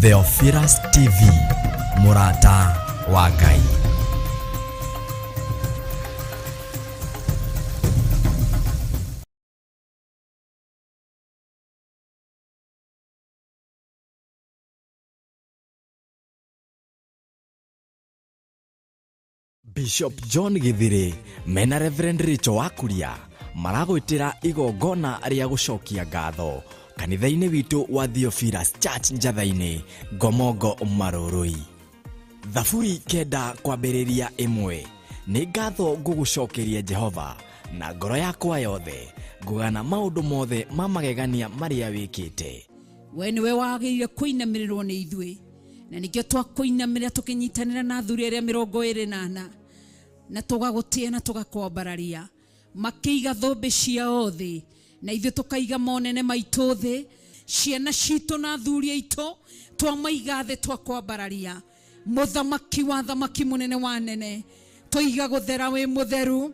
Theophilus TV, mũrata wa Ngai. Bishop John Githiri mena Reverend Rachel Wakuria maragwĩtĩra igongona rĩa gũcokia ngatho kanitha-inĩ witũ wa Theophilus Church Njatha-inĩ, Ngomongo Marũrũi. Thaburi kenda kwambĩrĩria ĩmwe. Nĩ ngatho ngũgũcokeria Jehova na ngoro yakwa yothe, ngũgana maũndũ mothe ma magegania marĩa wĩkĩte. We nĩwe wagĩrĩire kũinamĩrĩrwo nĩ ithuĩ, na nĩkĩo twakũinamĩrĩra tũkĩnyitanĩra na athuri arĩa 24, na tũgagũtĩa na tũgakwambararia. Makĩiga thũmbĩ ciao thĩ, na ithuĩ tũkaiga monene maitũ thĩ, ciana citũ na athuri aitũ twamaiga thĩ twakwambararia. Mũthamaki wa thamaki, mũnene wa nene, tũiga gũthera wĩ mũtheru,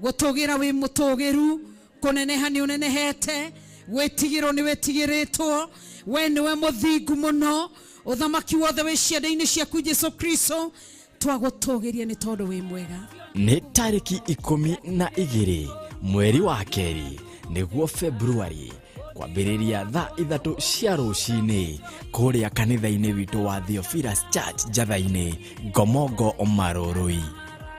gũtũgĩra wĩ mũtũgĩru, kũneneha nĩ ũnenehete, gwĩtigĩrwo nĩ wĩtigĩrĩtwo. We nĩwe mũthingu mũno, ũthamaki wothe wĩ ciande-inĩ ciaku Jesu Kristo, twagũtũgĩria nĩ tondũ wĩ mwega. Nĩ tarĩki 12 mweri wa kerĩ, nĩguo Februari, kwambĩrĩria thaa 3 cia rũcinĩ kũrĩa kanitha-inĩ witũ wa Theophilus Church Njatha-inĩ, Ngomongo Marũrũi.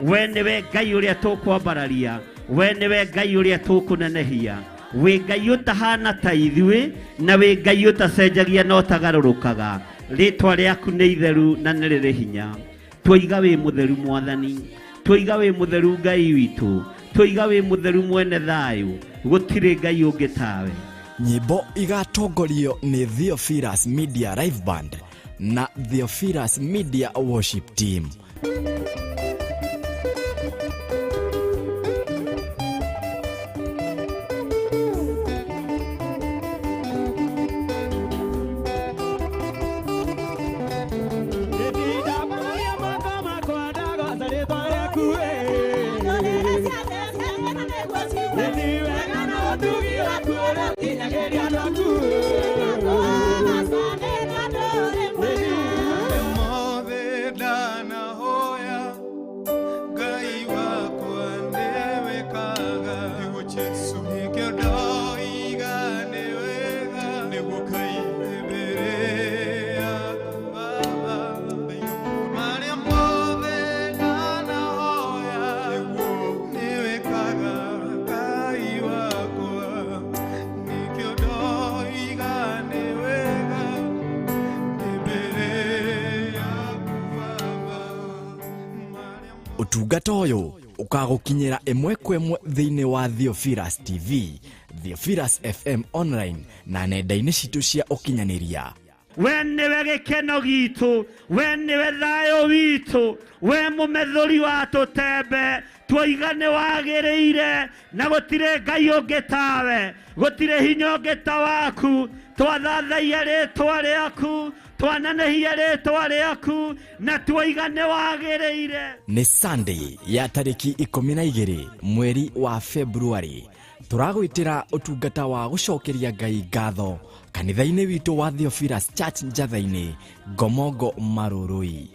We nĩwe Ngai ũrĩa tũkwambararia, we nĩwe Ngai ũrĩa tũkũnenehia, wĩ Ngai ũtahana ta ithuĩ, na wĩ Ngai ũtacenjagia na ũtagarũrũkaga. Rĩtwa rĩaku nĩ itheru na nĩ rĩrĩ hinya. Twoiga wĩ mũtheru Mwathani, twoiga wĩ mũtheru Ngai witũ, twoiga wĩ mũtheru mwene thayũ, gũtirĩ Ngai ũngĩ tawe. Nyĩmbo igatongorio nĩ Theophilus Media Live Band na Theophilus Media Worship Team. Ũtungata ũyũ ũkagũkinyĩra ĩmwe kwa ĩmwe thĩinĩ wa Theophilus TV, Theophilus FM online na nenda-inĩ citũ cia ũkinyanĩria. We nĩwe gĩkeno gitũ, we nĩwe thayũ witũ, we mũmethũri wa tũtembe, twoiga nĩ wagĩrĩire, na gũtirĩ Ngai ũngĩ tawe, gũtirĩ hinya ũngĩ ta waku. Twathathaia rĩtwa rĩaku, twanenehia rĩtwa rĩaku, na twoiga nĩ wagĩrĩire. Nĩ Sunday ya tarĩki 12 mweri wa Februari, tũragwĩtĩra ũtungata wa gũcokeria Ngai ngatho kanitha-inĩ witũ wa Theophilus Church Njatha-inĩ, Ngomongo Marũrũi.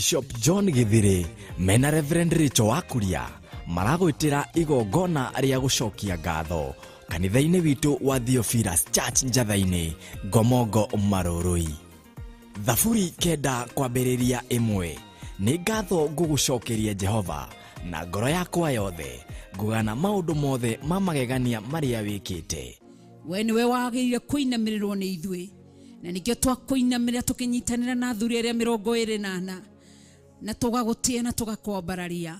Bishop John Githiri mena Reverend Rachel Wakuria maragwĩtĩra igongona rĩa gũcokia ngatho kanitha-inĩ witũ wa Theophilus Church Njatha-inĩ, Ngomongo Marũrũi. Thaburi 9 kwambĩrĩria 1. Nĩ ngatho ngũgũcokeria Jehova na ngoro yakwa yothe, ngũgana maũndũ mothe ma magegania marĩa wĩkĩte. We nĩwe wagĩrĩire kũinamĩrĩrwo nĩ ithuĩ, na nĩkĩo twakũinamĩrĩra tũkĩnyitanĩra na athuri arĩa 24 na tũgagũtĩa na tũgakwambararia.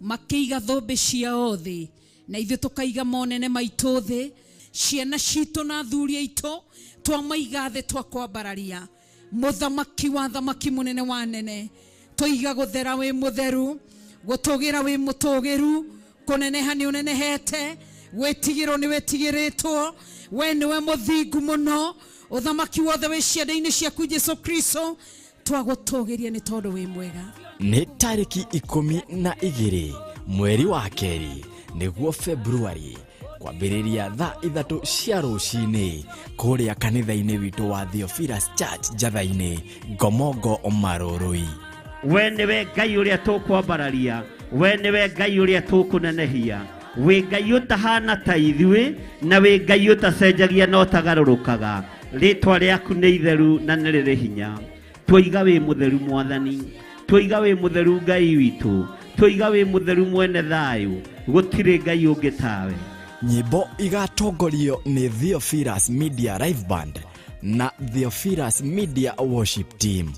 Makĩiga thũmbĩ ciao thĩ na ithuĩ tũkaiga monene maitũ thĩ, ciana citũ na athuri aitũ twamaiga thĩ twakwambararia. Mũthamaki wa thamaki, mũnene wa nene, tũiga gũthera wĩ mũtheru, gũtũgĩra wĩ mũtũgĩru, kũneneha nĩ ũnenehete, gwĩtigĩrwo nĩ wĩtigĩrĩtwo, we nĩwe mũthingu mũno, ũthamaki wothe wĩ ciande-inĩ ciaku Jesu Kristo, twagũtũgĩria nĩ tondũ wĩ mwega. Nĩ tarĩki 12 mweri wa 2 nĩguo Februari, kwambĩrĩria thaa 3 cia rũcinĩ kũrĩa kanitha-inĩ witũ wa Theophilus Church Njatha-inĩ, Ngomongo Marũrũi. We nĩwe Ngai ũrĩa tũkwambararia, we nĩwe Ngai ũrĩa tũkũnenehia, wĩ Ngai ũtahana ta ithuĩ na wĩ Ngai ũtacenjagia na ũtagarũrũkaga. Rĩtwa rĩaku nĩ itheru na nĩ rĩrĩ hinya. Twoiga wĩ mũtheru Mwathani, twoiga wĩ mũtheru Ngai witũ, twoiga wĩ mũtheru mwene thayũ, gũtirĩ Ngai ũngĩ tawe. Nyĩmbo igatongorio nĩ Theophilus Media Live Band na Theophilus Media Worship Team.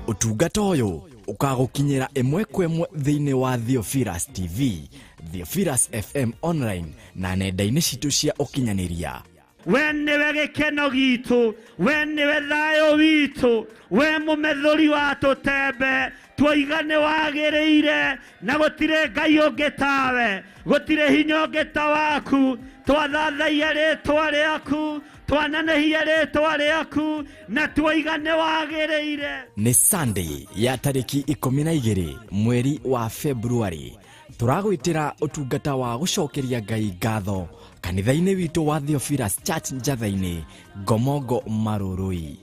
Ũtungata ũyũ ũkagũkinyĩra ĩmwe kwa ĩmwe thĩinĩ wa Theophilus TV, Theophilus FM online na nenda-inĩ citũ cia ũkinyanĩria. We nĩwe gĩkeno gitũ, we nĩwe thayũ witũ, we mũmethũri wa tũtembe, twoiga nĩ wagĩrĩire na gũtirĩ Ngai ũngĩ tawe, gũtirĩ hinya ũngĩ ta waku. Twathathaia rĩtwa rĩaku, twanenehia rĩtwa rĩaku na twoiga nĩ wagĩrĩire. Nĩ Sunday ya tarĩki 12 mweri wa Februari, tũragwĩtĩra ũtungata wa gũcokeria Ngai ngatho kanitha-inĩ witũ wa Theophilus Church Njatha-inĩ, Ngomongo Marũrũi.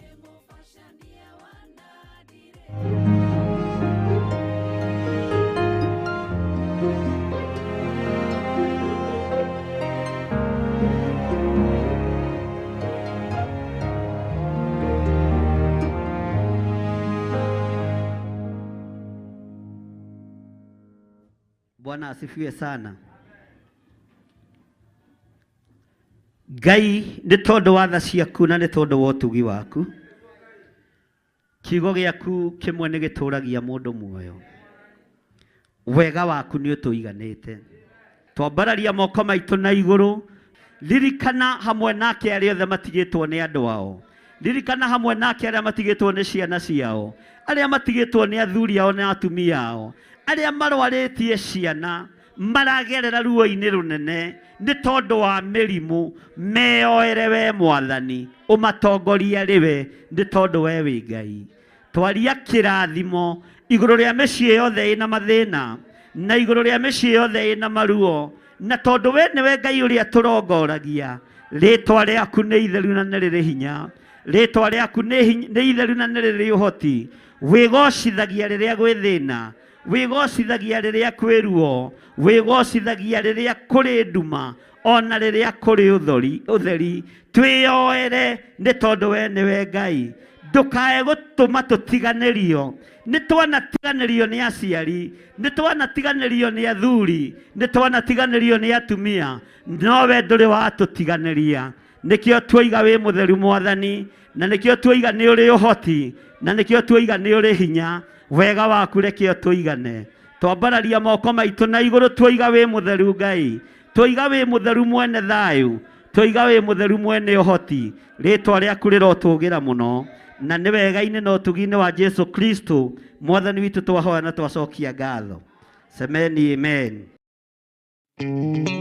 Bwana asifiwe sana. Ngai nĩ tondũ wa tha ciaku na nĩ tondũ wa ũtugi waku, kiugo gĩaku kĩmwe nĩ gĩtũragia mũndũ muoyo. Wega waku nĩ ũtũiganĩte. Twambararia moko maitũ na igũrũ, ririkana hamwe nake arĩa othe matigĩtwo nĩ andũ ao, ririkana hamwe nake arĩa matigĩtwo nĩ ciana ciao, arĩa matigĩtwo nĩ athuri ao na atumia ao, arĩa marwarĩtie ciana maragerera ruo-inĩ rũnene nĩ tondũ wa mĩrimũ, meyoere we Mwathani, ũmatongorie rĩwe nĩ tondũ we wĩ Ngai. Twaria kĩrathimo igũrũ rĩa mĩciĩ yothe ĩna mathĩna na igũrũ rĩa mĩciĩ yothe ĩna maruo, na tondũ we nĩwe Ngai ũrĩa tũrongoragia, rĩtwa rĩaku nĩ itheru na nĩ rĩrĩ hinya, rĩtwa rĩaku nĩ itheru na nĩ rĩrĩ ũhoti. Wĩgocithagia rĩrĩa gwĩ thĩna, wĩgocithagia rĩrĩa kwĩ ruo, wĩgocithagia rĩrĩa kũrĩ nduma, ona rĩrĩa kũrĩ ũtheri. Twĩyoere nĩ tondũ we nĩwe Ngai. Ndukae gutuma tutiganirio. Ni twanatiganirio ni aciari, ni twanatiganirio ni athuri, ni twanatiganirio ni atumia, nowe nduri watutiganiria. Nikio twoiga wi mutheru Mwathani, na nikio twoiga ni uri uhoti, na nikio twoiga ni uri hinya. Wega waku rekio tuigane. Twambararia moko maitu na iguru twoiga wi mutheru Ngai, twoiga wi mutheru mwene thayu, twoiga wi mutheru mwene uhoti. Ritwa riaku rirotugira muno, na ni wega-inĩ na ũtugi-inĩ wa Jesu Kristo Mwathani witũ twahoya na twacokia ngatho. Semeni amen. Hey.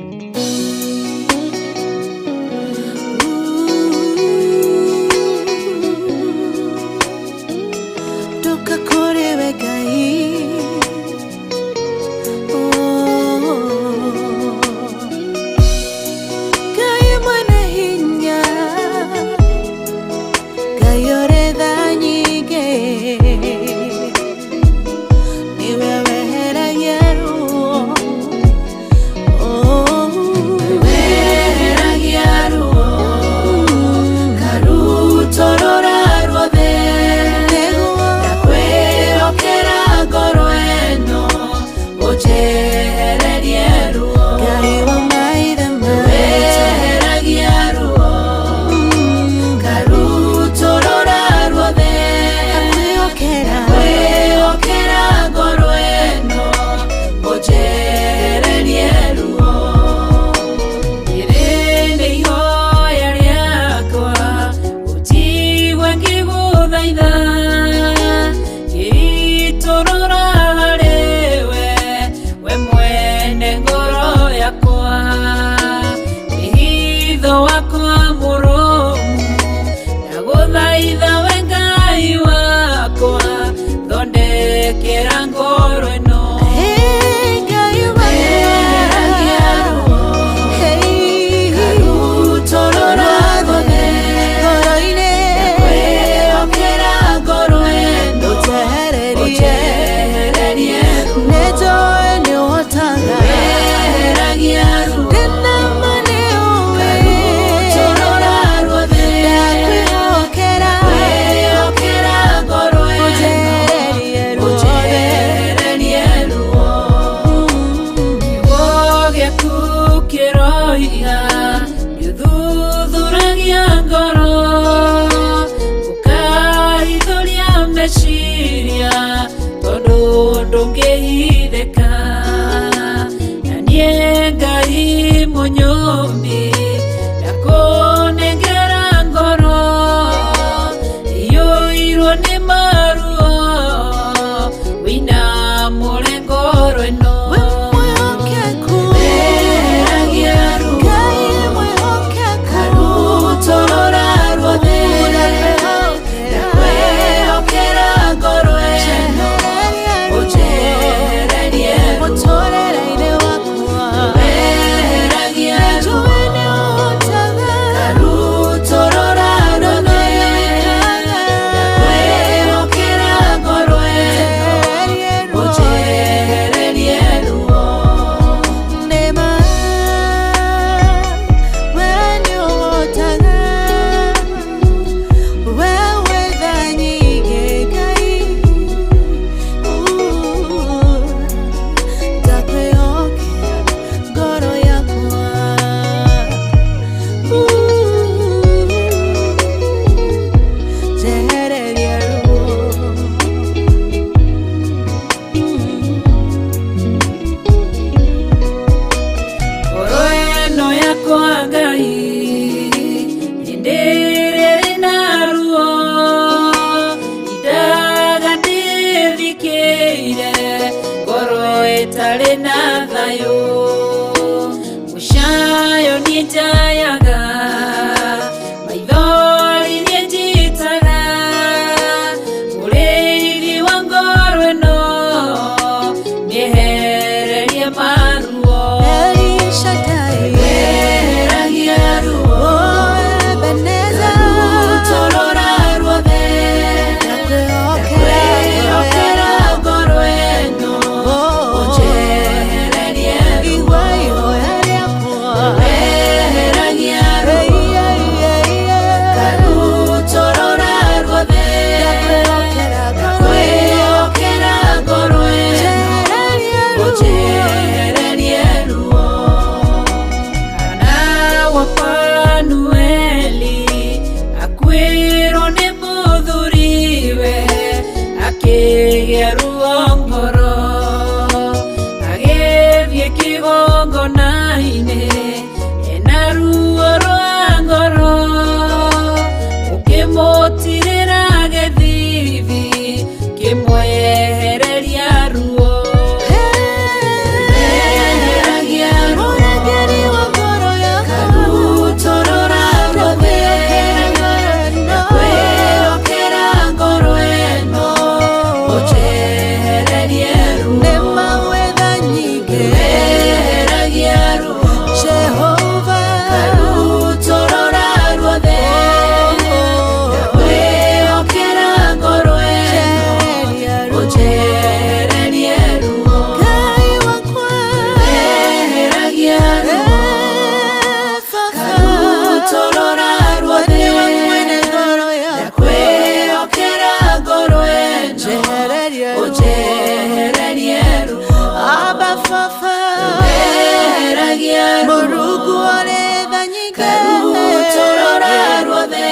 kĩgongona-inĩ ena ruo rwa ngoro ũkĩmũtirĩra gĩthithi kĩmwehereria ruo Eheragia ruo Mũrangĩri wa ngoro yakwa Karutũrũra ruothe Ndakwĩhokera ngoro ĩno ũnjehererie ruo Nĩ mawetha nyingĩ Eheragia ruo Jehova Karutũrũra ruothe Ndakwĩhokera ngoro ĩno Njeheria ruo ũnjehererie ruo Ngai wakwa Eheragia ruo Eh, Baba Karutũrũra ruothe Nĩwe mwene ngoro yakwa Ndakwĩhokera ngoro ĩno Njehererie ruo ũnjehererie ruo Abba Baba Eheragia ruo Mũrungu ũrĩ tha nyingĩ Karutũrũra ruothe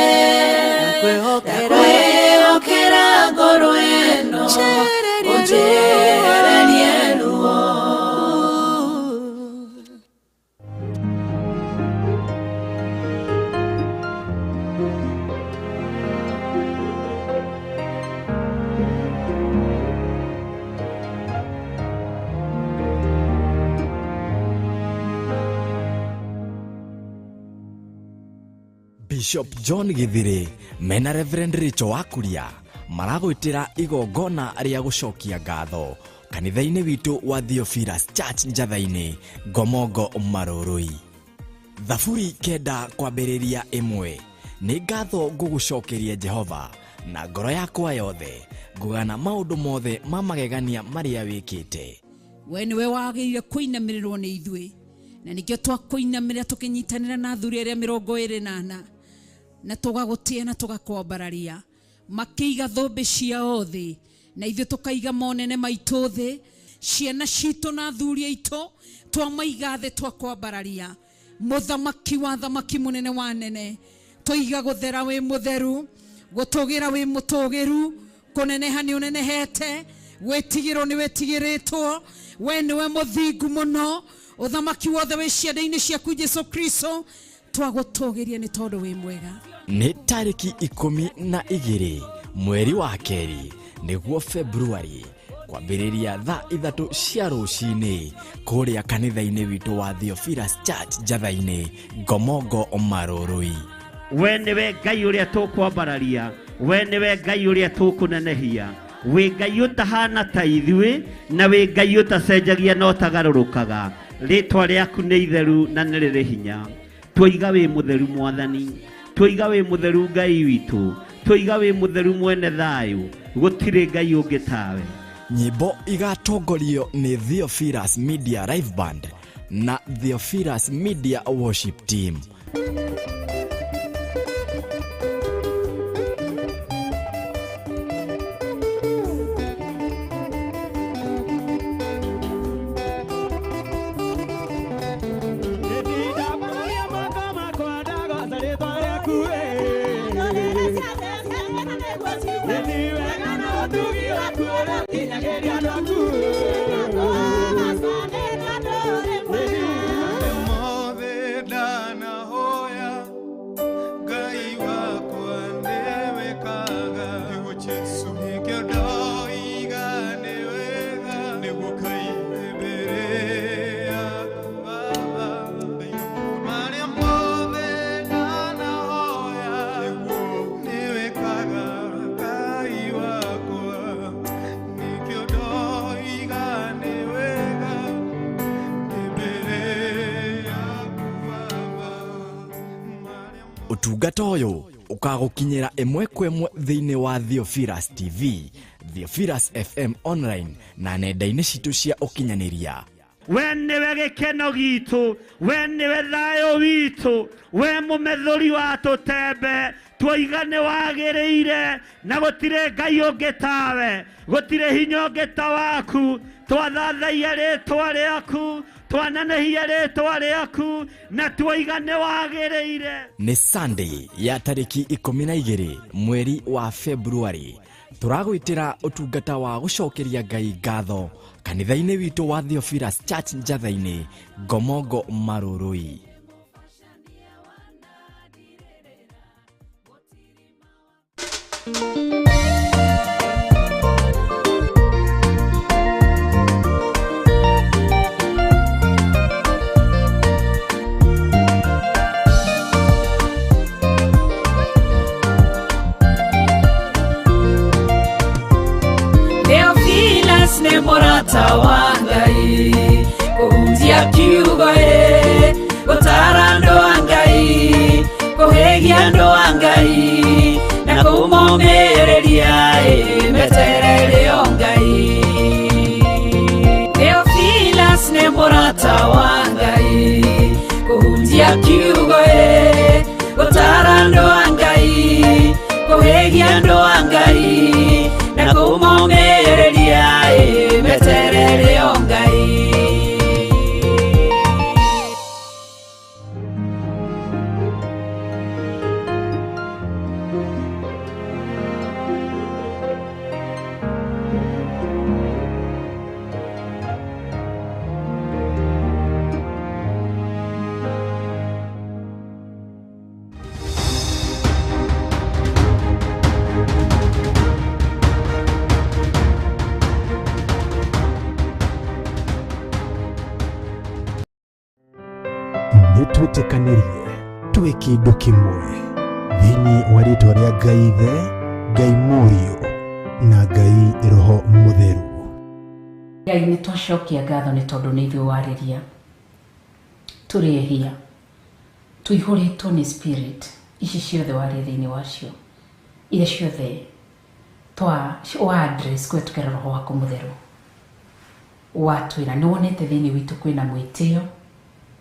Ndakwĩhokera Ndakwĩhokera ngoro ĩno Njehererie ruo ũnjehererie ruo Bishop John Githiri mena Reverend Rachel Wakuria maragwĩtĩra igongona rĩa gũcokia ngatho kanitha-inĩ witũ wa Theophilus Church Njatha-inĩ Ngomongo Marũrũi. Thaburi 9 kwambĩrĩria 1 nĩ ngatho ngũgũcokeria Jehova na ngoro yakwa yothe ngũgana maũndũ mothe ma magegania marĩa wĩkĩte. We nĩwe wagĩrĩire kũinamĩrĩrwo nĩ ithuĩ na nĩkĩo twakũinamĩrĩra tũkĩnyitanĩra na athuri arĩa 24 na tũgagũtĩa na tũgakwambararia makĩiga thũmbĩ ciao thĩ na ithuĩ tũkaiga monene maitũ thĩ ciana citũ na athuri aitũ twamaiga thĩ twakwambararia mũthamaki wa thamaki mũnene wa nene tũiga gũthera wĩ mũtheru gũtũgĩra wĩ mũtũgĩru kũneneha nĩ ũnenehete gwĩtigĩrwo nĩ wĩtigĩrĩtwo we nĩwe mũthingu mũno ũthamaki wothe wĩ ciande-inĩ ciaku Jesu Kristo twagũtũgĩria nĩ tondũ wĩ mwega. Nĩ tarĩki 12 mweri wa 2 nĩguo Februari kwambĩrĩria thaa 3 cia rũcinĩ kũrĩa kanitha-inĩ witũ wa Theophilus Church Njatha-inĩ Ngomongo Marũrũi. We nĩwe Ngai ũrĩa tũkwambararia, we nĩwe Ngai ũrĩa tũkũnenehia, wĩ Ngai ũtahana ta ithuĩ na wĩ Ngai ũtacenjagia na ũtagarũrũkaga. Rĩtwa rĩaku nĩ itheru na nĩ rĩrĩ hinya. Twoiga wĩ mũtheru Mwathani, twoiga wĩ mũtheru Ngai witũ, twoiga wĩ mũtheru mwene thayũ, gũtirĩ Ngai ũngĩ tawe. Nyĩmbo igatongorio nĩ Theophilus Media Live Band na Theophilus Media Worship Team. Mothe ndanahoya Ngai wakwa nĩwĩkaga nĩguo Jesũ nĩkĩo ndoiga nĩ wega nĩguo Ngai mbere yaku Baba marĩa mothe ndanahoya nĩwĩkaga Ngai wakwa nĩkĩo ndoiga nĩ wega Ũtungata ũyũ ũkagũkinyĩra ĩmwe kwa ĩmwe thĩinĩ wa Theophilus TV, Theophilus FM online na nenda-inĩ citũ cia ũkinyanĩria. We nĩwe gĩkeno gitũ, we nĩwe thayũ witũ, we mũmethũri wa tũtembe, twoiga nĩ wagĩrĩire na gũtirĩ Ngai ũngĩ tawe, gũtirĩ hinya ũngĩ ta waku. Twathathaia rĩtwa rĩaku, twanenehia rĩtwa rĩaku na twoiga nĩ wagĩrĩire. Nĩ Sunday ya tarĩki 12 mweri wa Februari tũragwĩtĩra ũtungata wa gũcokeria Ngai ngatho Kanitha-inĩ witũ wa Theophilus Church Njatha-inĩ, Ngomongo Marurui. Theophilus nĩ mũrata wa Ngai, kũhunjia kiugo ĩ, gũtara andũ a Ngai, kũhĩgia andũ a Ngai, na kũmomĩrĩria ĩ, meterere o Ngai. Theophilus nĩ mũrata wa Ngai, kũhunjia kiugo ĩ, gũtara andũ a Ngai, kũhĩgia andũ a Ngai, na kũmomĩrĩria ĩ, meterere o Ngai. Nĩtwĩtĩkanĩrie twĩ kĩndũ kĩmwe thĩinĩ wa rĩtwa rĩa Ngai Ithe, Ngai Mũriũ na Ngai Roho Mũtheru. Ngai nĩ twacokia ngatho nĩ tondũ nĩ ithuĩ warĩria, tũrĩ ehia, tũihũrĩtwo nĩ spirit ici ciothe waria thĩinĩ wacio, iria ciothe wa address kũhetũkĩra Roho waku Mũtheru. Watwĩra nĩ wonete thĩinĩ witũ kwĩna mwĩtĩo,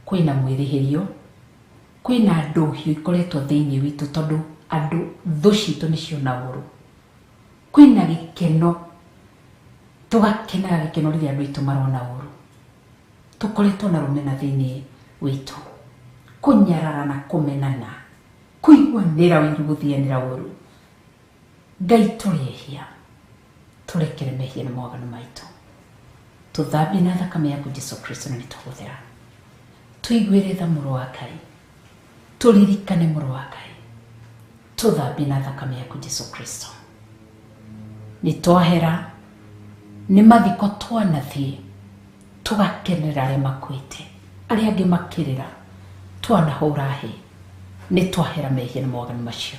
kwĩna mwĩrĩhĩrio, kwĩna ndũhiũ ikoretwo thĩinĩ witũ tondũ andũ thũ citũ nĩ ciona ũũru, kwĩna gĩkeno, tũgakenaga gĩkeno rĩrĩa andũ aitũ marona ũũru, tũkoretwo na rũmena thĩinĩ witũ, kũnyarara na kũmenana, kũiguanĩra ũiru, gũthianĩra ũũru. Ngai tũrĩ ehia, tũrekere mehia na mawaganu maitũ, tũthambie na thakame yaku Jesu Kristo na nĩtũgũthera. Tũiguĩre tha mũrũ wa Ngai, tũririkane mũrũ wa Ngai, tũthambie na thakame yaku Jesu Kristo. Nĩ twahera, nĩ mathiko twanathiĩ, tũgakenerera arĩa makuĩte, arĩa angĩ makĩrĩra, twanahũra hĩ, nĩ twahera mehia na mawaganu macio.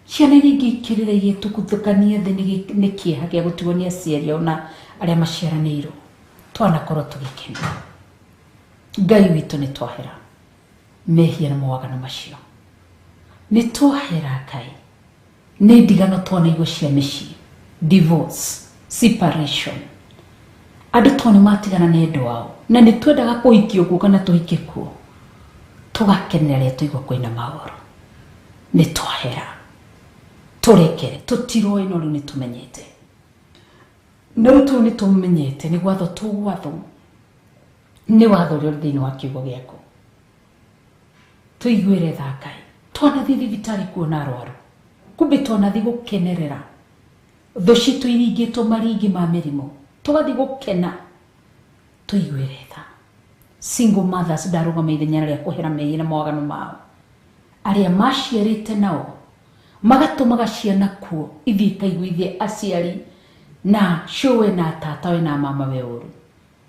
Ciana iria ingĩ ikĩrĩra igĩtukuthũkania thĩ nĩ kĩeha gĩa gũtigwo nĩ aciari ao na arĩa maciaranĩirwo, twanakorwo tũgĩkena. Ngai witũ nĩ twahera mehia na mawaganu macio, nĩ twahera Ngai, nĩ ndigano twanaigua cia mĩciĩ, divorce, separation, andũ to nĩ matigana nĩ endwa ao, na nĩ twendaga kũhikio kuo kana tũhike kuo, tũgakenera rĩrĩa twaigua kwĩna maũru. Nĩ twahera, tũrekere, tũtiroĩ no rĩu nĩ tũmenyete, no rĩu tũu nĩ tũmenyete nĩ gwatho tũgwathwo nĩ watho ũrĩa ũrĩ thĩinĩ wa kiugo gĩaku. Tũiguĩre tha Ngai, twanathiĩ thibitarĩ kuona arwaru, kumbe twanathiĩ gũkenerera thũ citũ iringĩtwo maringi ma mĩrimũ, tũgathiĩ gũkena. Tũiguĩre tha single mothers, ndarũgama ithenya rĩa kũhera mehia na mawaganu mao, arĩa maciarĩte nao magatũmaga ciana kuo ithiĩ ikaiguithie aciari na cũwe na tatawe na mama we ũru.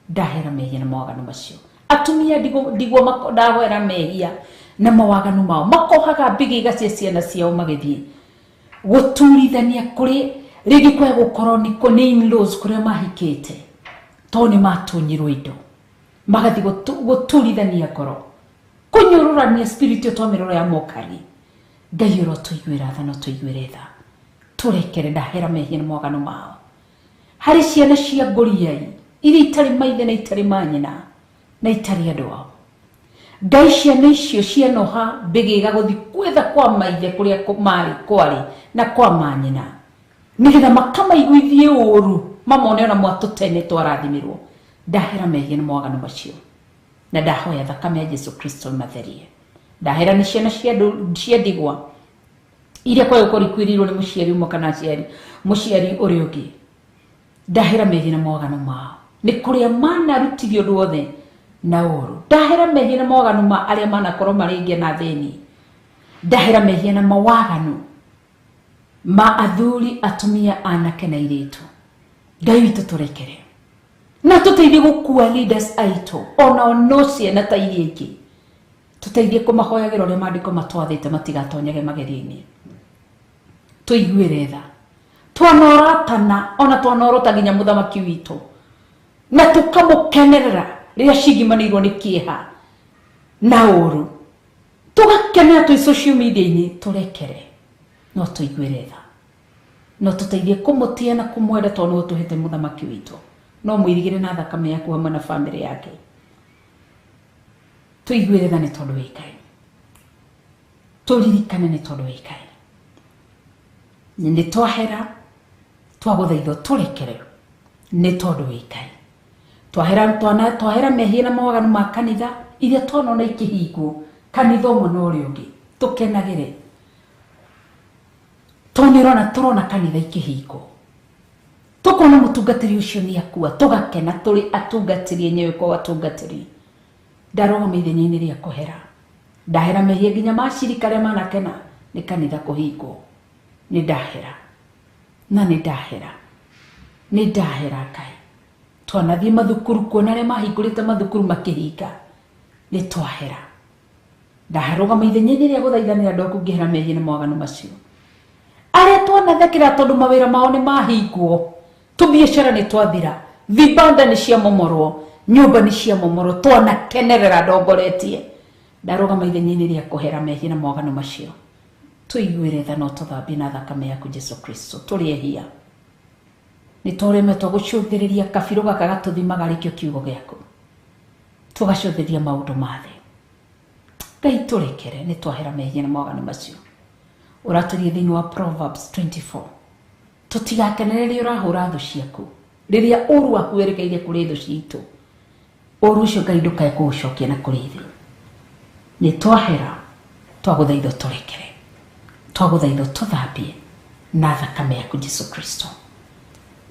Ndahera mehia na mawaganu macio. Atumia ndigwa ndahera mehia na mawaganu mao, makohaga mbĩgĩga cia ciana ciao magĩthiĩ gũturithania kũrĩ rĩngĩ kwa gũkorwo nĩ in-laws kũrĩa mahikĩte, tondũ nĩ matunyirwo indo, magathiĩ gũturithania ngoro, kũnyũrũrania spirit ĩyo twamĩrora ya mokari. Ngai ũrotũiguĩra tha na ũtũiguĩre tha, tũrekere, ndahera mehia na mawaganu mao. Harĩ ciana cia ngũriai iria itarĩ maithe na itarĩ manyina na itarĩ andũ ao, Ngai ciana icio cianoha mbĩgĩga gũthiĩ gwetha kwa maithe kũrĩa marĩ kwarĩ na kwa manyina, nĩgetha makamaiguithie ũũru, mamone ona mwatũtene twarathimirwo. Ndahera mehia na mawaganu macio, na ndahoya thakame ya Jesu Kristo ĩmatherie. Ndahera nĩ ciana cia ndigwa iria kwa gũkorwo ikuĩrĩirwo nĩ mũciari ũmwe kana aciari mũciari ũrĩa ũngĩ, ndahera mehia na mawaganu mao. Nĩ kũrĩa manarutithio ũndũ wothe na ũru. Ndahera mehia na mawaganu ma arĩa manakorwo marĩ na thĩni. Ndahera mehia na mawaganu ma athuri, atumia, anake na airĩtu. Ngai witũ tũrekere na tũteithie gũkua leaders aitũ onao no ciana ta iria ingĩ. Tũteithie kũmahoyagĩra ũrĩa maandĩko matwathĩte matigatonyage magerio-inĩ. Tũiguĩre tha. Twanoratana ona twanorota nginya mũthamaki witũ na tũkamũkenerera rĩrĩa cigimanĩirwo nĩ kĩeha na ũru. Tũgakenera twĩ social media-inĩ. Tũrekere no tũiguĩre tha, no tũteithie kũmũtĩa na kũmwenda tondũ nĩwe ũtũhete mũthamaki witũ. No mũirigĩre na thakame yaku hamwe na bamĩrĩ yake. Tũiguĩre tha nĩ tondũ wĩ Ngai. Tũririkane nĩ tondũ wĩ Ngai. Nĩ twahera twagũthaithwo tũrekere nĩ tondũ wĩ Ngai. Twahera mehia na mawaganu ma kanitha iria twanona ikĩhingwo kanitha ũmwe na ũrĩa ũngĩ. Tũkenagĩre tondũ nĩ tũrona kanitha ikĩhingwo. Tũkona mũtungatĩri ũcio nĩ akua, tũgakena tũrĩ atungatĩri enyewe kwa atungatĩri. Ndarũgama ithenya-inĩ rĩa kũhera. Ndahera mehia nginya ma acirika arĩa manakena nĩ kanitha kũhingwo. Nĩ ndahera na nĩ ndahera, nĩ ndahera Ngai. Twanathiĩ mathukuru kuona arĩa mahingũrĩte mathukuru makĩhinga, nĩ twahera. Ndarũgama ithenya-inĩ rĩa gũthaithanĩra andũ aku ngĩhera mehia na mawaganu macio. Arĩa twanathekera tondũ mawĩra mao nĩ mahingwo, tũbiacara nĩ twathira, vibanda nĩ ciamomorwo, nyũmba nĩ ciamomorwo, twanakenerera ndongoretie. Ndarũgama ithenya-inĩ rĩa kũhera mehia na mawaganu macio. Tũiguĩre tha na ũtũthambie na thakame yaku Jesu Kristo. Tũrĩ ehia nĩ tũremetwo gũcũthĩrĩria kabirũ gaka gatũthimaga arĩkĩo kiugo gĩaku, tũgacũthĩrĩria maũndũ ma thĩ. Ngai tũrekere nĩ twahera mehia na mawaganu macio. Ũratũrie thĩinĩ wa Proverbs 24 tũtigakenere rĩrĩa ũrahũra thũ ciaku, rĩrĩa ũru waku werekeire kũrĩ thũ citũ. Ũru ũcio Ngai ndũkae kũũcokia na kũrĩ ithuĩ. Nĩ twahera twagũthaithwo tũrekere, twagũthaithwo tũthambie na thakame yaku Jesu Kristo.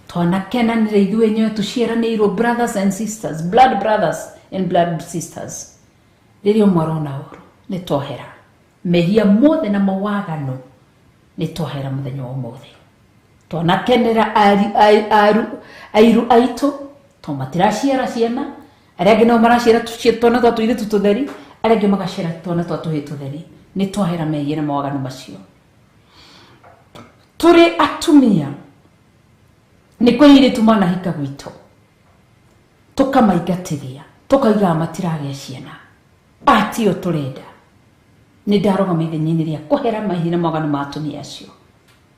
Twanakenanĩra ithuĩ enyewe tũciaranĩirwo brothers and sisters, blood brothers and blood sisters. Rĩrĩa ũmwe arona ũru nĩ twahera mehia mothe na mawaganu, nĩ twahera mũthenya wa ũmũthĩ. Twanakenera airu aitũ to matiraciara ciana, arĩa angĩ nao maraciara twana twa tũirĩtu tũtheri, arĩa angĩ magaciara twana twa tũhĩĩ tũtheri. Nĩ twahera mehia na mawaganu macio. Tũrĩ atumia nĩ kũrĩ airĩtu manahika gwitũ, tũkamaingatĩria tũkaugaga matiragĩa ciana, atio tũrenda. Nĩ ndarũgama ithenya-inĩ rĩa kũhera mehia na mawaganu ma atumia acio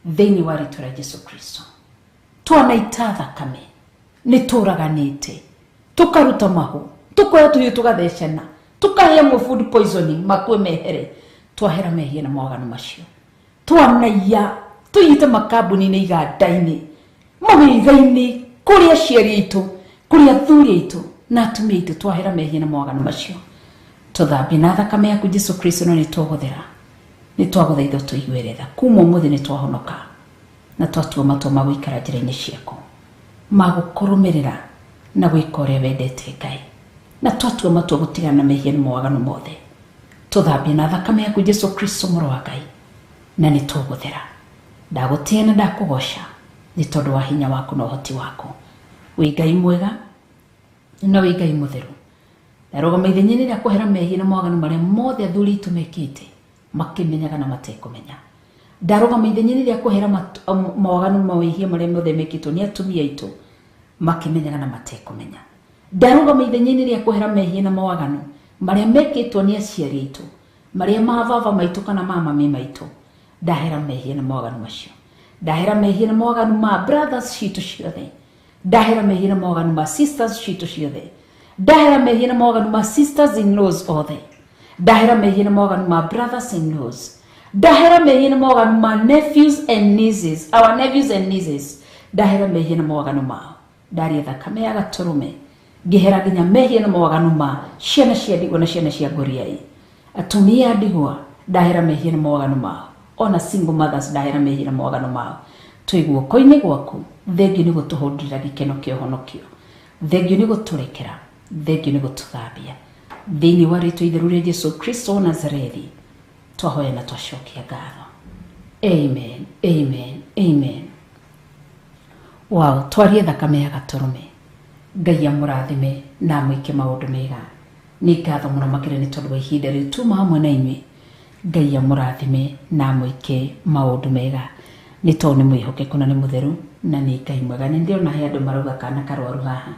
thĩinĩ wa rĩtwa rĩa Jesu Kristo. Twanaita thakame, nĩ tũraganĩte, tũkaruta mahu, tũkoya tũhiũ tũgathecana, tũkahe amwe food poisoning makue mehere. Twahera mehia na mawaganu macio. Twanaiya tũiyĩte makambuni-inĩ, iganda-inĩ, mawĩra-inĩ, kũrĩ aciari aitũ, kũrĩ athuri aitũ na atumia aitũ. Twahera mehia na mawaganu macio. Tũthambie na thakame yaku Jesu Kristo, no nĩ tũgũthera. Nĩ twagũthaithwo tũiguĩre tha. Kuma ũmũthĩ nĩ twahonoka na twatua matua ma gũikara njĩra-inĩ ciaku, ma gũkũrũmĩrĩra na gwĩka ũrĩa wendete Ngai, na twatua matua gũtigana na mehia na mawaganu mothe. Tũthambie na thakame yaku Jesu Kristo mũrũ wa Ngai, na nĩ tũgũthera. Ndagũtĩa na ndakũgoca nĩ tondũ wa hinya waku na ũhoti waku. Wĩ Ngai mwega na wĩ Ngai mũtheru. Ndarũgama ithenya-inĩ rĩa kũhera mehia na mawaganu marĩa mothe athuri aitũ mekĩte makĩmenyaga na matekũmenya. Ndarũgama ithenya-inĩ rĩa kũhera mawaganu mawĩhia marĩa mothe mekĩtwo nĩ atumia aitũ makĩmenyaga na matekũmenya. Ndarũgama ithenya-inĩ rĩa kũhera mehia na mawaganu marĩa mekĩtwo nĩ aciari aitũ, marĩa ma baba maitũ kana ma mami maitũ. Ndahera mehia na mawaganu macio. Ndahera mehia na mawaganu ma brothers citũ ciothe. Ndahera mehia na mawaganu ma sisters citũ ciothe. Ndahera mehia na mawaganu ma sisters in laws othe. Ndahera mehia na mawaganu ma brothers in laws. Ndahera mehia na mawaganu ma nephews and nieces, our nephews and nieces. Ndahera mehia na mawaganu mao. Ndaria thakame ya gatũrũme ngĩhera nginya mehia na mawaganu ma ciana cia ndigwa na ciana cia ngoriai. Atumia a ndigwa ndahera mehia na mawaganu mao. Ona single mothers ndahera mehia na mawaganu mao. Twĩ guoko-inĩ gwaku, thengiũ nĩ gũtũhũndũrĩra gĩkeno kĩa ũhonokio. Thengio nĩ gũtũrekera, thengio nĩ gũtũthambia. Thĩinĩ wa rĩtwa itheru rĩa Jesu Kristo wa Nazarethi, twahoya na twacokia ngatho. Amen, amen, amen. Wow, twarie thakame ya gatũrũme. Ngai amũrathime na amwĩke maũndũ mega. Nĩ ngatho mũno makĩria nĩ tondũ wa ihinda rĩu tuma hamwe na inyuĩ. Ngai amũrathime na amwĩke maũndũ mega. Nĩ tondũ nĩ mwĩhokeku na nĩ mũtheru na nĩ Ngai mwega. Nĩ ndĩrona he andũ marauga kana karwaru haha.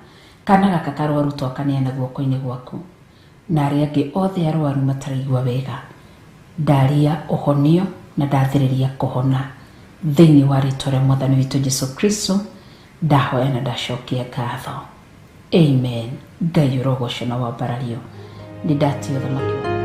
Kana gaka karwaru twakaneana guoko-inĩ gwaku. Na arĩa angĩ othe arwaru mataraigua wega. Ndaria ũhonio na ndathĩrĩria kũhona. Thĩinĩ wa rĩtwa rĩa Mwathani witũ Jesu Kristo, ndahoya na ndacokia ngatho. Amen. Ngai ũrogocwo na wambarario. Nĩ ndatĩa ũthamaki waku.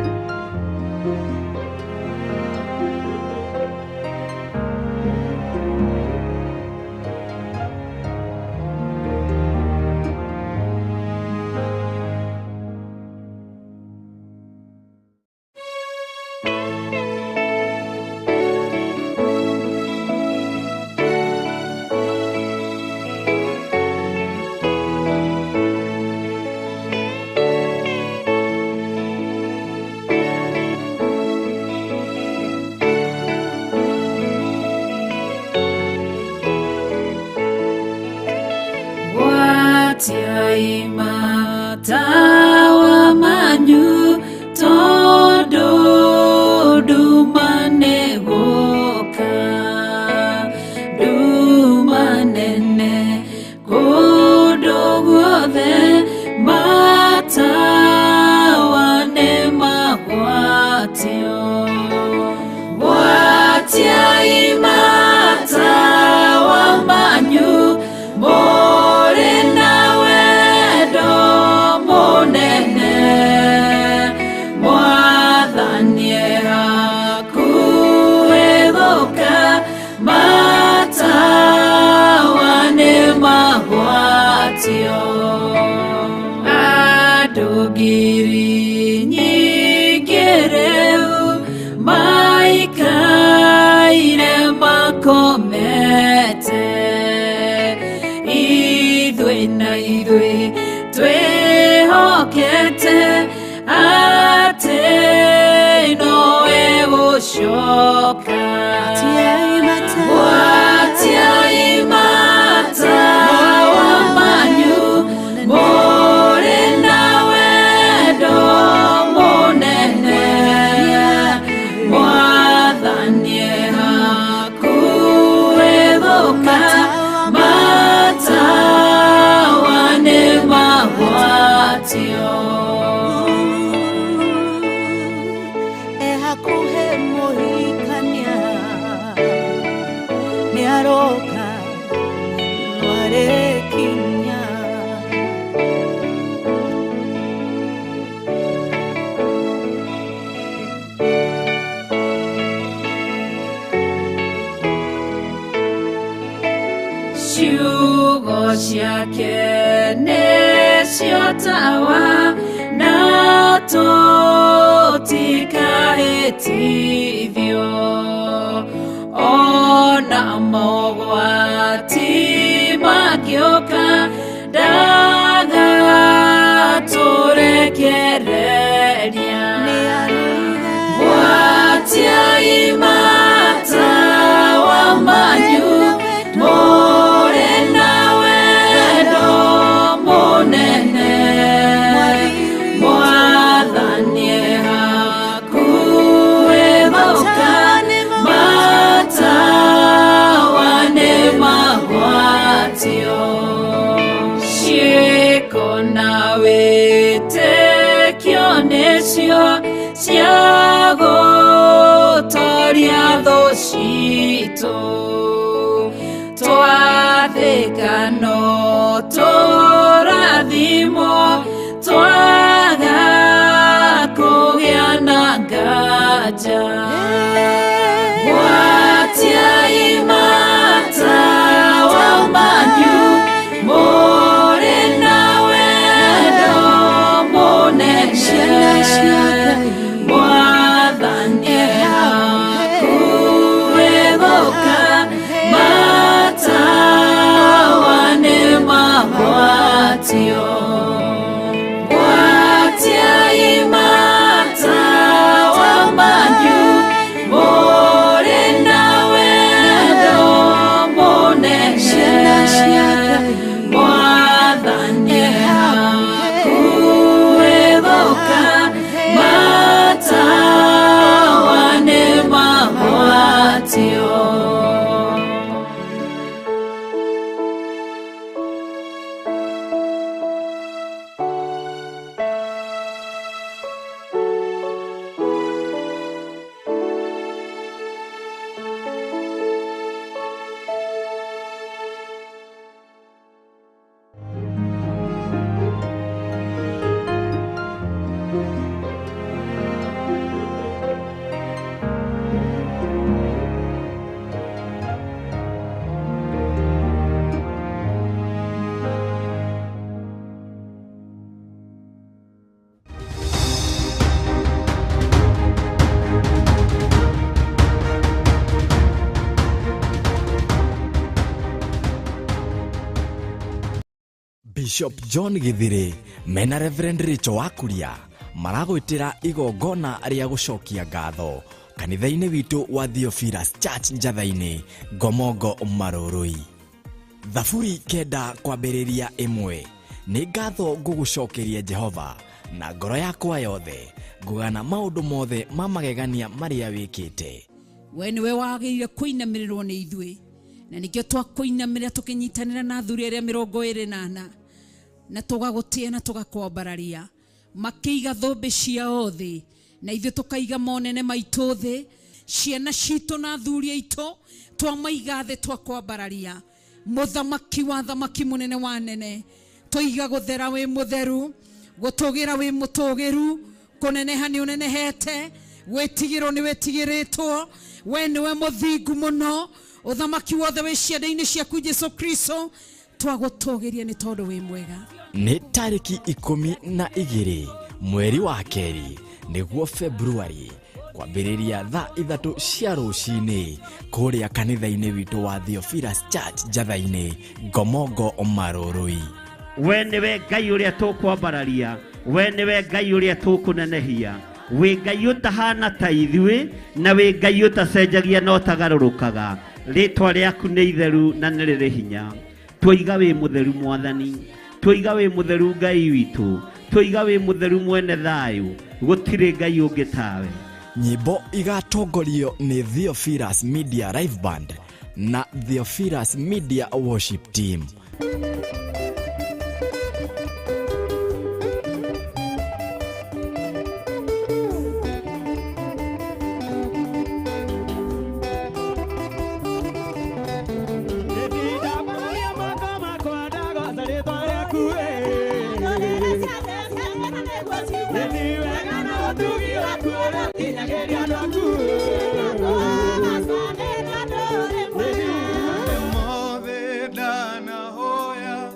Gwatiai matawa manyu tondũ nduma nĩ gũka, nduma nene kũndũ guothe, matawa nĩ magwatio. Gwatiai matawa manyu mũrĩ na wendo mũnene, Mwathani e hakuhĩ gũka, matawa nĩ magwatio. Andũ ngiri nyingĩ rĩu maikaire makomete, ithuĩ na ithuĩ twĩhokete atĩ nowe gũcoka. Gwatiai matawa manyu mũrĩ na wendo mũnene, Mwathani e hakuhĩ gũka, matawa nĩ magwatio. Ehakuhe mũhikania nĩ aroka nĩarĩkinya. Ciugo ciake nĩcio tawa na tũtikahĩtithio, ona mogwati mangĩũka ndagatũrekereria. Gwatiai matawa manyu mũrĩ na wendo mũnene, Mwathani e hakuhĩ gũka, matawa nĩ magwatio. Ciĩko na wĩtĩkio nĩcio cia gũtoria thũ citũ, twathĩka no tũrathimwo, twaga kũgĩa na nganja. Gwatiai matawa manyu mũrĩ na wendo mũnene, Mwathani e hakuhĩ gũka, matawa nĩ magwatio. Bishop John Githiri mena Reverend Rachel Wakuria maragwĩtĩra igongona rĩa gũcokia ngatho kanitha-inĩ witũ wa Theophilus Church Njatha-inĩ, Ngomongo Marũrũi. Thaburi 9 kwambĩrĩria 1. Nĩ ngatho ngũgũcokeria Jehova na ngoro yakwa yothe, ngũgana maũndũ mothe ma magegania marĩa wĩkĩte. We nĩwe wagĩrĩire kũinamĩrĩrwo nĩ ithuĩ, na nĩkĩo twakũinamĩrĩra tũkĩnyitanĩra na athuri arĩa 24 na tũgagũtĩa na tũgakwambararia. Makĩiga thũmbĩ ciao thĩ na ithuĩ tũkaiga monene maitũ thĩ, ciana citũ na athuri aitũ twamaiga thĩ twakwambararia. Mũthamaki wa thamaki, mũnene wa nene, tũiga gũthera wĩ mũtheru, gũtũgĩra wĩ mũtũgĩru, kũneneha nĩ ũnenehete, gwĩtigĩrwo nĩ wĩtigĩrĩtwo, we nĩwe mũthingu mũno, ũthamaki wothe wĩ ciande-inĩ ciaku Jesu Kristo, twagũtũgĩria nĩ tondũ wĩ mwega. Nĩ tarĩki 12 mweri wa kerĩ nĩguo Februari kwambĩrĩria thaa 3 cia rũcinĩ kũrĩa kanitha-inĩ witũ wa Theophilus Church Njatha-inĩ, Ngomongo Marũrũi. We nĩwe Ngai ũrĩa tũkwambararia, we nĩwe Ngai ũrĩa tũkũnenehia, wĩ Ngai ũtahana ta ithuĩ na wĩ Ngai ũtacenjagia na ũtagarũrũkaga. Rĩtwa rĩaku nĩ itheru na nĩ rĩrĩ hinya. Twoiga wĩ mũtheru Mwathani, twoiga wĩ mũtheru Ngai witũ, twoiga wĩ mũtheru mwene thayũ, gũtirĩ Ngai ũngĩ tawe. Nyĩmbo igatongorio nĩ Theophilus Media Live Band na Theophilus Media Worship Team. Mothe ndanahoya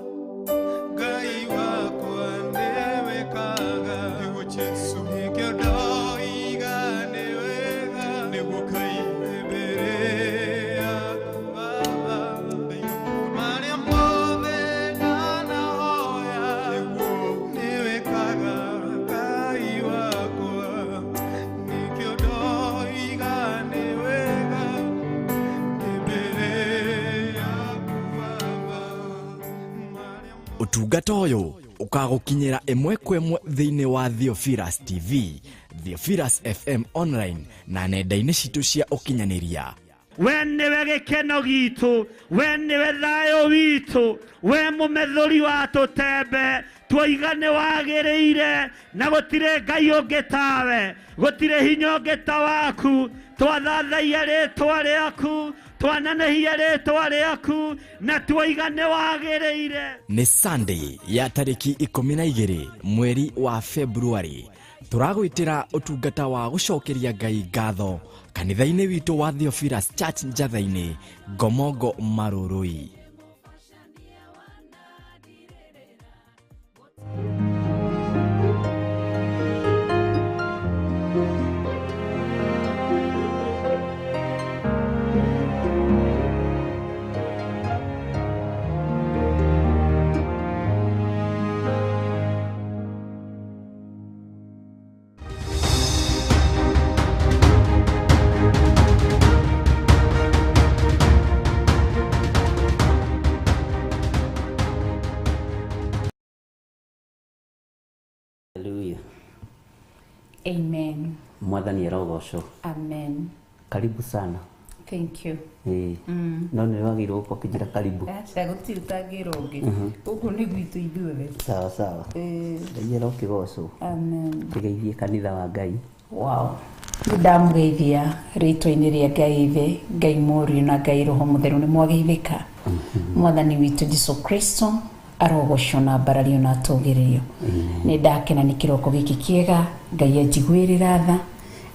Ngai wakwa nĩwĩkaga, nĩguo Jesũ nĩkĩo ndoiga nĩ wega, nĩguo Ngai mbere yaku Baba. Marĩa mothe ndanahoya nĩwĩkaga Ngai wakwa, nĩkĩo ndoiga nĩ wega mbere yaku Baba. Ũtungata ũyũ ũkagũkinyĩra ĩmwe kwa ĩmwe thĩinĩ wa Theophilus TV, Theophilus FM online na nenda-inĩ citũ cia ũkinyanĩria. We nĩwe gĩkeno gitũ, we nĩwe thayũ witũ, we mũmethũri wa tũtembe, twoiga nĩ wagĩrĩire na gũtirĩ Ngai ũngĩ tawe, gũtirĩ hinya ũngĩ ta waku. Twathathaia rĩtwa rĩaku, twanenehia rĩtwa rĩaku na twoiga nĩ wagĩrĩire. Nĩ Sunday ya tarĩki 12 mweri wa Februari tũragwĩtĩra ũtungata wa gũcokeria Ngai ngatho kanitha-inĩ witũ wa Theophilus Church Njatha-inĩ, Ngomongo Marũrũi. Hallelujah. Amen. Mwathani arogocwo. Amen. Karibu sana. Thank you. Ĩĩ. No nĩ wagĩrĩirwo gũkorwo ũkĩnjĩra karibu. Aca gũtirĩ ũtangĩra ũngĩ. Gũkũ nĩ gwitũ ithuothe. Sawa sawa. Ĩĩ. Ngai arokĩgocwo. Amen. Tũgeithie kanitha wa Ngai. Wow. Nĩ ndamũgeithia rĩtwa-inĩ rĩa Ngai Ithe, Ngai Mũriũ na Ngai Roho Mũtheru. Nĩ mwageithĩka. Mwathani witũ Jesu Kristo arogocwo na ambarario na atũgĩrĩrio. Nĩ ndakena nĩ kĩroko gĩkĩ kĩega, Ngai anjiguĩrĩra tha,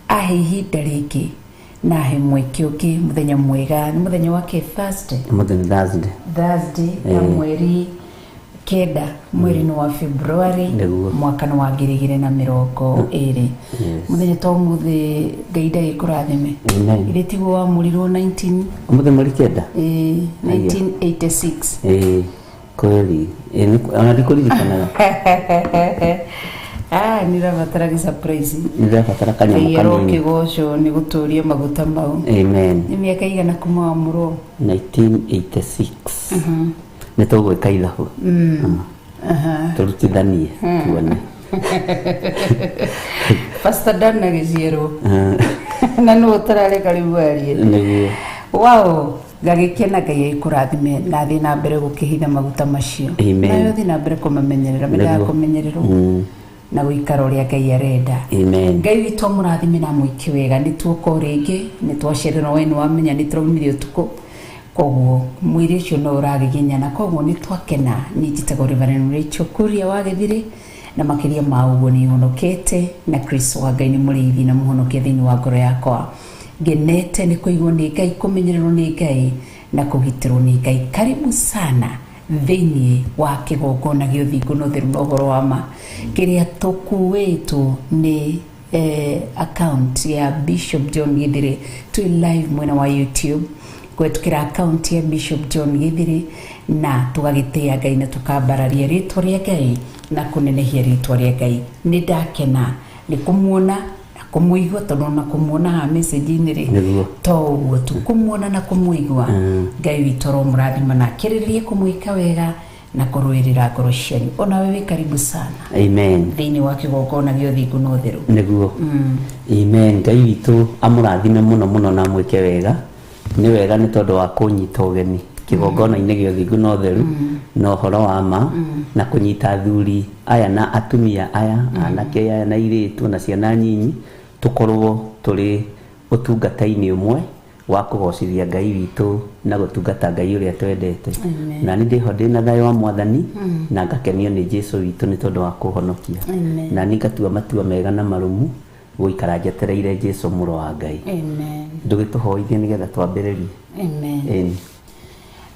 ahe ihinda rĩngĩ na ahe mweke ũngĩ, mũthenya mwega. Nĩ mũthenya wa kĩ? Thursday. Mũthenya Thursday. Thursday ya mweri 9 mweri-inĩ wa February Nĩguo. mwaka nĩ wa 2020. Yes. Mũthenya ta ũmũthĩ Ngai ndagĩkũrathime. Amen. Ithe tiguo wamũrirwo 19 Ũmũthĩ mweri 9? 1986. Ĩĩ. Kweli. Ona ndikũririkanaga. Ah, nĩũrabatara gĩ surprise. Nĩndĩrabatara kanyamũ Ngai kanini. arokĩgocwo nĩ gũtũria maguta mau. Amen. Nĩ mĩaka igana kuma wamũrwo? 1986. Nĩ tũgwĩka ithabu. Tũrutithanie tuone. Pastor Dan agĩciarwo. Na nũ ũtarareka rĩu arie. Nĩguo. Wow, ngagĩkena Ngai aikũrathime na thiĩ na mbere gũkĩhitha maguta macio. Amen. Nawe ũthiĩ na mbere kũmamenyerera, mendaga Nĩguo. kũmenyererwo na gũikara ũrĩa Ngai arenda. Amen. Ngai witũ amũrathime na amwĩke wega. Nĩ tuoka o rĩngĩ, nĩ twacererwo, we nĩ wamenya nĩ tũraumire ũtukũ, koguo mwĩrĩ ũcio no ũragiginyana, koguo nĩ twakena. Niĩ njĩtagwo Reverend Rachel Kuria wa Gĩthirĩ, na makĩria ma ũguo nĩ honokete na Kristo wa Ngai nĩ mũrĩithi na mũhonokia thĩinĩ wa ngoro yakwa. Ngenete nĩ kũigwo nĩ Ngai, kũmenyererwo nĩ Ngai na kũgitĩrwo nĩ Ngai. Karibu sana thĩinĩ wa kĩgongona gĩa ũthingu na ũtheru na ũhoro wa ma kĩrĩa tũkuĩtwo nĩ account ya Bishop John Githiri. Twĩ live mwena wa YouTube kũhetũkĩra account ya Bishop John Githiri, na tũgagĩtĩĩa Ngai na tũkambararia rĩtwa rĩa Ngai na kũnenehia rĩtwa rĩa Ngai. Nĩ ndakena nĩ kũmuona na kũmũigua, tondũ ona kũmuona haha message-inĩ rĩ Nĩguo. to ũguo tu, kũmuona na kũmũigua. Ngai witũ aromũrathima na akĩrĩrĩrie kũmwĩka wega na kũrũĩrĩra ngoro cianyu. Onawe wĩ karibu sana Amen. thĩinĩ wa kĩgongona gĩa ũthingu na ũtheru. Nĩguo. Amen. Ngai witũ amũrathime mũno mũno na amwĩke wega. Nĩ wega nĩ tondũ wa kũnyita ũgeni kĩgongona-inĩ gĩa ũthingu na ũtheru na ũhoro wa ma, na kũnyita athuri aya na atumia aya, anake aya na airĩtu na ciana nyinyi, tũkorwo tũrĩ ũtungata-inĩ ũmwe wa kũgocithia Ngai witũ na gũtungata Ngai ũrĩa twendete. Amen. Na nĩ ndĩho ndĩna thayũ wa Mwathani na ngakenio nĩ Jesũ witũ nĩ tondũ wa kũhonokia. Amen. Na nĩ ngatua matua mega na marũmu gũikara njetereire Jesũ mũrũ wa Ngai. Amen. Ndũgĩtũhoithie nĩgetha twambĩrĩrie. Amen. Ĩni.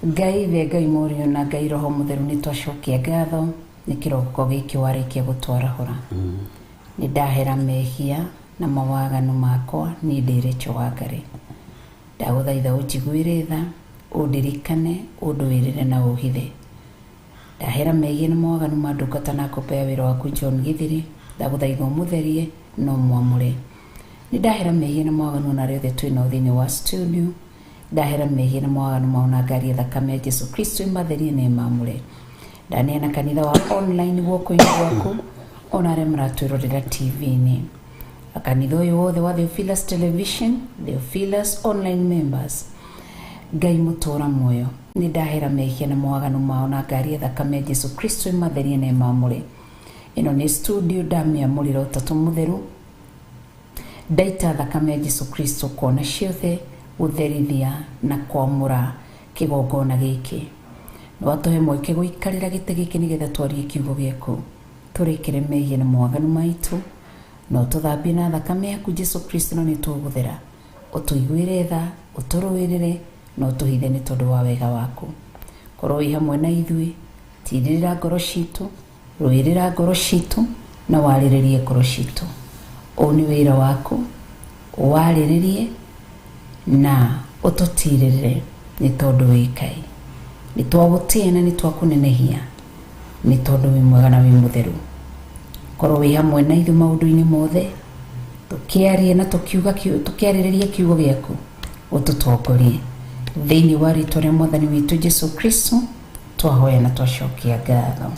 Ngai ithe, Ngai mũriũ na Ngai roho mũtheru, nĩ twacokia ngatho nĩ kĩroko gĩkĩ warĩkia gũtwarahũra. Nĩ ndahera mehia na mawaganu makwa, niĩ ndĩ Rachel Wangari. Ndagũthaitha ũnjiguĩre tha, ũndirikane, ũndũĩrĩre na ũhithe. Ndahera mehia na mawaganu ma ndungata na ngombo ya wĩra waku John Githiri, ndagũthaitha ũmũtherie na ũmwamũre. Nĩ ndahera mehia na mawaganu ona arĩa othe twĩ nao thĩinĩ wa studio. Ndahera mehia na mawaganu mao na ngari ya thakame ya Jesu Kristo ĩmatherie na ĩmamũre. Ndaneana kanitha wa online guoko-inĩ gwaku, ona arĩa maratwĩrorera TV-inĩ. Kanitha ũyũ wothe wa Theophilus Television, Theophilus online members, Ngai mũtũra muoyo, nĩ ndahera mehia na mawaganu mao na ngari ya thakame ya Jesu Kristo ĩmatherie na ĩmamũre. Ĩno nĩ studio ndamĩamũrĩra ũtatũ mũtheru, ndaita thakame ya Jesu Kristo kona ciothe gũtherithia na kwamũra kĩgongona gĩkĩ. Nĩ watũhe mweke gũikarĩra gĩtĩ gĩkĩ nĩgetha twarie kiugo gĩaku, tũrĩkĩre mehia na mawaganu maitũ, na ũtũthambie na thakame yaku Jesu Kristo, na nĩ tũgũthera. Ũtũiguĩre tha, ũtũrũĩrĩre na ũtũhithe nĩ tondũ wa wega waku. Korwo wĩ hamwe na ithuĩ, tirĩrĩra ngoro citũ, rũĩrĩra ngoro citũ na warĩrĩrie ngoro citũ. Ũũ nĩ wĩra waku, warĩrĩrie na ũtũtirĩrĩre nĩ tondũ wĩ Ngai. Nĩ twagũtĩĩa na nĩ twakũnenehia nĩ tondũ wĩ mwega na wĩ mũtheru. Korwo wĩ hamwe na ithuĩ maũndũ-inĩ mothe, tũkĩaria na tũkĩarĩrĩria kiugo gĩaku, ũtũtongorie thĩinĩ wa rĩtwa rĩa Mwathani witũ Jesu Kristo, twahoya na twacokia ngatho.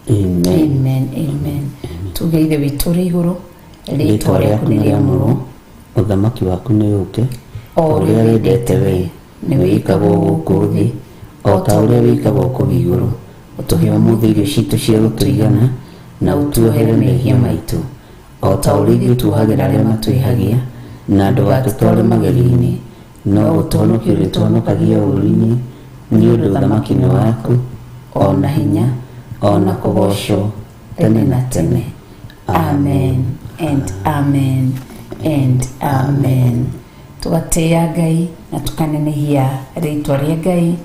Amen. Amen, amen. Tuge Ithe witũ ũrĩ igũrũ, rĩtwa rĩaku nĩ rĩamũrwo, ũthamaki waku nĩ ũke, o ũrĩa wendete we nĩ wĩkagwo gũkũ thĩ o ta ũrĩa wĩkagwo kũu igũrũ. Ũtũhe ũmũthĩ irio citũ cia gũtũigana, na ũtuohere mehia maitũ o ta ũrĩa ithuĩ tuohagĩra arĩa matwĩhagia, na ndũgatũtware magerio-inĩ, no ũtũhonokie ũrĩtũhonokagia ũũru-inĩ, nĩ ũndũ ũthamaki nĩ waku, o na hinya, o na kũgoocwo tene na tene. Amen and amen and amen. Tũgatĩĩa Ngai na tũkanenehia rĩtwa rĩa Ngai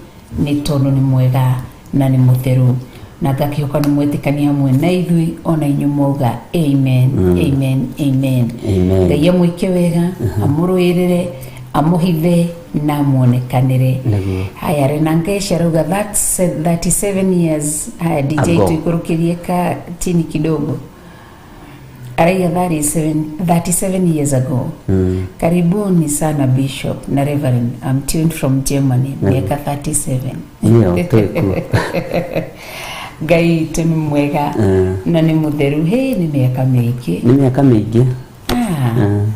nĩ tondũ nĩ mwega na nĩ mũtheru, na ngakĩhoka nĩ mwetĩkania hamwe na ithuĩ, ona inyuĩ mwauga amen. Amen, amen. Amen. Ngai amwĩke wega, amũrũĩrĩre, Amũhithe na amuonekanĩre. Nĩguo. Haya, Renangesha arauga that's 37 years. Haya, DJ, Ago. tuikũrũkĩrie ka chini kidogo. Araiga 37 years ago. Karibuni sana Bishop na Reverend. I'm tuned from Germany. Miaka 37. Nĩyo twĩkuo. Ngai witũ nĩ mwega na nĩ mũtheru. Hĩ, nĩ mĩaka mĩingĩ. Nĩ mĩaka mĩingĩ. Ah,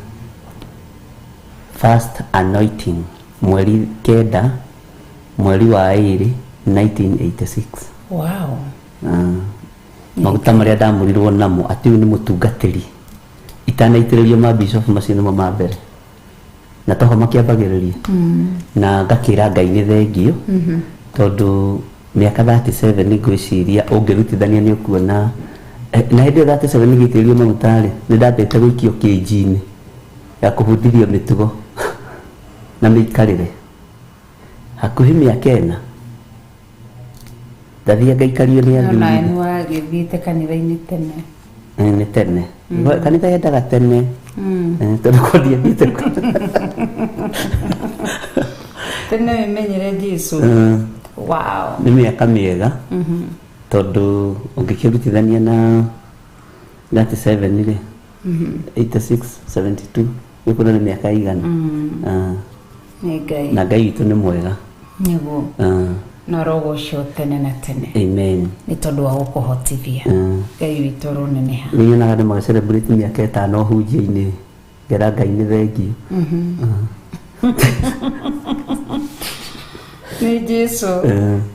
First anointing mweri 9 mweri wa 2 1986. Wow. Maguta marĩa ndamũrirwo namo atĩ ũyũ nĩ mũtungatĩri itanaitĩrĩrio ma bishop, macio nĩmo ma mbere na toho makĩambagĩrĩria na ngakĩra Ngai nĩ thengio, tondũ mĩaka 37 ngwĩciria ũngĩrutithania nĩ ũkuona. Na hĩndĩ ĩyo 37 ngĩitĩrĩrio maguta rĩ, nĩ ndambĩte gũikio kĩnji-inĩ ya kũbundithio mĩtugo na mĩikarĩre hakuhĩ mĩaka 4, ndathiĩ ngaikario nĩ No nawe athuri. nĩ wagĩthiĩte kanitha-inĩ tene. Nĩ tene. Kanitha yendaga tene. Tondũ ko ndiathiĩte Tene wĩmenyere Jesu. Wow. Nĩ mĩaka mĩega, tondũ ũngĩkĩrutithania na 37 rĩ, 86, 72, gũkũna nĩ mĩaka igana. Ah, Nĩ Ngai. Na Ngai witũ nĩ mwega. Nĩguo. Ah, Na arogocwo tene na tene. Amen. Nĩ tondũ wa gũkũhotithia. Ngai witũ aroneneha. Nĩ nyonaga andũ magĩcelebrate mĩaka 5 hunjia-inĩ, ngera Ngai nĩ thengio. Nĩ Jesu.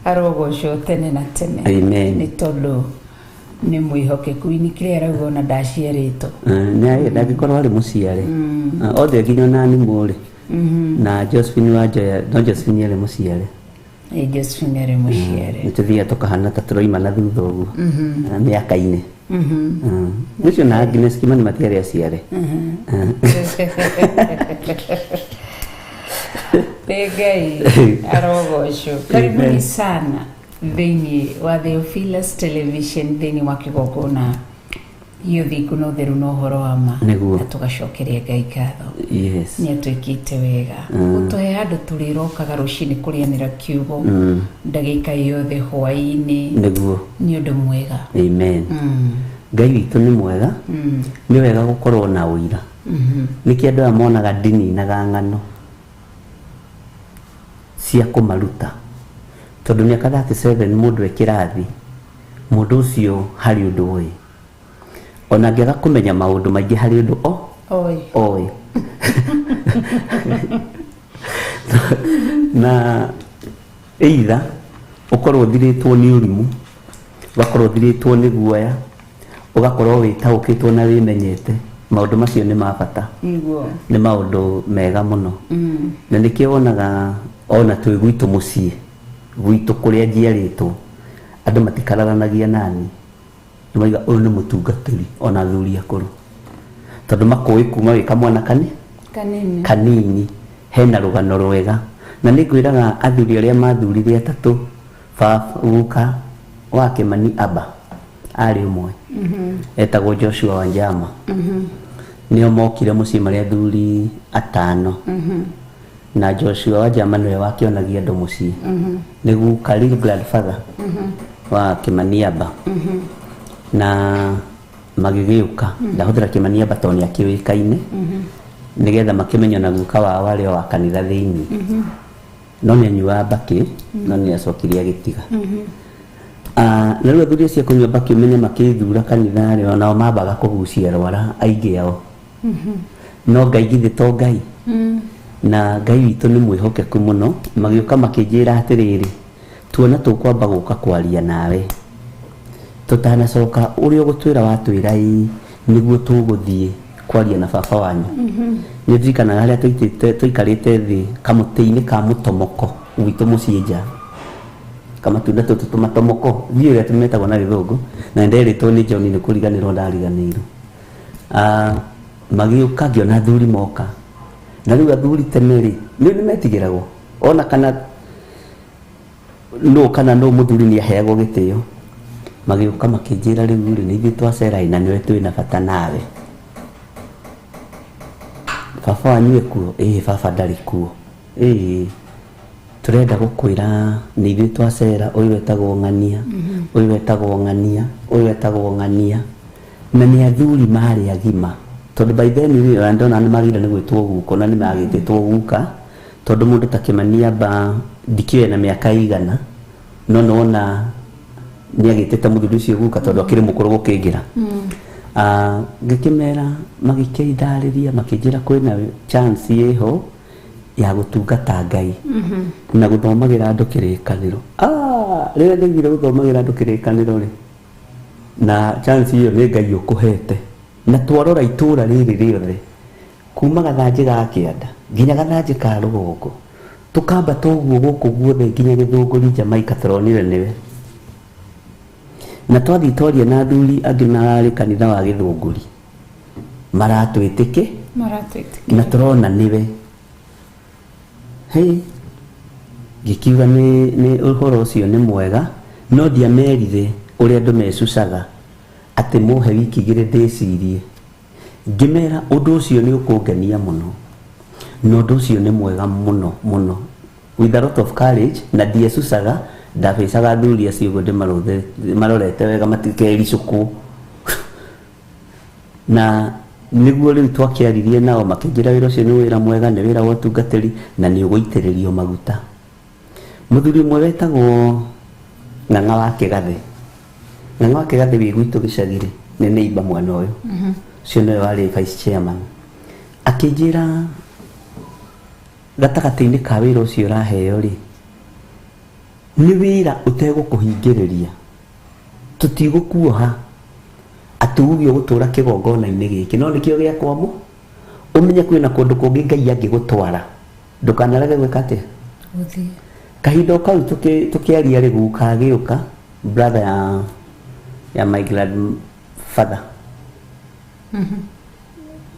Arogocwo tene na tene. Amen. Nĩ tondũ nĩ mwĩhokeku. Ini kĩrĩa arauga ona ndaciarĩtwo. Nĩ ndangĩkorwo arĩ mũciare. Ah, othe nginya ona nimũ rĩ na Josephine wa Njoya, no Josephine arĩ mũciare. Nĩ Josephine arĩ mũciare. Nĩ tũthiaga tũkahana ta tũroima na thutha ũguo mĩaka-inĩ. Ũcio na Agnes Kimani matiarĩ aciare. Nĩ Ngai arogocwo. Karibuni sana thĩinĩ wa Theophilus Television, thĩinĩ wa kĩgongona gĩa ũthingu na ũtheru na ũhoro wa ma. Nĩguo. Na tũgacokeria Ngai ngatho. Yes. Nĩ atwĩkĩte wega gũtũhe handũ tũrĩrokaga rũcinĩ kũrĩanĩra kiugo, ndagĩka yothe hwaĩ-inĩ. Nĩguo. Nĩ ũndũ mwega. Amen. Ngai witũ nĩ mwega. Nĩ wega gũkorwo na ũira. Nĩkĩ andũ aya monaga ndini inaga ng'ano cia kũmaruta, tondũ mĩaka 37 mũndũ e kĩrathi, mũndũ ũcio harĩ ũndũ ũĩ, ona angĩaga kũmenya maũndũ maingĩ, harĩ ũndũ o Oi. Oĩ. Na either ũkorwo ũthirĩtwo nĩ ũrimũ, ũgakorwo ũthirĩtwo nĩ guoya, ũgakorwo wĩtaũkĩtwo na wĩmenyete, maũndũ macio nĩ ma bata. Nĩguo. Nĩ maũndũ mega mũno, na nĩkĩo wonaga ona twĩ gwitũ mũciĩ gwitũ kũrĩa njiarĩtwo, andũ matikararanagia nani, nĩ maiga ũyũ nĩ mũtungatĩri, ona athuri akũrũ, tondũ makũĩ kuma wĩ kamwana kani kanini. Kanini hena rũgano rwega. Na nĩ ngwĩraga athuri arĩa mathurire atatũ, baba guka wa Kĩmani Aba arĩ ũmwe, etagwo Joshua Wanjama, nĩo mokire mũciĩ marĩ athuri atano, na Joshua Wanjama nĩwe wakĩonagia andũ mũciĩ, nĩ guka, real grandfather wa Kĩmani Aba. Na magĩgĩũka, ndahũthĩra Kĩmani Aba tondũ nĩ akĩũĩkaine, nĩgetha makĩmenyo na guka wao arĩ o wa kanitha thĩinĩ, no nĩ anyuaga mbakĩ, no nĩ acokire agĩtiga. Ah, na rĩu athuri acio a kũnyua mbakĩ, ũmenye makĩthura kanitha rĩ, onao mambaga kũgucia rwara aingĩ ao. No Ngai githĩ to Ngai, na Ngai witũ nĩ mwĩhokeku mũno. Magĩũka makĩnjĩra atĩrĩrĩ, tuona tũkwamba gũka kwaria nawe tũtanacoka, ũrĩa ũgũtwĩra watwĩra ĩĩ nĩguo tũgũthiĩ kwaria na baba wanyu. Nĩ ndirikanaga harĩa tũikarĩte thĩ kamũtĩ-inĩ ka mũtomoko gwitũ mũciĩ nja, kamatunda tũtũ tũmatomoko, ndiũĩ ũrĩa tũmetagwo na Gĩthũngũ, na nderĩtwo nĩ John, nĩ kũriganĩrwo ndariganĩirwo. Ah, magĩũka, ngĩona athuri moka, na rĩu athuri tene rĩ, nĩ metigĩragwo, ona kana nũ kana nũ mũthuri nĩ aheagwo gĩtĩo. Magĩũka makĩnjĩra, rĩu rĩ, nĩ ithuĩ twacera na nĩwe twĩna bata nawe. Baba wanyu ekuo? Ĩĩ, baba ndarĩ kuo. Ĩĩ, tũrenda gũkwĩra nĩ ithuĩ twacera, ũyũ wetagwo ng'ania, ũyũ wetagwo ng'ania, ũyũ wetagwo ng'ania, na nĩ athuri marĩ agima, tondũ by then rĩ, ona ndona nĩ magĩrĩire nĩ gwĩtwo guka, ona nĩ magĩtĩtwo guka, tondũ mũndũ ta Kĩmani amba ndikĩũĩ na mĩaka igana, no nĩwona nĩ agĩtĩte mũthuri ũcio guka, tondũ akĩrĩ mũkũrũ gũkĩngĩra. Ah, ngĩkĩmera, magĩkĩndarĩria, makĩnjĩra kwĩna chance ĩho ya gũtungata Ngai na gũthomagĩra andũ kĩrĩkanĩro. Ah, rĩrĩa ndaiguire gũthomagĩra andũ kĩrĩkanĩro rĩ, na chance ĩyo nĩ Ngai ũkũhete, na twarora itũra rĩrĩ rĩothe kuma gathanjĩ ga kĩanda nginya gathanjĩ ka rũgongo, tũkambata ũguo gũkũ guothe nginya Gĩthũngũri Jamaica, tũronire nĩwe. Na twathiĩ twaria na athuri angĩ mararĩ kanitha wa Gĩthũngũri, maratwĩtĩkĩ Maratwĩtĩkĩra. Na tũrona nĩwe. Hey, ngĩkiuga nĩ ũhoro ũcio nĩ mwega, no ndiamerire ũrĩa andũ mecucaga atĩ mũhe wiki 2 ndĩcirie. Ngĩmera ũndũ ũcio nĩ ũkũngenia mũno, na ũndũ ũcio nĩ mwega mũno mũno, with a lot of courage, na ndiecucaga. Ndabecaga athuri acio ũguo ndĩmarorete wega matikericũkwo, na nĩguo rĩu twakĩaririe nao, makĩnjĩra wĩra ũcio nĩ wĩra mwega, nĩ wĩra wa ũtungatĩri na nĩ ũgũitĩrĩrio maguta. Mũthuri ũmwe wetagwo Ng'ang'a wa Kĩgathĩ, Ng'ang'a wa Kĩgathĩ wĩ gwitũ gĩcagi-rĩ, nĩ neighbor mwena ũyũ, ũcio nĩwe warĩ vice chairman, akĩnjĩra gatagatĩ-inĩ ka wĩra ũcio ũraheo rĩ, nĩ wĩra ũtegũkũhingĩrĩria, tũtigũkuoha atĩ uge ũgũtũra kĩgongona-inĩ gĩkĩ, no nĩkĩo gĩakwa mũ ũmenye kwĩna kũndũ kũngĩ Ngai angĩgũtwara, ndũkanarege gwĩka atĩa? Gũthiĩ. Kahinda o kau tũkĩaria rĩ, guka agĩũka, brother ya my grandfather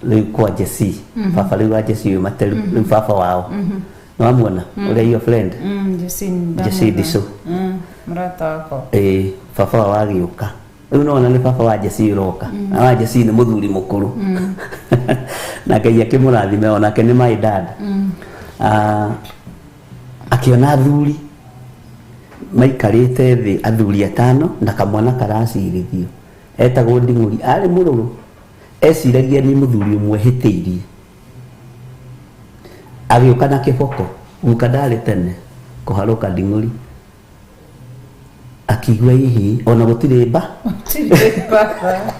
rĩu kwa Jesse, baba rĩu wa Jesse ũyũ Materu, rĩu baba wao nĩwamuona ũrĩa your friend. Jesse. Jesse Ndiso. Mũrata wakwa. Ĩĩ, baba wao agĩũka rĩu, nona nĩ baba wa Jesse ũroka, na wa Jesse nĩ mũthuri mũkũrũ, na Ngai akĩmũrathime, onake nĩ my dad. Ah, akĩona athuri maikarĩte thĩ, athuri atano na kamwana karacirithio etagwo Nding'ũri, arĩ mũrũrũ, eciragia nĩ mũthuri ũmwe hĩtĩirie. Agĩũka na kĩboko, guka ndarĩ tene kũharũka Nding'ũri, akiigua hihi ona gũtirĩ mba. Tirĩ baba.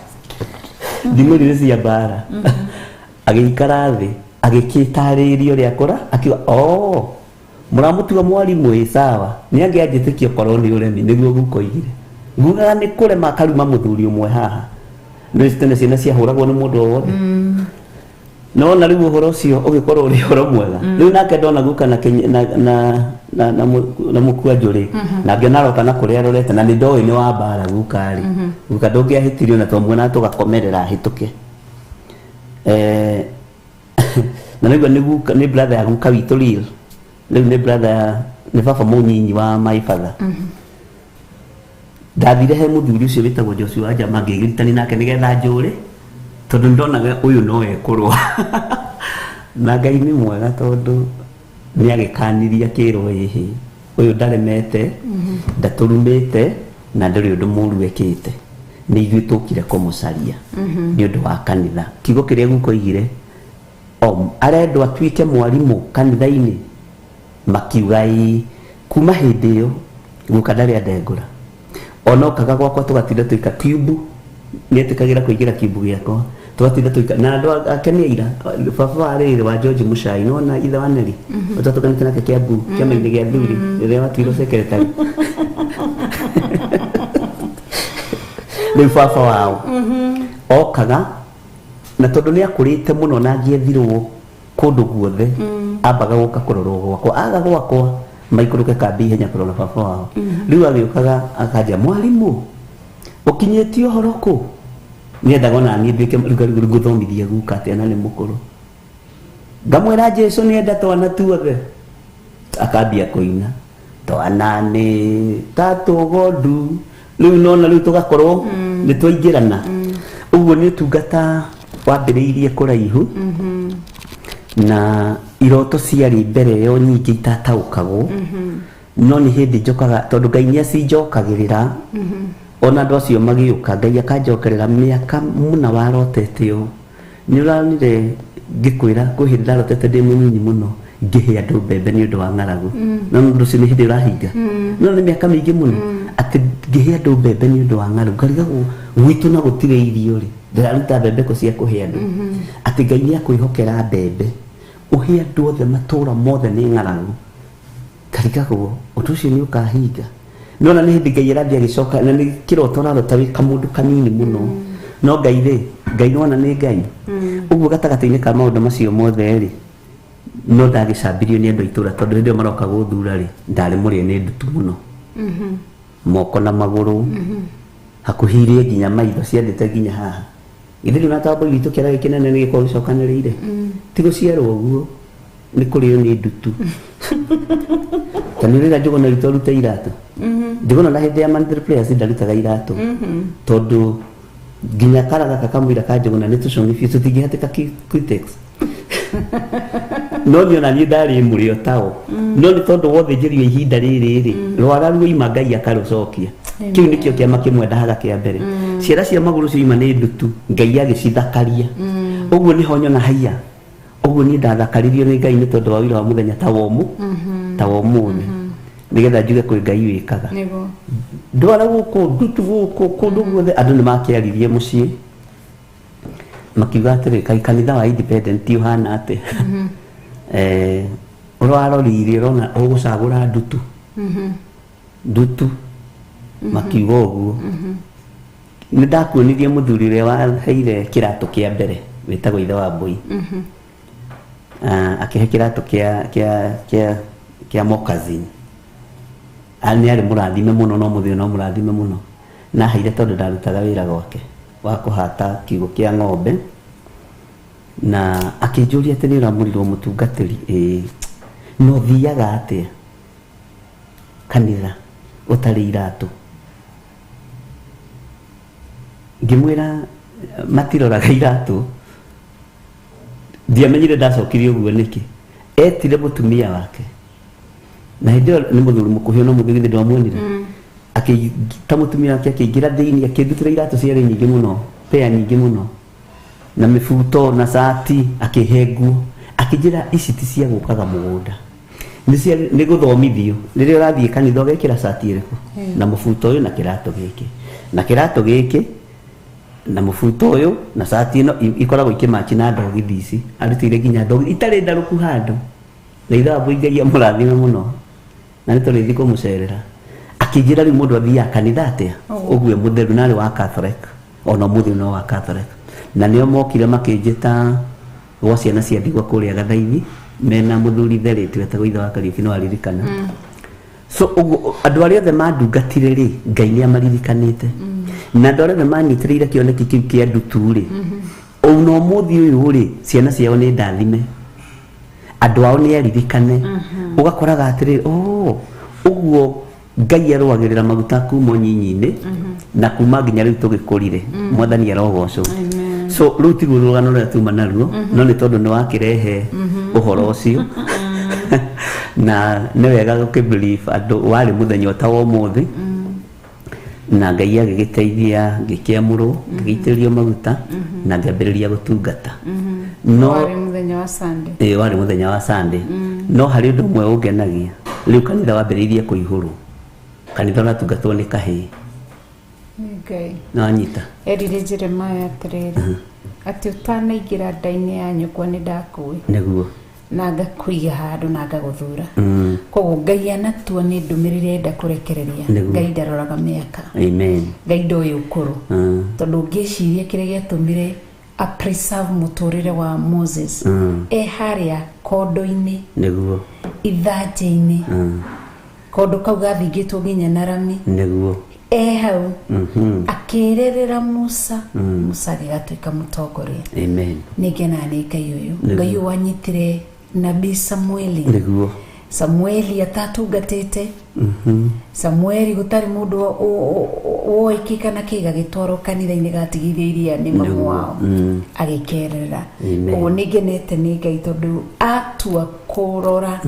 Nding'ũri nĩ cia mbara. Agĩikara thĩ, agĩkĩtarĩrio ũrĩa kũra, akiuga, "Oh, mũramũtua mwarimũ, ĩ sawa, nĩ angĩanjĩtĩkia okorwo nĩ ũremi." Nĩguo guka oigire, ngugaga nĩ kũrema akaruma mũthuri ũmwe haha. Nĩ tene ciana ciahũragwo nĩ mũndũ o wothe. Nona rĩu ũhoro ũcio ũgĩkorwo ũrĩ ũhoro mwega. Rĩu nake ndona guka na na mũkwanjũ rĩ, na ngĩona aroka na kũrĩa arorete, na nĩ ndoĩ nĩ wa mbara guka rĩ, guka ndũngĩahĩtirio, na twamuona tũgakomerera ahĩtũke. Eh, na nĩguo nĩ guka, nĩ brother ya guka witũ real, rĩu nĩ brother ya nĩ baba mũnyinyi wa my father. Ndathire he mũthuri ũcio wĩtagwo Joshua Njama, ngĩgiritani nake nĩgetha njũre, tondũ ndonaga ũyũ no ekũrũa. Na Ngai nĩ mwega, tondũ nĩ agĩkanirie, akĩrwo ĩhĩ, ũyũ ndaremete, ndatũrumĩte, na ndũrĩ ũndũ mũru ekĩte, nĩ ithuĩ tũkire kũmũcaria nĩ ũndũ wa kanitha. Kiugo kĩrĩa guka oigire, o arendwo atuĩke mwarimũ kanitha-inĩ, makiuga ĩĩ. Kuma hĩndĩ ĩyo guka ndarĩ andengũra, ona okaga gwakwa tũgatinda tũika kiumbu, nĩetĩkagĩra kũingĩra kiumbu gĩakwa, tũgatinda tũika na andũ ake nĩ aira. Baba wa rĩrĩ wa George Muchai, nĩwona ithe wa Neri ũtatũkanĩte nake Kiambu kĩama-inĩ gĩa thuri rĩrĩa watuirwo secretary, rĩu baba wao okaga, na tondũ nĩ akũrĩte mũno na angĩethirwo kũndũ guothe, ambaga gũka kũrorwo gwakwa, aga gwakwa maikũrũke kambi ihenya kũrora baba wao. Rĩu agĩũkaga akanja, "Mwarimũ, ũkinyĩtie ũhoro kũ?" Nĩendaga ona niĩ nduĩke rĩu ngũthomithia guka atĩa na nĩ mũkũrũ? Ngamwĩra Jesu nĩenda twana tuothe, akambia kũina twana nĩ ta tũgondu. Rĩu nona rĩu tũgakorwo nĩ twaingĩrana ũguo. Nĩ ũtungata wambĩrĩirie kũraihu. Na iroto ciarĩ mbere ĩyo nyingĩ itataũkagwo. No nĩ hĩndĩ njokaga tondũ Ngai nĩ acinjokagĩrĩra. Ona andũ acio magĩũka Ngai akanjokerera mĩaka mũna warotete ũũ. Nĩ ũronire ngĩkwĩra kwĩ hĩndĩ ndarotete ndĩ mũnyinyi mũno ngĩhe andũ mbembe nĩ ũndũ wa ng'aragu. No ũndũ ũcio nĩ hĩndĩ ũrahinga. No nĩ mĩaka mĩingĩ mũno atĩ ngĩhe andũ mbembe nĩ ũndũ wa ng'aragu. Ngarigagwo gwitũ na gũtirĩ irio rĩ, ndĩraruta mbembe kũ cia kũhe andũ. Atĩ Ngai nĩ akwĩhokera mbembe ũhe andũ othe matũũra mothe nĩ ng'aragu. Ngarigagwo ũndũ ũcio nĩ ũkahinga. No na nĩ hĩndĩ Ngai arathiĩ agĩcoka na nĩ kĩroto ũrarota wĩ kamũndũ kanini mũno. No Ngai rĩ, Ngai nĩwona nĩ Ngai. Ũguo gatagatĩ-inĩ ka maũndũ macio mothe rĩ, no ndagĩcambirio nĩ andũ a itũũra tondũ hĩndĩ ĩyo maroka gũthura rĩ, ndarĩ mũrĩe nĩ ndutu mũno. Moko na magũrũ, hakuhĩ irie nginya maitho ciathĩte nginya haha. Githĩ ndũnatambũ gwitũ kĩara gĩkĩ kĩnene nĩ gĩkoragwo gĩcokanĩrĩire. Ti gũciarwo ũguo, nĩ kũrĩo nĩ ndutu. Ta nĩ ũrĩra Njũgũna witũ arute iratũ. Njũgũna na hĩndĩ ya monthly prayers ndarutaga iratũ. Tondũ nginya kara gaka kamũira ka Njũgũna nĩ tũcong'i biũ tũtingĩhatĩka cutex. No niĩ ona niĩ ndarĩ mũrĩo tao. No nĩ tondũ wa ũthĩnjĩri wa ihinda rĩrĩ rĩ, rwara ruoima Ngai akarũcokia. Kĩu nĩkĩo kĩama kĩmwe ndahaga kĩa mbere. Ciara cia magũrũ cioima nĩ ndutu, Ngai agĩcithakaria. Ũguo nĩho nyona haiya. Ũguo niĩ ndathakaririo nĩ Ngai nĩ tondũ wa wĩra wa mũthenya ta wa ta wa ũmũthĩ. Nĩgetha njuge kwĩ Ngai wĩkaga. Ndwara gũkũ ndutu gũkũ kũndũ guothe andũ nĩ makĩaririe mũciĩ. Makiuga atĩrĩ kaĩ kanitha wa independent ũhana atĩa? Ũrarorire ũrona ũgũcagũra ndutu. Ndutu. Makiuga ũguo. Nĩ ndakuonirie mũthuri ũrĩa waheire kĩratũ kĩa mbere wĩtagwo ithe wa mbũi. Akĩhe kĩratũ kĩa moccasin. Nĩ arĩ mũrathime mũno no mũthĩ no mũrathime mũno. Na aheire tondũ ndarutaga wĩra gwake wa kũhata kiugũ kĩa ng'ombe. Na akĩnjũria atĩ nĩ ũramũrirwo mũtungatĩri? Ĩĩ. No thiaga atĩa kanitha ũtarĩ iratũ? Ngĩmwĩra matiroraga iratũ. Ndiamenyire ndacokirie ũguo nĩkĩ. Etire mũtumia wake. Na hĩndĩ ĩyo nĩ mũthuri mũkuhĩ no mũthuri githĩ ndwamuonire. Akĩta mũtumia wake akĩingĩra thĩinĩ akĩndutĩra iratũ ciarĩ nyingĩ mũno, pea nyingĩ mũno. Na mĩbuto na cati akĩhe nguo. Akĩnjĩra ici ti cia gũkaga mũgũnda. Nĩ gũthomithio. Rĩrĩa ũrathiĩ kanitha ũgekĩra cati ĩrĩkũ? Na mũbuto ũyũ na kĩratũ gĩkĩ. Na kĩratũ gĩkĩ na mũbuto ũyũ na cati ĩno ikoragwo ikĩmachi na ndogithi ici. Arutĩire nginya ndogithi itarĩ ndarũku handũ. Na ithe wa mbũi Ngai amũrathime mũno. Na nĩ tũrĩthiĩ kũmũcerera. Akĩnjĩra rĩu mũndũ athiaga kanitha atĩa? Ũguo e mũtheru na arĩ wa Catholic. Ona ũmũthĩ no wa Catholic. Na nĩo mokire makĩnjĩta gwa ciana cia ndigwa kũrĩa Gathaithi mena mũthuri Therĩti wetagwo ithe wa Kariũki no aririkana. So ũguo andũ arĩa othe mandungatire rĩ, Ngai nĩ amaririkanĩte. Na andũ arĩa othe manyitĩrĩire kĩoneki kĩu kĩa ndutu rĩ, ona ũmũthĩ ũyũ rĩ, ciana ciao nĩ ndathime. Andũ ao nĩ aririkane. Ũgakoraga atĩrĩrĩ, oh, ũguo Ngai arũagĩrĩra maguta kuma ũnyinyi-inĩ na kuma nginya rĩu tũgĩkũrire. Mwathani arogocwo. So rĩu tiguo rũgano rũrĩa tuma naruo, no nĩ tondũ nĩ wakĩrehe ũhoro ũcio. Na nĩ wega gũkĩ-believe andũ warĩ mũthenya ta wa ũmũthĩ. Na Ngai agĩgĩteithia ngĩkĩamũrwo, ngĩgĩitĩrĩrio maguta na ngĩambĩrĩria gũtungata. No warĩ mũthenya wa Sunday. Ĩĩ warĩ mũthenya wa Sunday. No harĩ ũndũ ũmwe ũngenagia. Rĩu kanitha wambĩrĩirie kũihũrwo. Kanitha ũratungatwo nĩ kahĩĩ. Ngai. Nĩwanyita? Erire Jeremiah atĩrĩrĩ, atĩ ũtanaingĩra nda-inĩ ya nyũkwa nĩ ndakũĩ. Nĩguo. Na ngakũiga handũ na ngagũthura. Koguo Ngai anatua nĩ ndũmĩrĩri enda kũrekereria. Ngai ndaroraga mĩaka. Amen. Ngai ndoĩ ũkũrũ. Tondũ ũngĩciria kĩrĩa gĩatũmire a preserve mũtũrĩre wa Moses. E harĩa kondo-inĩ. Nĩguo. Ithanjĩ-inĩ. Kondo kau gathingĩtwo nginya na rami. Nĩguo. E hau. Akĩrerera Musa. Musa agĩgatuĩka mũtongoria. Amen. Nĩ ngenaga nĩ Ngai ũyũ. Ngai ũyũ wanyitire Nabii Samueli. Nĩguo. Samueli atatungatĩte. Samueli gũtarĩ mũndũ woĩki kana kĩ gagĩtwarwo kanitha-inĩ gatigithia iria nĩ mamu wao agĩkerera. Ũguo nĩ ngenete nĩ Ngai tondũ atua kũrora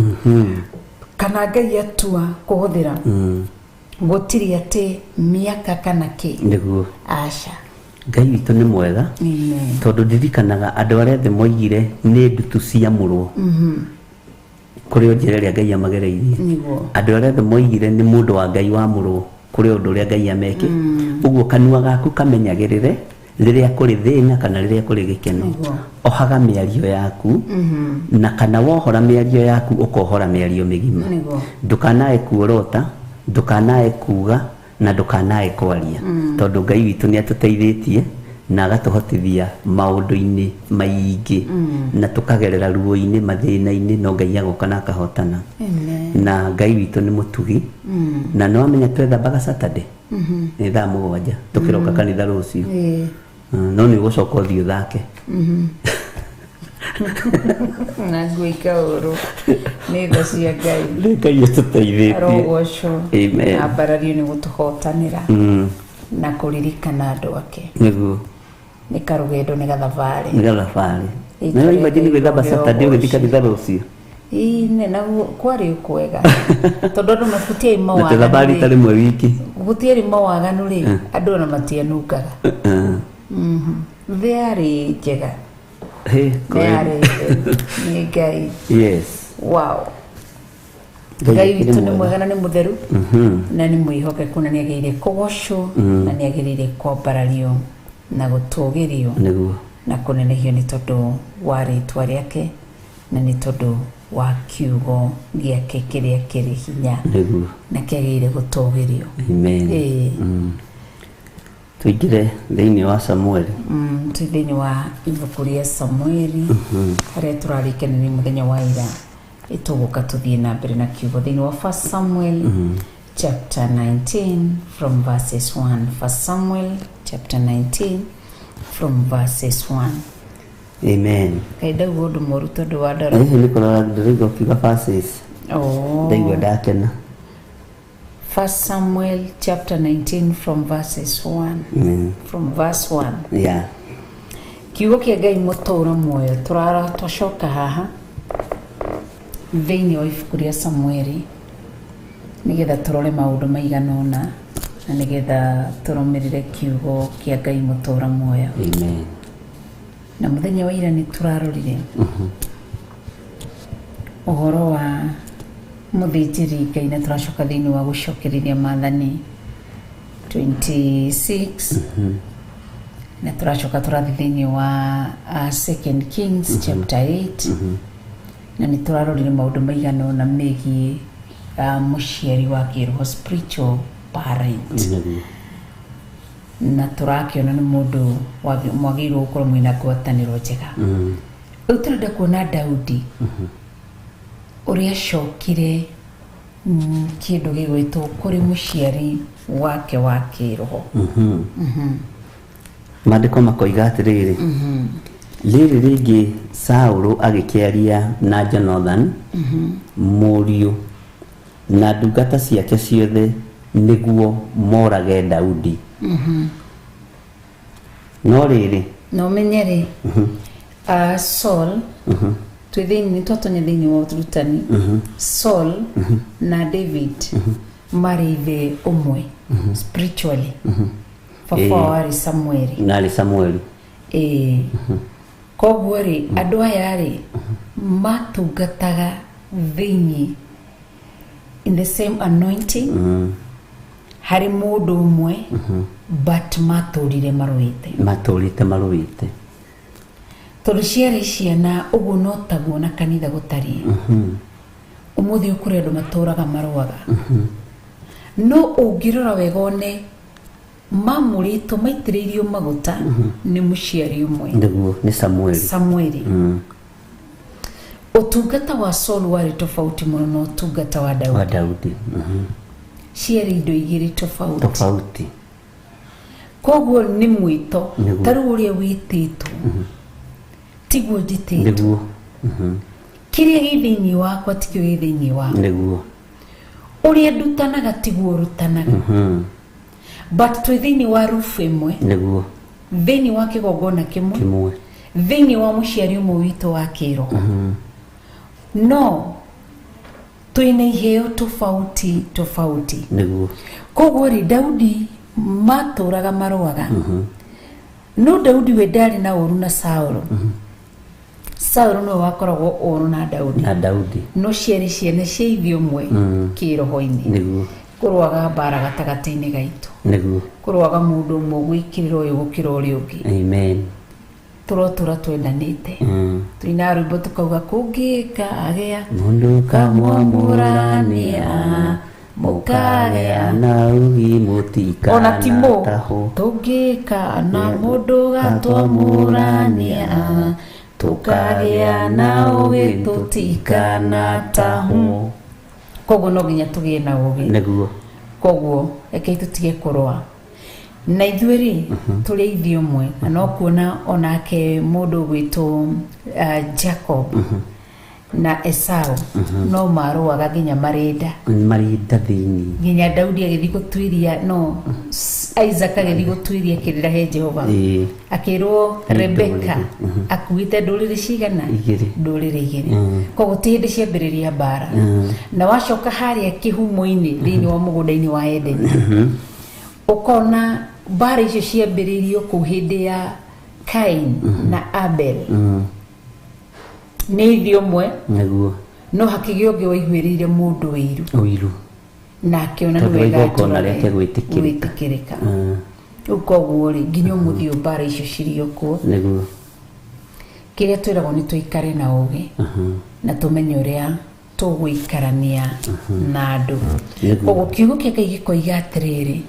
kana Ngai atua kũhũthĩra gũtirĩ atĩ mĩaka kana kĩ. Nĩguo. Aca. Ngai witũ nĩ mwega tondũ ndirikanaga andũ arĩa othe moigire nĩ ndutu ciamũrwo kũrĩ o njĩra ĩrĩa Ngai amagereirie. Andũ arĩa othe moigire nĩ mũndũ wa Ngai wamũrwo kũrĩ ũndũ ũrĩa Ngai ameke. Ũguo kanua gaku kamenyagĩrĩre rĩrĩa kũrĩ thĩna kana rĩrĩa kũrĩ gĩkeno. Ohaga mĩario yaku na kana wohora mĩario yaku ũkohora mĩario mĩgima. Ndũkanae kuorota, ndũkanae kuga na ndũkanae kwaria tondũ Ngai witũ nĩ atũteithĩtie na agatũhotithia maũndũ-inĩ maingĩ na tũkagerera ruo-inĩ mathĩna-inĩ no Ngai agoka na akahotana. Na Ngai witũ nĩ mũtugi na no amenya twethambaga Saturday nĩ thaa 7 tũkĩroka kanitha rũciũ. No nĩ ũgũcoka ũthiĩ ũthake. Na ngwĩka ũru nĩ tha cia Ngai. Nĩ Ngai ũtũteithĩtie. Arogocwo. Amen. Ambarario nĩ gũtũhotanĩra na kũririkana andũ ake. Nĩguo. Nĩ karũgendo nĩ gathabarĩ. Nĩ gathabarĩ. Na imagine gwĩthamba Saturday ũgĩthiĩ kanitha rũciũ. Ĩĩ na kwarĩ kwega tondũ andũ gũtiarĩ Na twĩthambaga mawaganu rita rĩ. rĩmwe wiki. Gũtiarĩ mawaganu rĩ, andũ ona matianungaga. Thĩ yarĩ njega. Hĩ, Thĩ yarĩ theru. Nĩ Ngai. Yes. Wow. Ngai witũ nĩ mwega na nĩ mũtheru na nĩ mwĩhokeku na nĩ agĩrĩire kũgocwo na nĩ agĩrĩire kwambarario na gũtũgĩrio Nĩguo. na kũnenehio nĩ tondũ wa rĩtwa rĩake na nĩ tondũ wa kiugo gĩake kĩrĩa kĩrĩ hinya Nĩguo. na kĩagĩrĩire gũtũgĩrio. Amen. Ĩĩ. Tũingĩre thĩinĩ wa Samueli. Twĩ thĩinĩ wa ibuku rĩa Samueli harĩa tũrarĩkanĩria mũthenya wa ira ĩtũgũka tũthiĩ na mbere na kiugo thĩinĩ wa 1 Samuel chapter 19 from verses 1. 1 Samuel chapter 19 from verses 1. Amen. Ngai ndauga ũndũ mũru tondũ wa ndora. Hihi nĩ kũrora ndĩraigua ũkiuga verses. Ndaigua ndakena. 1 Samuel chapter 19 from verses 1. From verse 1. Yeah. Kiugo kĩa Ngai mũtũũra muoyo tũrara twacoka haha thĩinĩ wa ibuku rĩa Samueli nĩgetha tũrore maũndũ maigana ũna na nĩgetha tũrũmĩrĩre kiugo kĩa Ngai mũtũũra muoyo. Amen. Na mũthenya wa ira nĩ tũrarorire ũhoro wa mũthĩnjĩri Ngai na tũracoka thĩinĩ wa gũcokereria maathani 26 na tũracoka tũrathiĩ thĩinĩ wa 2 Kings chapter 8 na nĩ tũrarorire maũndũ maigana ũna megiĩ mũciari wa kĩroho spiritual parent. Nĩguo. Na tũrakĩona nĩ mũndũ mwagĩrĩirwo gũkorwo mwĩna ngwatanĩro njega. Rĩu tũrenda kuona Daudi ũrĩa acokire kĩndũ gĩgwĩtwo kũrĩ mũciari wake wa kĩroho. Maandĩko makoiga atĩrĩrĩ, rĩrĩ rĩngĩ Saũlũ agĩkĩaria na Jonathan mũriũ na ndungata ciake ciothe nĩguo morage Daudi. No rĩrĩ, Na ũmenye rĩ, Saul twĩ thĩinĩ nĩ twatonya thĩinĩ wa ũrutani. Saul na David marĩ ithe ũmwe spiritually. Baba wao arĩ Samueli. Narĩ Samueli. Ĩĩ. Koguo rĩ, andũ aya rĩ matungataga thĩinĩ in the same anointing harĩ mũndũ ũmwe but matũrire marũĩte. Matũrĩte marũĩte. Tondũ ciarĩ ciana ũguo no taguo na kanitha gũtariĩ. Ũmũthĩ kũrĩ andũ matũraga marũaga. No ũngĩrora wega one mamũrĩtwo maitĩrĩirio maguta nĩ mũciari ũmwe. Nĩguo nĩ Samueli. Samueli. Ũtungata wa Saul warĩ tofauti mũno na ũtungata wa Daudi. Wa Daudi. Ciarĩ indo igĩrĩ tofauti. Tofauti. Koguo nĩ mwĩto Nĩguo. ta rĩu ũrĩa wĩtĩtwo tiguo njĩtĩtwo. Nĩguo. Kĩrĩa gĩ thĩinĩ wakwa tikĩo gĩ thĩinĩ waku. Nĩguo. Ũrĩa ndutanaga tiguo ũrutanaga. But twĩ thĩinĩ wa rufu ĩmwe, Nĩguo. thĩinĩ wa kĩgongona kĩmwe, Kĩmwe. thĩinĩ wa mũciari ũmwe witũ wa kĩroho, no twĩna iheo tofauti tofauti. Nĩguo. Koguo rĩ, Daudi matũraga marũaga, no Daudi we ndarĩ na ũru na Saũlũ. Saũlũ nĩwe wakoragwo ũru na Daudi. Na Daudi. No ciarĩ ciana cia ithe ũmwe kĩroho-inĩ. Nĩguo. Kũrũaga mbara gatagatĩ-inĩ gaitũ, Nĩguo. kũrũaga mũndũ ũmwe gwĩkĩrĩra ũyũ gũkĩra ũrĩa ũngĩ. Amen. Tũrotũra twendanĩte. Twina rwĩmbo tũkauga kũngĩka agĩa Mũndũ kamwamũrania mũkagĩa na ũgi mũtikana ona timo tahwo. Tũngĩka na mũndũ gatwamũrania tũkagĩa na ũgĩ tũtikana tahwo. Koguo no nginya tũgĩe na ũgĩ. Nĩguo. Koguo rekei tũtige kũrũa na ithuĩ rĩ, tũrĩ ithuĩ ũmwe. Na no kuona onake mũndũ ũgwĩtwo Jacob na Esau no marũaga nginya marĩnda. Marinda thĩinĩ. Nginya Daudi agĩthiĩ gũtuiria, no Isaac agĩthiĩ gũtuiria kĩrĩra he Jehova, akĩrwo Nĩ Rebeka ndũrĩrĩ. akuĩte ndũrĩrĩ cigana? Igĩrĩ. Ndũrĩrĩ igĩrĩ. Koguo ti hĩndĩ ciambĩrĩria mbara. Na wacoka harĩa kĩhumo-inĩ thĩinĩ wa mũgũnda-inĩ wa Edeni, ũkona mbara icio ciambĩrĩirio kũu hĩndĩ ya Kain na Abel. Nĩ ithiĩ ũmwe, Nĩguo. no hakĩgĩa ũngĩ waiguĩrĩire mũndũ wĩiru Ũiru. na akĩona nĩ Tondũ wega igongona atũrage rĩake gwĩtĩkĩrĩka. gwĩtĩkĩrĩka. Rĩu koguo rĩ, nginya ũmũthĩ ũyũ mbara icio cirĩ o kuo. Nĩguo. Kĩrĩa twĩragwo nĩ tũikare na ũgĩ na tũmenye ũrĩa tũgũikarania na andũ. Nĩguo. Koguo kiugo kĩa Ngai gĩkoiga atĩrĩrĩ,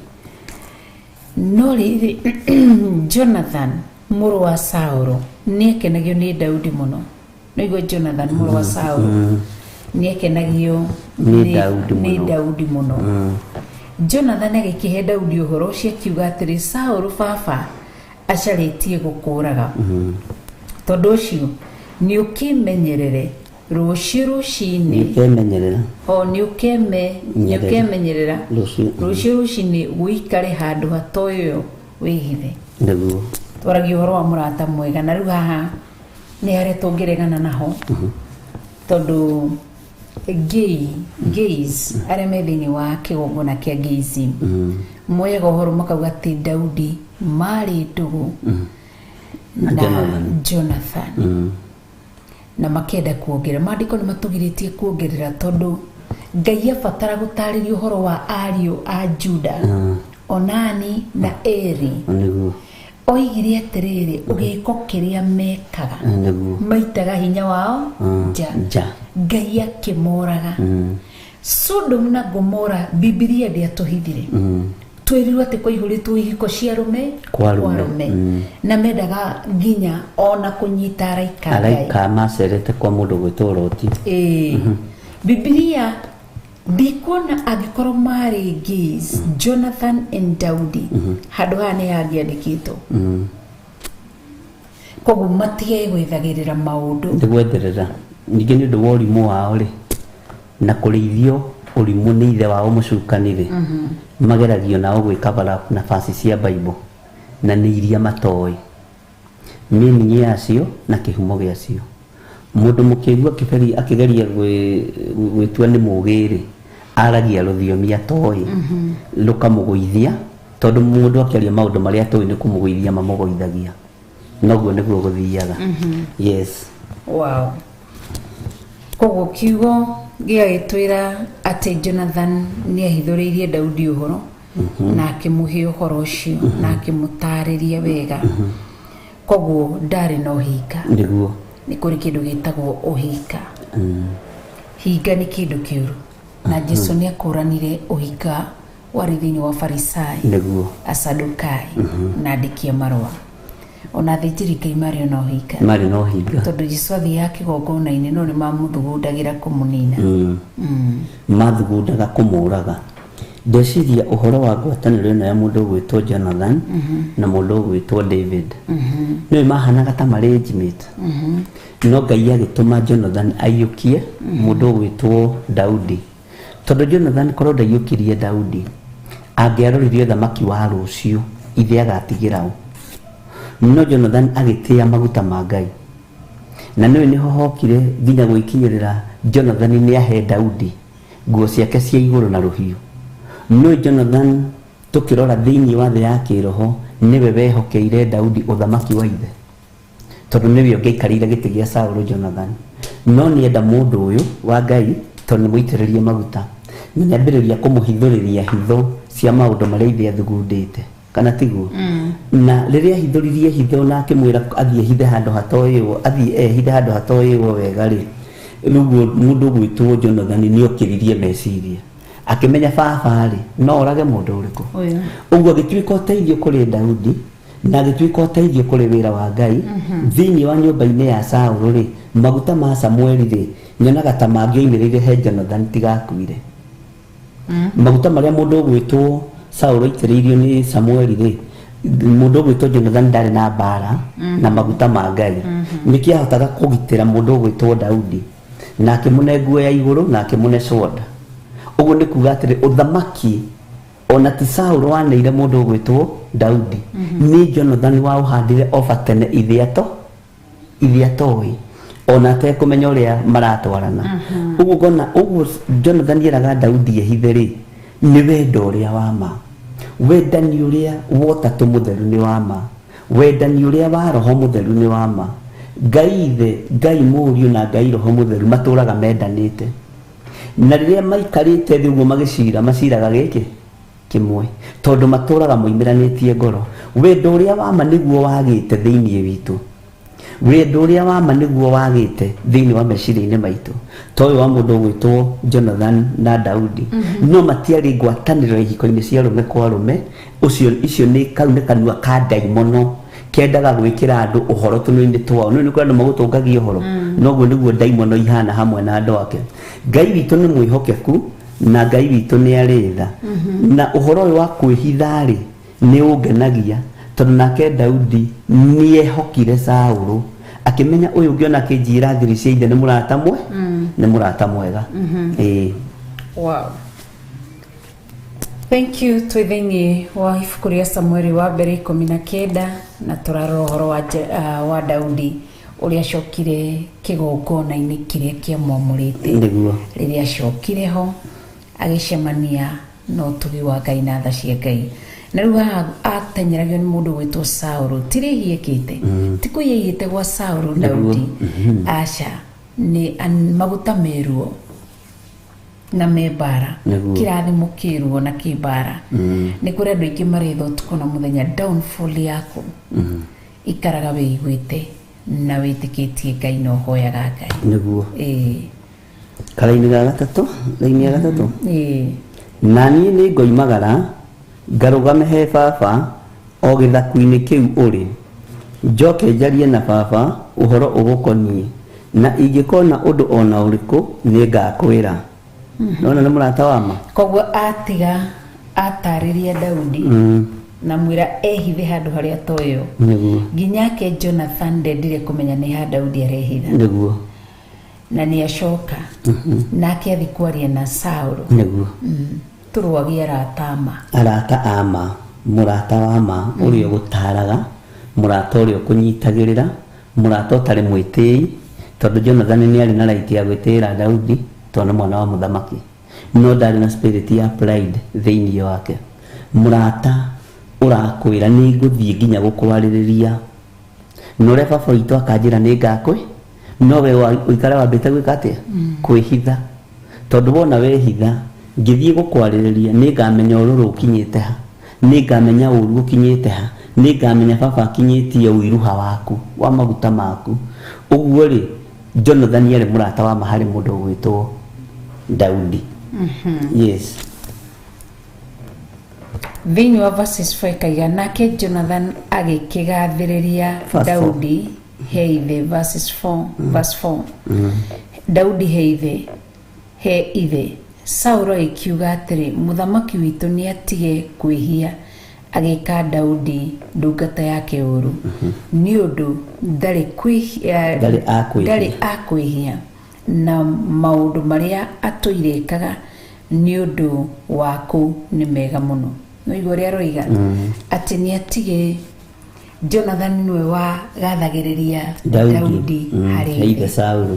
no rĩrĩ, Jonathan mũrũ wa Saũlũ nĩekenagio nĩ Daudi mũno. Nĩguo Jonathan mũrũ wa Saũlũ nĩekenagio Nĩ Daudi nĩ mũno. Daudi mũno. Jonathan agĩkĩhe Daudi ũhoro ũcio akiuga atĩrĩ, Saũlũ baba acarĩtie gũkũraga, tondũ ũcio nĩ ũkĩmenyerere rũciũ rũcinĩ. Nĩũkemenyerera. O nĩ ũkeme nĩ Nyerere. ũkemenyerera Rũciũ. Rũciũ rũcinĩ ũikare handũ hatoĩyo wĩhithe. Nĩguo. Twaragia ũhoro wa mũrata mwega, na rĩu haha nĩ harĩa tũngĩregana naho, tondũ gays arĩa me thĩinĩ wa kĩgongona kĩa gayism moyaga ũhoro makauga atĩ Daudi marĩ ndũgũ Na na Jonathan. Jonathan, na makenda kuongerera. Maandĩko nĩ matũgirĩtie kuongerera, tondũ Ngai abatara gũtarĩria ũhoro wa ariũ a Juda, Onani na Eri, Nĩguo. oigire atĩrĩrĩ, ũgĩko kĩrĩa mekaga, Nĩguo. maitaga hinya wao nja. Nja. Ngai akĩmoraga. Sodom na Gomora, Bibilia ndĩatũhithire. Twĩrirwo atĩ kwaihũrĩtwo ihiko cia arũme Kwa arũme. Na mendaga nginya ona kũnyita araika a Ngai. Araika macerete kwa mũndũ gwĩtwo Loti. Ĩĩ. Bibilia ndikuona angĩkorwo marĩ gays, Jonathan and Daudi, handũ haha nĩ hangĩandĩkĩtwo. Koguo matige gwethagĩrĩra maũndũ. Nĩ gwetherera. Ningĩ nĩ ũndũ wa ũrimũ wao rĩ, na kũrĩithio ũrimũ nĩ ithe wao mũcukani rĩ, mageragio nao gwĩkabara nafasi cia Bible na nĩ iria matoĩ meaning yacio na kĩhumo gĩacio. Mũndũ mũkĩgu akĩgeria gwĩtua nĩ mũgĩ rĩ, aragia rũthiomi atoĩ rũkamũgũithia, tondũ mũndũ akĩaria maũndũ marĩa atoĩ nĩ kũmũgũithia mamũgũithagia. Noguo nĩguo gũthiaga. Yes. Wow. Koguo kiugo gĩgagĩtwĩra atĩ Jonathan nĩ ahithũrĩirie Daudi ũhoro na akĩmũhe ũhoro ũcio na akĩmũtarĩria wega. Koguo ndarĩ na ũhinga. Nĩguo. Nĩ kũrĩ kĩndũ gĩtagwo ũhinga. Hinga nĩ kĩndũ kĩũru, na Jesu nĩ akũranire ũhinga warĩ thĩinĩ wa Farisai, Nĩguo. Asadukai na andĩki a marũa, ona athĩnjĩri Ngai marĩ ona ũhinga. Marĩ na ũhinga. Tondũ Jesu athiaga kĩgongona-inĩ, no nĩ mamũthugundagĩra kũmũnina. Mathugundaga kũmũraga. Ndeciria ũhoro wa ngwatanĩro ĩno ya mũndũ ũgwĩtwo Jonathan na mũndũ ũgwĩtwo David. Nĩwe mahanaga ta marĩ age mate, no Ngai agĩtũma Jonathan aiyũkie mũndũ ũgwĩtwo Daudi, tondũ Jonathan korwo ndaiyũkirie Daudi, angĩaroririe ũthamaki wa rũciũ ithe agatigĩra ũ. No Jonathan agĩtĩĩa maguta ma Ngai, na nĩwe nĩho hokire nginya gwĩkinyĩrĩra Jonathan nĩ ahe Daudi nguo ciake cia igũrũ na rũhiũ. No Jonathan, tũkĩrora thĩinĩ wa thĩ ya kĩroho, nĩwe wehokeire Daudi ũthamaki wa ithe, tondũ nĩwe ũngĩaikarĩire gĩtĩ gĩa Saũlũ, Jonathan. No nĩenda mũndũ ũyũ wa Ngai, tondũ nĩ mũitĩrĩrie maguta, na nĩambĩrĩria kũmũhithũrĩria hitho cia maũndũ marĩa ithe athugundĩte, kana tiguo? Na rĩrĩa ahithũririe hitho na akĩmwĩra athiĩ hithe handũ hatoĩwo, athiĩ ehithe handũ hatoĩwo wega rĩ, rĩu mũndũ ũgwĩtwo Jonathan nĩ okĩririe meciria, akĩmenya baba rĩ, no orage mũndũ ũrĩkũ. Ũyũ. Ũguo agĩtuĩka ũteithio kũrĩ Daudi na agĩtuĩka ũteithio kũrĩ wĩra wa Ngai thĩinĩ wa nyũmba-inĩ ya Saũlũ rĩ. Maguta ma Samueli rĩ, nyonaga ta mangĩoimĩrĩire he Jonathan tigakuire. Maguta marĩa mũndũ ũgwĩtwo Saũlũ aitĩrĩirio nĩ Samueli rĩ, mũndũ ũgwĩtwo Jonathan ndarĩ na mbara na maguta ma Ngai, nĩkĩo ahotaga kũgitĩra mũndũ ũgwĩtwo Daudi na akĩmũne nguo ya igũrũ na akĩmũne sword. Ũguo nĩ kuga atĩrĩ, ũthamaki ona ti Saũlũ waneire mũndũ ũgwĩtwo Daudi, nĩ Jonathan waũhandire oba tene ithe ato ithe atoĩ ona atekũmenya ũrĩa maratwarana. Ũguo ngona ũguo Jonathan eraga Daudi ehithe rĩ, nĩ wendo ũrĩa wa ma, wendani ũrĩa wa Ũtatũ Mũtheru nĩ wa ma, wendani ũrĩa wa Roho Mũtheru nĩ wa ma. Ngai Ithe, Ngai Mũriũ na Ngai Roho Mũtheru matũraga mendanĩte, na rĩrĩa maikarĩte thĩ ũguo magĩcira, maciraga gĩkĩ kĩmwe, tondũ matũraga moimĩranĩtie ngoro. Wendo ũrĩa wa ma nĩguo wagĩte thĩinĩ witũ, wendo ũrĩa wa ma nĩguo wagĩte thĩinĩ wa meciria-inĩ maitũ, ta ũyũ wa mũndũ ũgwĩtwo Jonathan na Daudi. No matiarĩ ngwatanĩro ihiko-inĩ cia rũme kwa rũme. Ũcio icio nĩ kau nĩ kanua ka ndaimono kendaga gwĩkĩra andũ ũhoro tũnua-inĩ twao. Nĩ kũrĩ andũ magũtũngagia ũhoro, noguo nĩguo ndaimono ihana hamwe na andũ ake. Ngai witũ nĩ mwĩhokeku na Ngai witũ nĩ arĩ tha, na ũhoro ũyũ wa kwĩhitha rĩ, nĩ ũngenagia, tondũ nake Daudi nĩehokire Saũlũ, akĩmenya ũyũ ũngĩona akĩnjĩra thiri cia ithe nĩ mũrata mwe, nĩ mũrata mwega. Ĩĩ. Wow. Thank you. Twĩ thĩinĩ wa ibuku rĩa Samueli wa Mbere 19, na tũrarora ũhoro wa Daudi ũrĩa acokire kĩgongona-inĩ kĩrĩa kĩamwamũrĩte. Rĩrĩa acokire ho, agĩcemania na ũtugi wa Ngai na tha cia Ngai. Na rĩu haha atenyeragio nĩ mũndũ gwĩtwo Saũlũ. Ti rĩhia ekĩte, ti kũiya aiyĩte gwa Saũlũ. Daudi aca, nĩ maguta meruo na me mbara. Kĩrathimo kĩruo na kĩ mbara. Nĩ kũrĩ andũ aingĩ marĩtha ũtukũ na mũthenya downfall yaku. Ikaraga wĩiguĩte na wĩtĩkĩtie Ngai na ũhoyaga Ngai. Ĩĩ. Karaini ga gatatũ, raini ya gatatũ. Ĩĩ. Na niĩ nĩ ngoimagara ngarũgame he baba o gĩthaku-inĩ kĩu ũrĩ, njoke njarie na baba ũhoro ũgũkoniĩ, na ingĩkona ũndũ ona ũrĩkũ, nĩ ngakwĩra. Nona nĩ mũrata wa ma. Koguo atiga atarĩria Daudi na mwĩra ehithe handũ harĩa atoĩo, nginyake Jonathan ndendire kũmenya nĩ ha Daudi arehitha. Na nĩ acoka nake athi kwaria na Saũlũ. Tũrũagie arata ma. Arata a ma, mũrata wa ma ũrĩa ũgũtaraga, mũrata ũrĩa ũkũnyitagĩrĩra, mũrata ũtarĩ mwĩtĩi, tondũ Jonathan nĩ arĩ na right ya gwĩtĩĩra Daudi tondũ nĩ mwana wa mũthamaki, no ndarĩ na spirit ya pride thĩinĩ wake. Mũrata ũrakwĩra nĩ ngũthiĩ nginya gũkwarĩrĩria na ũrĩa baba witũ akanjĩra nĩ ngakwĩ, no we ũikare wambĩte gwĩka atĩa? Kwĩhitha, tondũ wona wehitha, ngĩthiĩ gũkwarĩrĩria, nĩ ngamenya ũrũrũ ũkinyĩte ha, nĩ ngamenya ũru ũkinyĩte ha, nĩ ngamenya baba akinyĩtie ũiruha waku wa maguta maku. Ũguo rĩ, Jonathan arĩ mũrata wa ma harĩ mũndũ ũgwĩtwo Daudi. Yes. Thĩinĩ wa verses 4 ĩkaiga, nake Jonathan agĩkĩgathĩrĩria Verse 4. Daudi he ithe. Verses 4, verse 4, Daudi he ithe, he ithe. Saũlũ agĩkiuga atĩrĩ, mũthamaki witũ nĩ atige kwĩhia agĩka Daudi ndungata yake ũũru, nĩ ũndũ ndarĩ kwĩhia, Ndarĩ akwĩhia. ndarĩ akwĩhia na maũndũ marĩa atũire ekaga nĩ ũndũ waku nĩ mega mũno. Nĩwaigua ũrĩa aroiga atĩ nĩ atige Jonathan nĩwe wagathagĩrĩria Daudi harĩ Nĩ ithe ithe. Saũlũ.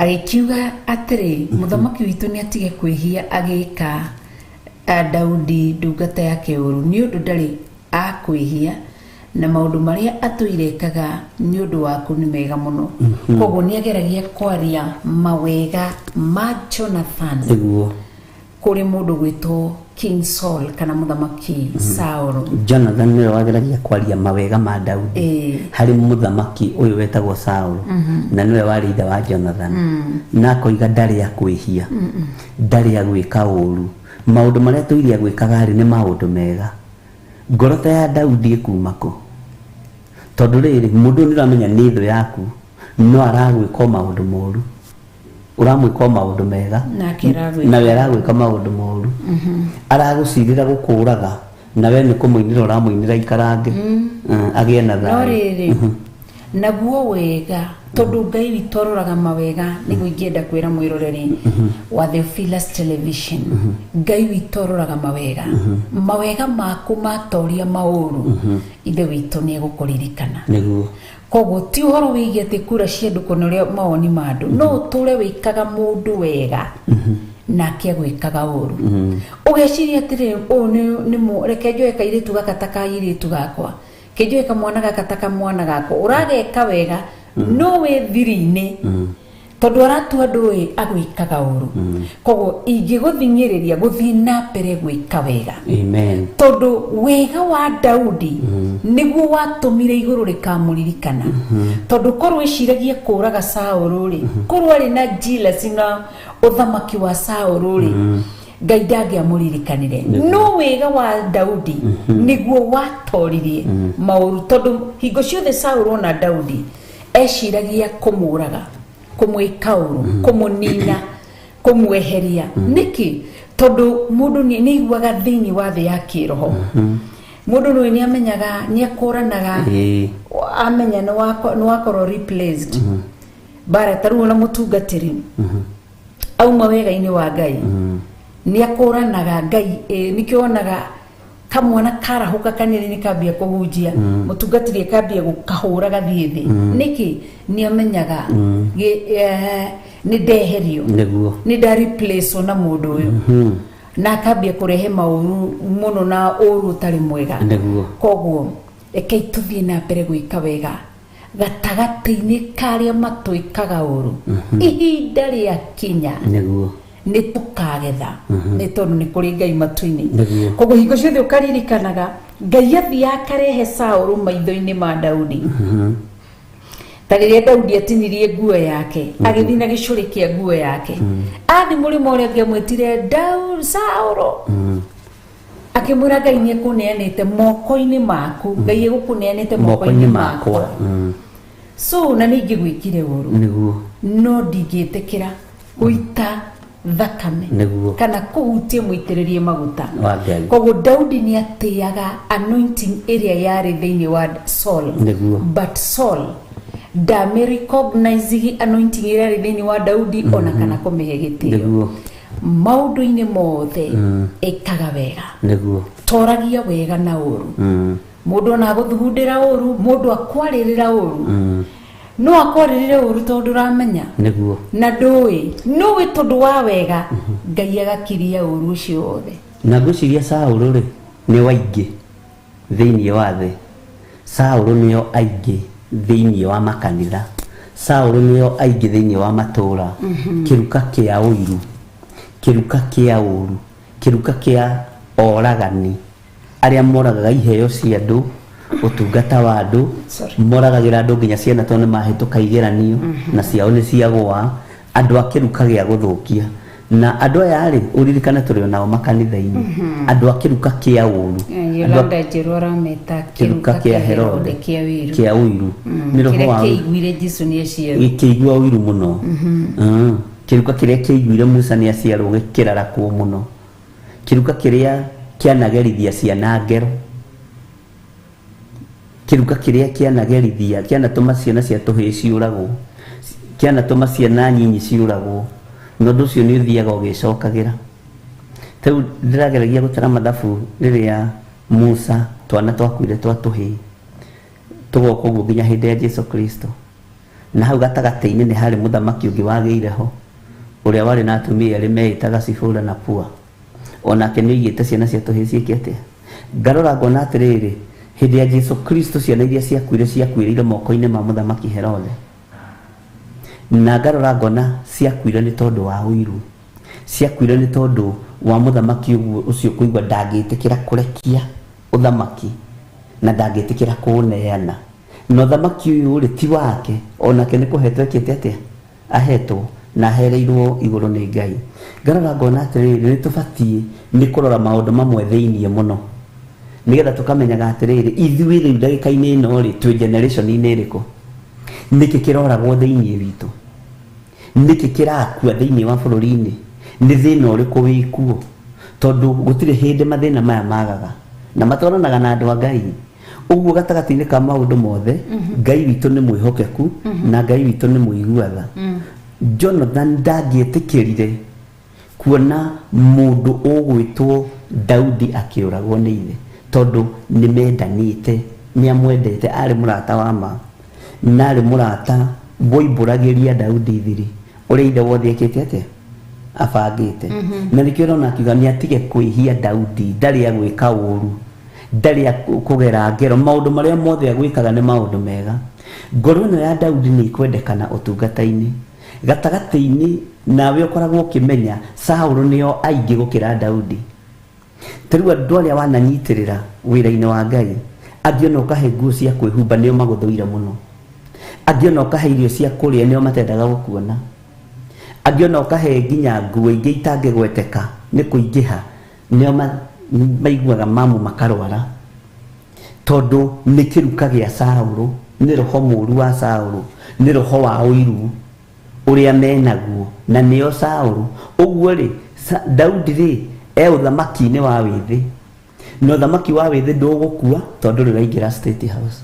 Agĩkiuga atĩrĩ, mũthamaki witũ nĩ atige kwĩhia agĩka Daudi ndungata yake ũũru, nĩ ũndũ ndarĩ akwĩhia na maũndũ marĩa atũire ekaga nĩ ũndũ waku nĩ mega mũno. Koguo nĩ ageragia kwaria mawega ma Jonathan Nĩguo. kũrĩ mũndũ gwĩtwo King Saul kana mũthamaki Saul. Jonathan nĩwe wageragia kwaria mawega ma Daudi harĩ mũthamaki ũyũ wetagwo Saul, na nĩwe warĩ ithe wa Jonathan, na akoiga ndarĩ akwĩhia, ndarĩ agwĩka ũru, maũndũ marĩa tũire agwĩkaga rĩ nĩ maũndũ mega. Ngoro ta ya Daudi ĩkuma kũ? Tondũ rĩrĩ, mũndũ ũyũ nĩũramenya nĩ thũ yaku, no aragwĩka o maũndũ moru, ũramwĩka o maũndũ mega, Nake aragwĩka. nawe aragwĩka maũndũ moru, aragũcirĩra gũkũraga, na we nĩ kũmũinĩra ũramũinĩra ikarange, agĩe na No thayũ. rĩrĩ, naguo wega, tondũ Ngai witũ aroraga mawega, nĩguo ingĩenda kwĩra mwĩroreri wa Theophilus Television, Ngai witũ aroraga mawega, mawega maku matoria maũru, ithe witũ nĩ egũkũririkana. Nĩguo. Koguo ti ũhoro wĩgiĩ atĩ kura cia andũ kana ũrĩa mawoni ma andũ, no ũtũre wĩkaga mũndũ wega nake agwĩkaga ũru, ũgeciria atĩrĩ, ũyũ nĩ reke njoe kairĩtu gaka ta kairĩtu gakwa, kĩnjoe kamwana gaka ta kamwana gakwa, ũrageka wega no wĩ thiri-inĩ, tondũ aratua ndũĩ agwĩkaga ũru. Koguo ingĩgũthing'ĩrĩria gũthiĩ na mbere gwĩka wega, Amen. tondũ wega wa Daudi nĩguo watũmire igũrũ rĩkamũririkana. Tondũ korwo eciragia kũraga Saũlũ rĩ, korwo arĩ na jealousy na ũthamaki wa Saũlũ rĩ, Ngai ndangĩamũririkanire. No wega wa Daudi nĩguo watoririe maũru, tondũ hingo ciothe Saũlũ ona Daudi eciragia kũmũraga, kũmwĩka ũru, kũmũnina, kũmweheria. Nĩkĩ? Tondũ mũndũ nĩ aiguaga thĩinĩ wa thĩ ya kĩroho, mũndũ nĩ nĩ amenyaga, nĩ akũranaga, amenya nĩ wakorwo replaced bara. Ta rĩu ona mũtungatĩri auma wega-inĩ wa Ngai nĩ akũranaga Ngai, nĩkĩo onaga kamwana karahũka kanitha-inĩ kambia kũhunjia, mũtungatĩri akambia gũkahũra gathiĩ thĩ. Nĩkĩ? Nĩ amenyaga nĩ ndeherio, Nĩguo. nĩ nda replace na mũndũ ũyũ, na akambia kũrehe maũru mũno na ũru ũtarĩ mwega. Nĩguo. Koguo rekei tũthiĩ na mbere gwĩka wega gatagatĩ-inĩ karĩa matwĩkaga ũru. Ihinda rĩa kinya, Nĩguo. nĩ tũkagetha, nĩ tondũ nĩ kũrĩ Ngai matu-inĩ. Nĩguo. Koguo hingo ciothe ũkaririkanaga Ngai athiaga akarehe Saũlũ maitho-inĩ ma Daudi, ta rĩrĩa Daudi atinirie nguo yake, agĩthiĩ na gĩcũrĩ kĩa nguo yake, athiĩ mũrĩmo ũrĩa ũngĩ, amwĩtire Saũlũ, akĩmwĩra Ngai nĩ ekũneanĩte moko-inĩ maku, Ngai egũkũneanĩte moko-inĩ moko-inĩ makwa. makwa, so na nĩ ingĩgwĩkire ũru, Nĩguo. no ndingĩtĩkĩra gũita thakame Nĩguo. kana kũhutia mũitĩrĩrie maguta wa Ngai. Koguo Daudi nĩ atĩaga anointing ĩrĩa yarĩ thĩinĩ wa Saul. Nĩguo. But Saul ndamĩ recognize anointing ĩrĩa yarĩ thĩinĩ wa Daudi ona kana kũmĩhe gĩtĩo. Nĩguo. Maũndũ-inĩ mothe ĩkaga wega, Nĩguo. toragia wega na ũru. Mũndũ ona agũthugundĩra ũru, mũndũ akwarĩrĩra ũru, no akwarĩrĩre ũru tondũ ndũramenya Nĩguo. na ndũĩ, nũĩ tondũ wa wega Ngai agakiria ũru ũcio wothe. Na ngwĩciria Saũlũ rĩ nĩ waingĩ thĩinĩ wa thĩ, Saũlũ nĩo aingĩ thĩinĩ wa makanitha, Saũlũ nĩo aingĩ thĩinĩ wa matũũra, kĩruka kĩa ũiru, kĩruka kĩa ũru, kĩruka kĩa oragani, arĩa moragaga iheo cia andũ, ũtungata wa andũ. Sorry. Moragagĩra andũ nginya ciana tondũ nĩ mahĩtũka igeranio na ciao nĩ ciagũa, andũ a kĩruka gĩa gũthũkia. Na andũ aya rĩ, ũririkane tũrĩ onao makanitha-inĩ, andũ a kĩruka kĩa ũru, andũ a Yolanda Njerũ arameta kĩruka kĩa Herode, kĩa wĩru, kĩa ũiru, nĩ roho kĩrĩa wa kĩaiguire Jesu nĩ aciarwo. Gĩkĩigua ũiru mũno. Kĩruka kĩrĩa kĩaiguire Musa nĩ aciarwo gĩkĩrarakwo mũno. Kĩruka kĩrĩa kĩanagerithia ciana ngero. Kĩruka kĩrĩa kĩanagerithia kĩanatũma ciana cia tũhĩĩ ciũragwo, kĩanatũma ciana nyinyi ciũragwo, na ũndũ ũcio nĩ ũthiaga ũgĩcokagĩra. Ta rĩu ndĩrageragia gũtara mathabu rĩrĩa Musa twana twakuire twa tũhĩĩ tũgoka ũguo nginya hĩndĩ ya Jesu Kristo. Na hau gatagatĩ-inĩ nĩ harĩ mũthamaki ũngĩ wagĩire ho ũrĩa warĩ na atumia erĩ meĩtaga Sifora na Pua. Onake nĩ oigĩte ciana cia tũhĩĩ ciĩke atĩa. Ngarora ngona atĩrĩrĩ, hĩndĩ ya Jesu Kristo ciana iria ciakuire ciakuĩrĩire moko-inĩ ma mũthamaki Herode. Na ngarora ngona ciakuire nĩ tondũ wa ũiru, ciakuire nĩ tondũ wa mũthamaki ũguo ũcio kũigua ndangĩtĩkĩra kũrekia ũthamaki na ndangĩtĩkĩra kũũneana. Na ũthamaki ũyũ rĩ ti wake, onake nĩ kũhetwo ekĩte atĩa, ahetwo na ahereirwo igũrũ nĩ Ngai. Ngarora ngona atĩrĩrĩ, nĩ tũbatiĩ nĩ kũrora maũndũ mamwe thĩiniĩ mũno, nĩgetha tũkamenyaga atĩrĩrĩ, ithuĩ rĩu ndagĩka-inĩ ĩno rĩ twĩ generation-inĩ ĩrĩkũ, nĩkĩ kĩroragwo thĩiniĩ witũ, nĩkĩ kĩrakua thĩiniĩ wa bũrũri-inĩ, nĩ thĩna ũrĩkũ wĩkuo, tondũ gũtirĩ hĩndĩ mathĩna maya magaga na matwaranaga na andũ a Ngai. Ũguo gatagatĩ-inĩ ka maũndũ mothe, Ngai witũ nĩ mwĩhokeku na Ngai witũ nĩ mũigua tha. Jonathan ndangĩetĩkĩrire kuona mũndũ ũgwĩtwo Daudi akĩũragwo nĩ ithe, tondũ nĩ mendanĩte, nĩ amwendete, arĩ mũrata wa ma na arĩ mũrata woimbũragĩria Daudi thiri ũrĩa ithe wothe ekĩte atĩa abangĩte. Na nĩkĩo ũrona akiuga nĩ atige kwĩhia Daudi, ndarĩ agwĩka ũru, ndarĩ kũgera ngero, maũndũ marĩa mothe agwĩkaga nĩ maũndũ mega. Ngoro ĩno ya Daudi nĩ ĩkwendekana ũtungata-inĩ. Gatagatĩ-inĩ nawe ũkoragwo ũkĩmenya Saũlũ nĩo aingĩ gũkĩra Daudi. Ta rĩu andũ arĩa wananyitĩrĩra wĩra-inĩ wa Ngai, angĩ ona ũkahe nguo cia kwĩhumba nĩo magũthũire mũno, angĩ ona ũkahe irio cia kũrĩa nĩo matendaga gũkuona, angĩ ona ũkahe nginya nguo ingĩ itangĩgweteka nĩ kũingĩha nĩo maiguaga mamu makarwara, tondũ nĩ kĩruka gĩa Saũlũ, nĩ roho mũũru wa Saũlũ, nĩ roho wa ũiru ũrĩa menaguo, na nĩo Saũlũ. Ũguo rĩ, Daudi rĩ e ũthamaki-inĩ wa wĩthĩ, na ũthamaki wa wĩthĩ ndũgũkua tondũ rĩ waingĩra State House.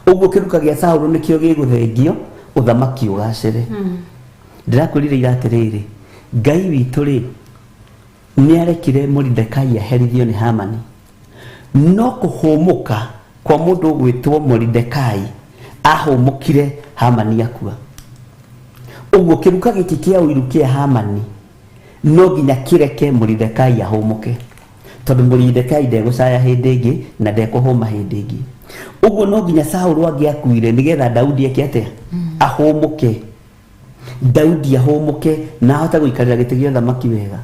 Ũguo kĩruka gĩa Saũlũ nĩkĩo gĩgũthengio, ũthamaki ũgacĩre. Ndĩrakwĩrire ira atĩrĩrĩ, Ngai witũ rĩ nĩ arekire Moridekai aherithio nĩ Hamani, no kũhũmũka kwa mũndũ ũgwĩtwo Moridekai ahũmũkire Hamani akua. Ũguo kĩruka gĩkĩ kĩa ũiru kĩa Hamani no nginya kĩreke Moridekai ahũmũke, tondũ Moridekai ndegũcaya hĩndĩ ĩngĩ na ndekũhũma hĩndĩ ĩngĩ. Ũguo no nginya Saũlũ angĩakuire nĩgetha Daudi eke atĩa, ahũmũke. Daudi ahũmũke na ahote gũikarĩra gĩtĩ gĩa ũthamaki wega.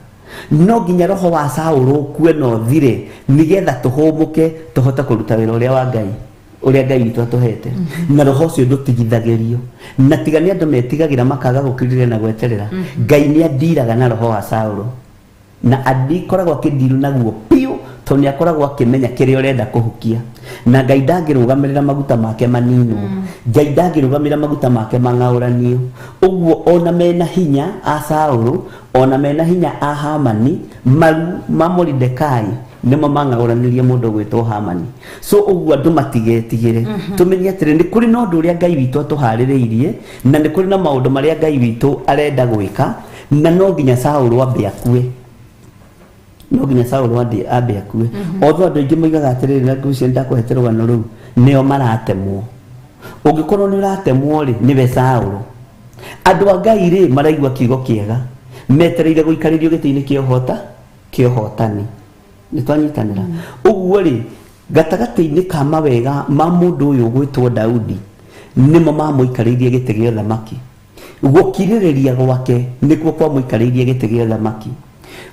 No nginya roho wa Saũlũ ũkue na ũthire nĩgetha tũhũmũke tũhote kũruta wĩra ũrĩa wa Ngai, ũrĩa Ngai witũ atũhete. Na roho ũcio ndũtigithagĩrio, na tiga nĩ andũ metigagĩra makaga gũkirĩrĩria na gweterera. Ngai nĩ andiraga na roho wa Saũlũ, na akoragwo akĩndiru naguo biũ, tondũ nĩ akoragwo akĩmenya kĩrĩa ũrenda kũhukia. Na Ngai ndangĩrũgamĩrĩra maguta make maninwo, Ngai ndangĩrũgamĩrĩra maguta make mang'aũranio. Ũguo ona mena hinya a Saũlũ, ona mena hinya a Hamani, maru ma Moridekai nĩmo mang'aũranirie mũndũ ũgwĩtwo Hamani. So ũguo andũ matigetigĩre, tũmenye atĩrĩ, nĩ kũrĩ na ũndũ ũrĩa Ngai witũ atũharĩrĩirie, na nĩ kũrĩ na maũndũ marĩa Ngai witũ arenda gwĩka, na no nginya Saũlũ ambe akue. No nginya Saũlũ ambe akue. Otho andũ aingĩ moigaga atĩrĩrĩ, na ngwĩciria ndakũhete rũgano rũu, nĩo maratemwo. Ũngĩkorwo nĩ ũratemwo rĩ, nĩwe Saũlũ. Andũ a Ngai rĩ maraigua kiugo kĩega, metereire gũikarĩrio gĩtĩ-inĩ kĩa ũhota, kĩa ũhotani. Nĩ twanyitanĩra. Ũguo rĩ, gatagatĩ-inĩ ka mawega ma mũndũ ũyũ ũgwĩtwo Daudi, nĩmo mamũikarĩirie gĩtĩ gĩa ũthamaki. Gũkirĩrĩria gwake nĩkuo kwamũikarĩirie gĩtĩ gĩa ũthamaki.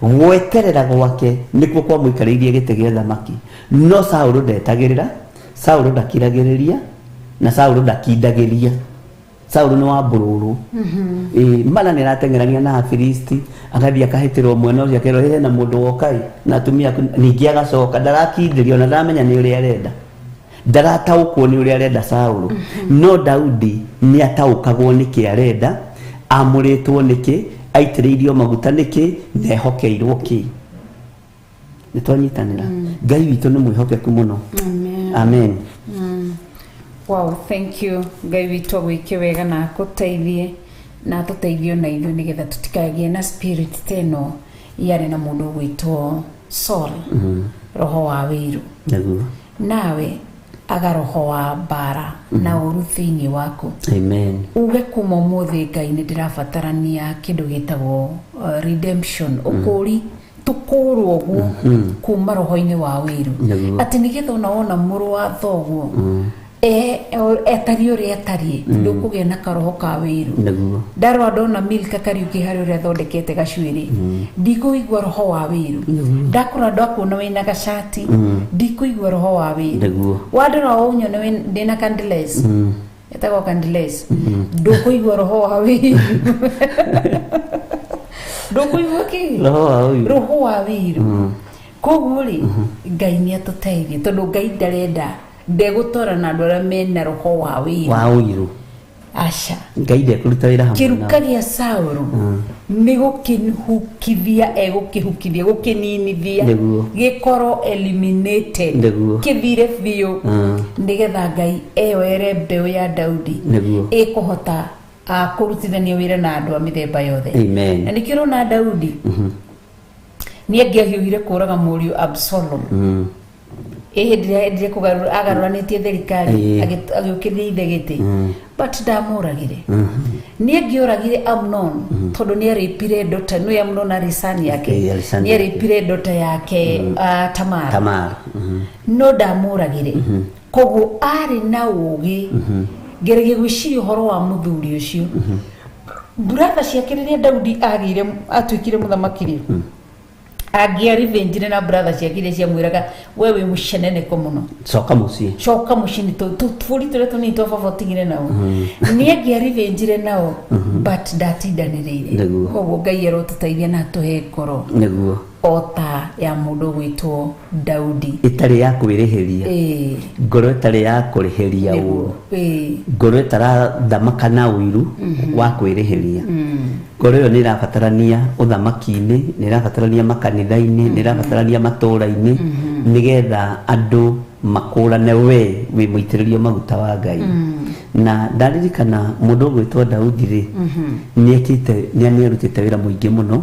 Gweterera gwake nĩkuo kwamũikarĩirie gĩtĩ gĩa ũthamaki. No Saũlũ ndetagĩrĩra, Saũlũ ndakiragĩrĩria, na Saũlũ ndakindagĩria. Saũlũ nĩ wa mbũrũrũ. Mana nĩ arateng'erania na Afilisti, agathiĩ akahĩtĩrwo mwena ũcio akerwo hena mũndũ wokai na atumia aku, ningĩ agacoka ndarakindĩria ona ndaramenya nĩ ũrĩa arenda. Ndarataũkwo nĩ ũrĩa arenda Saũlũ. No Daudi nĩ ataũkagwo nĩkĩ arenda, amũrĩtwo nĩkĩ, Aitĩrĩirio maguta nĩkĩ na ehokeirwo kĩ? Nĩ twanyitanĩra. Ngai witũ nĩ mwĩhokeku mũno. Amen. Amen. Wow, thank you. Ngai witũ agwĩke wega na akũteithie na atũteithie ona ithuĩ nĩgetha tũtikagĩe na spirit ta ĩno yarĩ na mũndũ ũgwĩtwo Saul, roho wa wĩiru. Nĩguo. Nawe aga roho wa mbara na ũru thĩinĩ waku. Amen. Uge kuma ũmũthĩ Ngai nĩ ndĩrabatarania kĩndũ gĩtagwo redemption, ũkũri, tũkũrwo ũguo kuma roho-inĩ wa wĩiru. Nĩguo. Atĩ nĩgetha ona wona mũrũ wa thoguo etariĩ ũrĩa etariĩ, ndũkũgĩa na karoho ka wĩiru. Nĩguo. Ndarora ndona Milka Kariuki harĩ ũrĩa athondekete gacuĩrĩ, ndikũigua roho wa wĩiru. Ndakũra ndakuona wĩna gacati, ndikũigua roho wa wĩiru. Nĩguo. Wandora ũnyone ndĩna candiles, etagwo candiles, ndũkũigua roho wa wĩiru. Ndũkũigua kĩ? Roho wa ũiru. Roho wa wĩiru. Koguo rĩ, Ngai nĩ atũteithie, tondũ Ngai ndarenda ndegũtwara na andũ arĩa mena roho wa wĩiru. Wa ũiru. Aca. Ngai ndekũruta wĩra hamwe Kĩruka nao. gĩa Saũlũ nĩ gũkĩhukithia, egũkĩhukithia, gũkĩninithia. Nĩguo. Gĩkorwo eliminated. Nĩguo. Kĩthire biũ, nĩgetha Ngai eyoere mbeũ ya Daudi. Nĩguo. Ĩkũhota kũrutithania wĩra na andũ a mĩthemba yothe. Amen. Na nĩkĩo ũrona Daudi nĩ angĩahiũhire kũraga mũriũ Absalom. Ĩ hĩndĩ ĩrĩa endire kũgarũra, agarũranĩtie thirikari, agĩũkĩria ithe gĩtĩ, but ndamũragire. Nĩ angĩoragire Amnon, tondũ nĩ arĩpire ndota nĩ Amnon arĩ son yake. Ĩĩ, arĩ son Nĩ yake. arĩpire ndota yake, Tamar. Tamar. No ndamũragire. Koguo arĩ na ũgĩ. Ngeragia gwĩciria ũhoro wa mũthuri ũcio, mburatha ciake rĩrĩa Daudi agĩire atuĩkire mũthamaki rĩ, angĩarivenjire na brother ciake iria ciamwĩraga, we wĩ mũceneneko mũno, Coka mũciĩ. Coka mũciĩ nĩ tũbũri tũrĩa tũnini twa baba ũtigire nao. Nĩ angĩarivenjire nao, but ndatindanĩrĩire. Nĩguo. Koguo Ngai arotũteithia na atũhe ngoro Nĩguo. o ta ya mũndũ ũgwĩtwo Daudi. Ĩtarĩ ya kwĩrĩhĩria. Ngoro ĩtarĩ ya kũrĩhĩria ũũru. Ngoro ĩtarathamaka na ũiru wa kwĩrĩhĩria. Ngoro ĩyo nĩ ĩrabatarania ũthamaki-inĩ, nĩ ĩrabatarania makanitha-inĩ, nĩ ĩrabatarania matũũra-inĩ, nĩgetha andũ makũrane we wĩ mũitĩrĩrio maguta wa Ngai. Na ndaririkana mũndũ ũgwĩtwo Daudi rĩ, nĩ ekĩte nĩ nĩarutĩte wĩra mũingĩ mũno,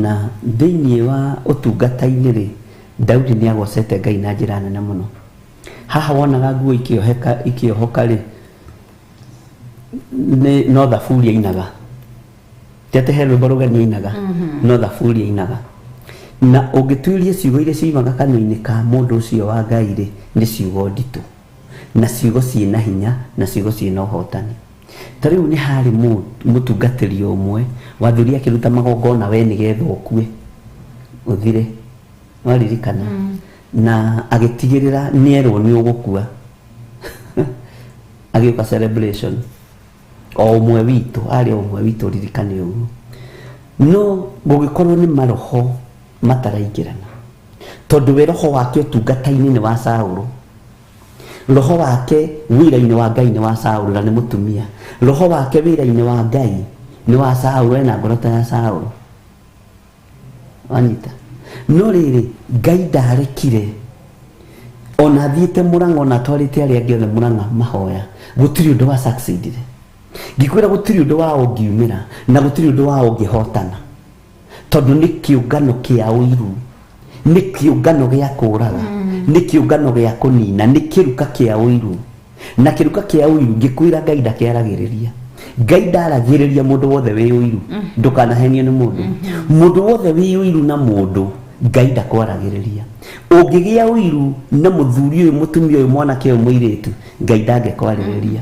na thĩinĩ wa ũtungata-inĩ rĩ, Daudi nĩ agocete Ngai na njĩra nene mũno. Haha wonaga nguo ikĩoheka ikĩohoka rĩ, nĩ no thaburi ainaga, ti atĩ he rwĩmbo rũgeni ainaga, no thaburi ainaga. Na ũngĩtuĩria ciugo iria ciumaga kanua-inĩ ka mũndũ ũcio wa Ngai rĩ, nĩ ciugo nditũ na ciugo ciĩna hinya na ciugo ciĩna ũhotani. Ta rĩu nĩ harĩ mũtungatĩri ũmwe wathuri akĩruta magongona we nĩgetha ũkue ũthire, waririkana, na agĩtigĩrĩra nĩerwo nĩ ũgũkua, agĩũka celebration. O ũmwe witũ arĩ o ũmwe witũ, ririkane ũguo. No gũgĩkorwo nĩ maroho mataraingĩrana, tondũ we roho wake ũtungata-inĩ nĩ wa Saũlũ, roho wake wĩra-inĩ wa Ngai nĩ wa Saũlũ, na nĩ mũtumia. Roho wake wĩra-inĩ wa Ngai nĩ wa Saũlũ, ena ngoro ta ya Saũlũ, wanyita. No rĩrĩ, Ngai ndarekire ona athiĩte Mũrang'a, ona atwarĩte arĩa angĩ othe Mũrang'a mahoya, gũtirĩ ũndũ wa succeedire. Ngĩkwĩra gũtirĩ ũndũ wa ũngiumĩra na gũtirĩ ũndũ wa ũngĩhotana, tondũ nĩ kĩũngano kĩa ũiru, nĩ kĩũngano gĩa kũraga, nĩ kĩũngano gĩa kũnina, nĩ kĩruka kĩa ũiru. Na kĩruka kĩa ũiru, ngĩkwĩra Ngai ndakĩaragĩrĩria. Ngai ndaragĩrĩria mũndũ wothe wĩ ũiru. Ndũkanahenio nĩ mũndũ. Mũndũ wothe wĩ ũiru na mũndũ, Ngai ndakwaragĩrĩria. Ũngĩgĩa ũiru na mũthuri ũyũ, mũtumia ũyũ, mwanake ũyũ, mũirĩtu, Ngai ndangĩkwarĩrĩria.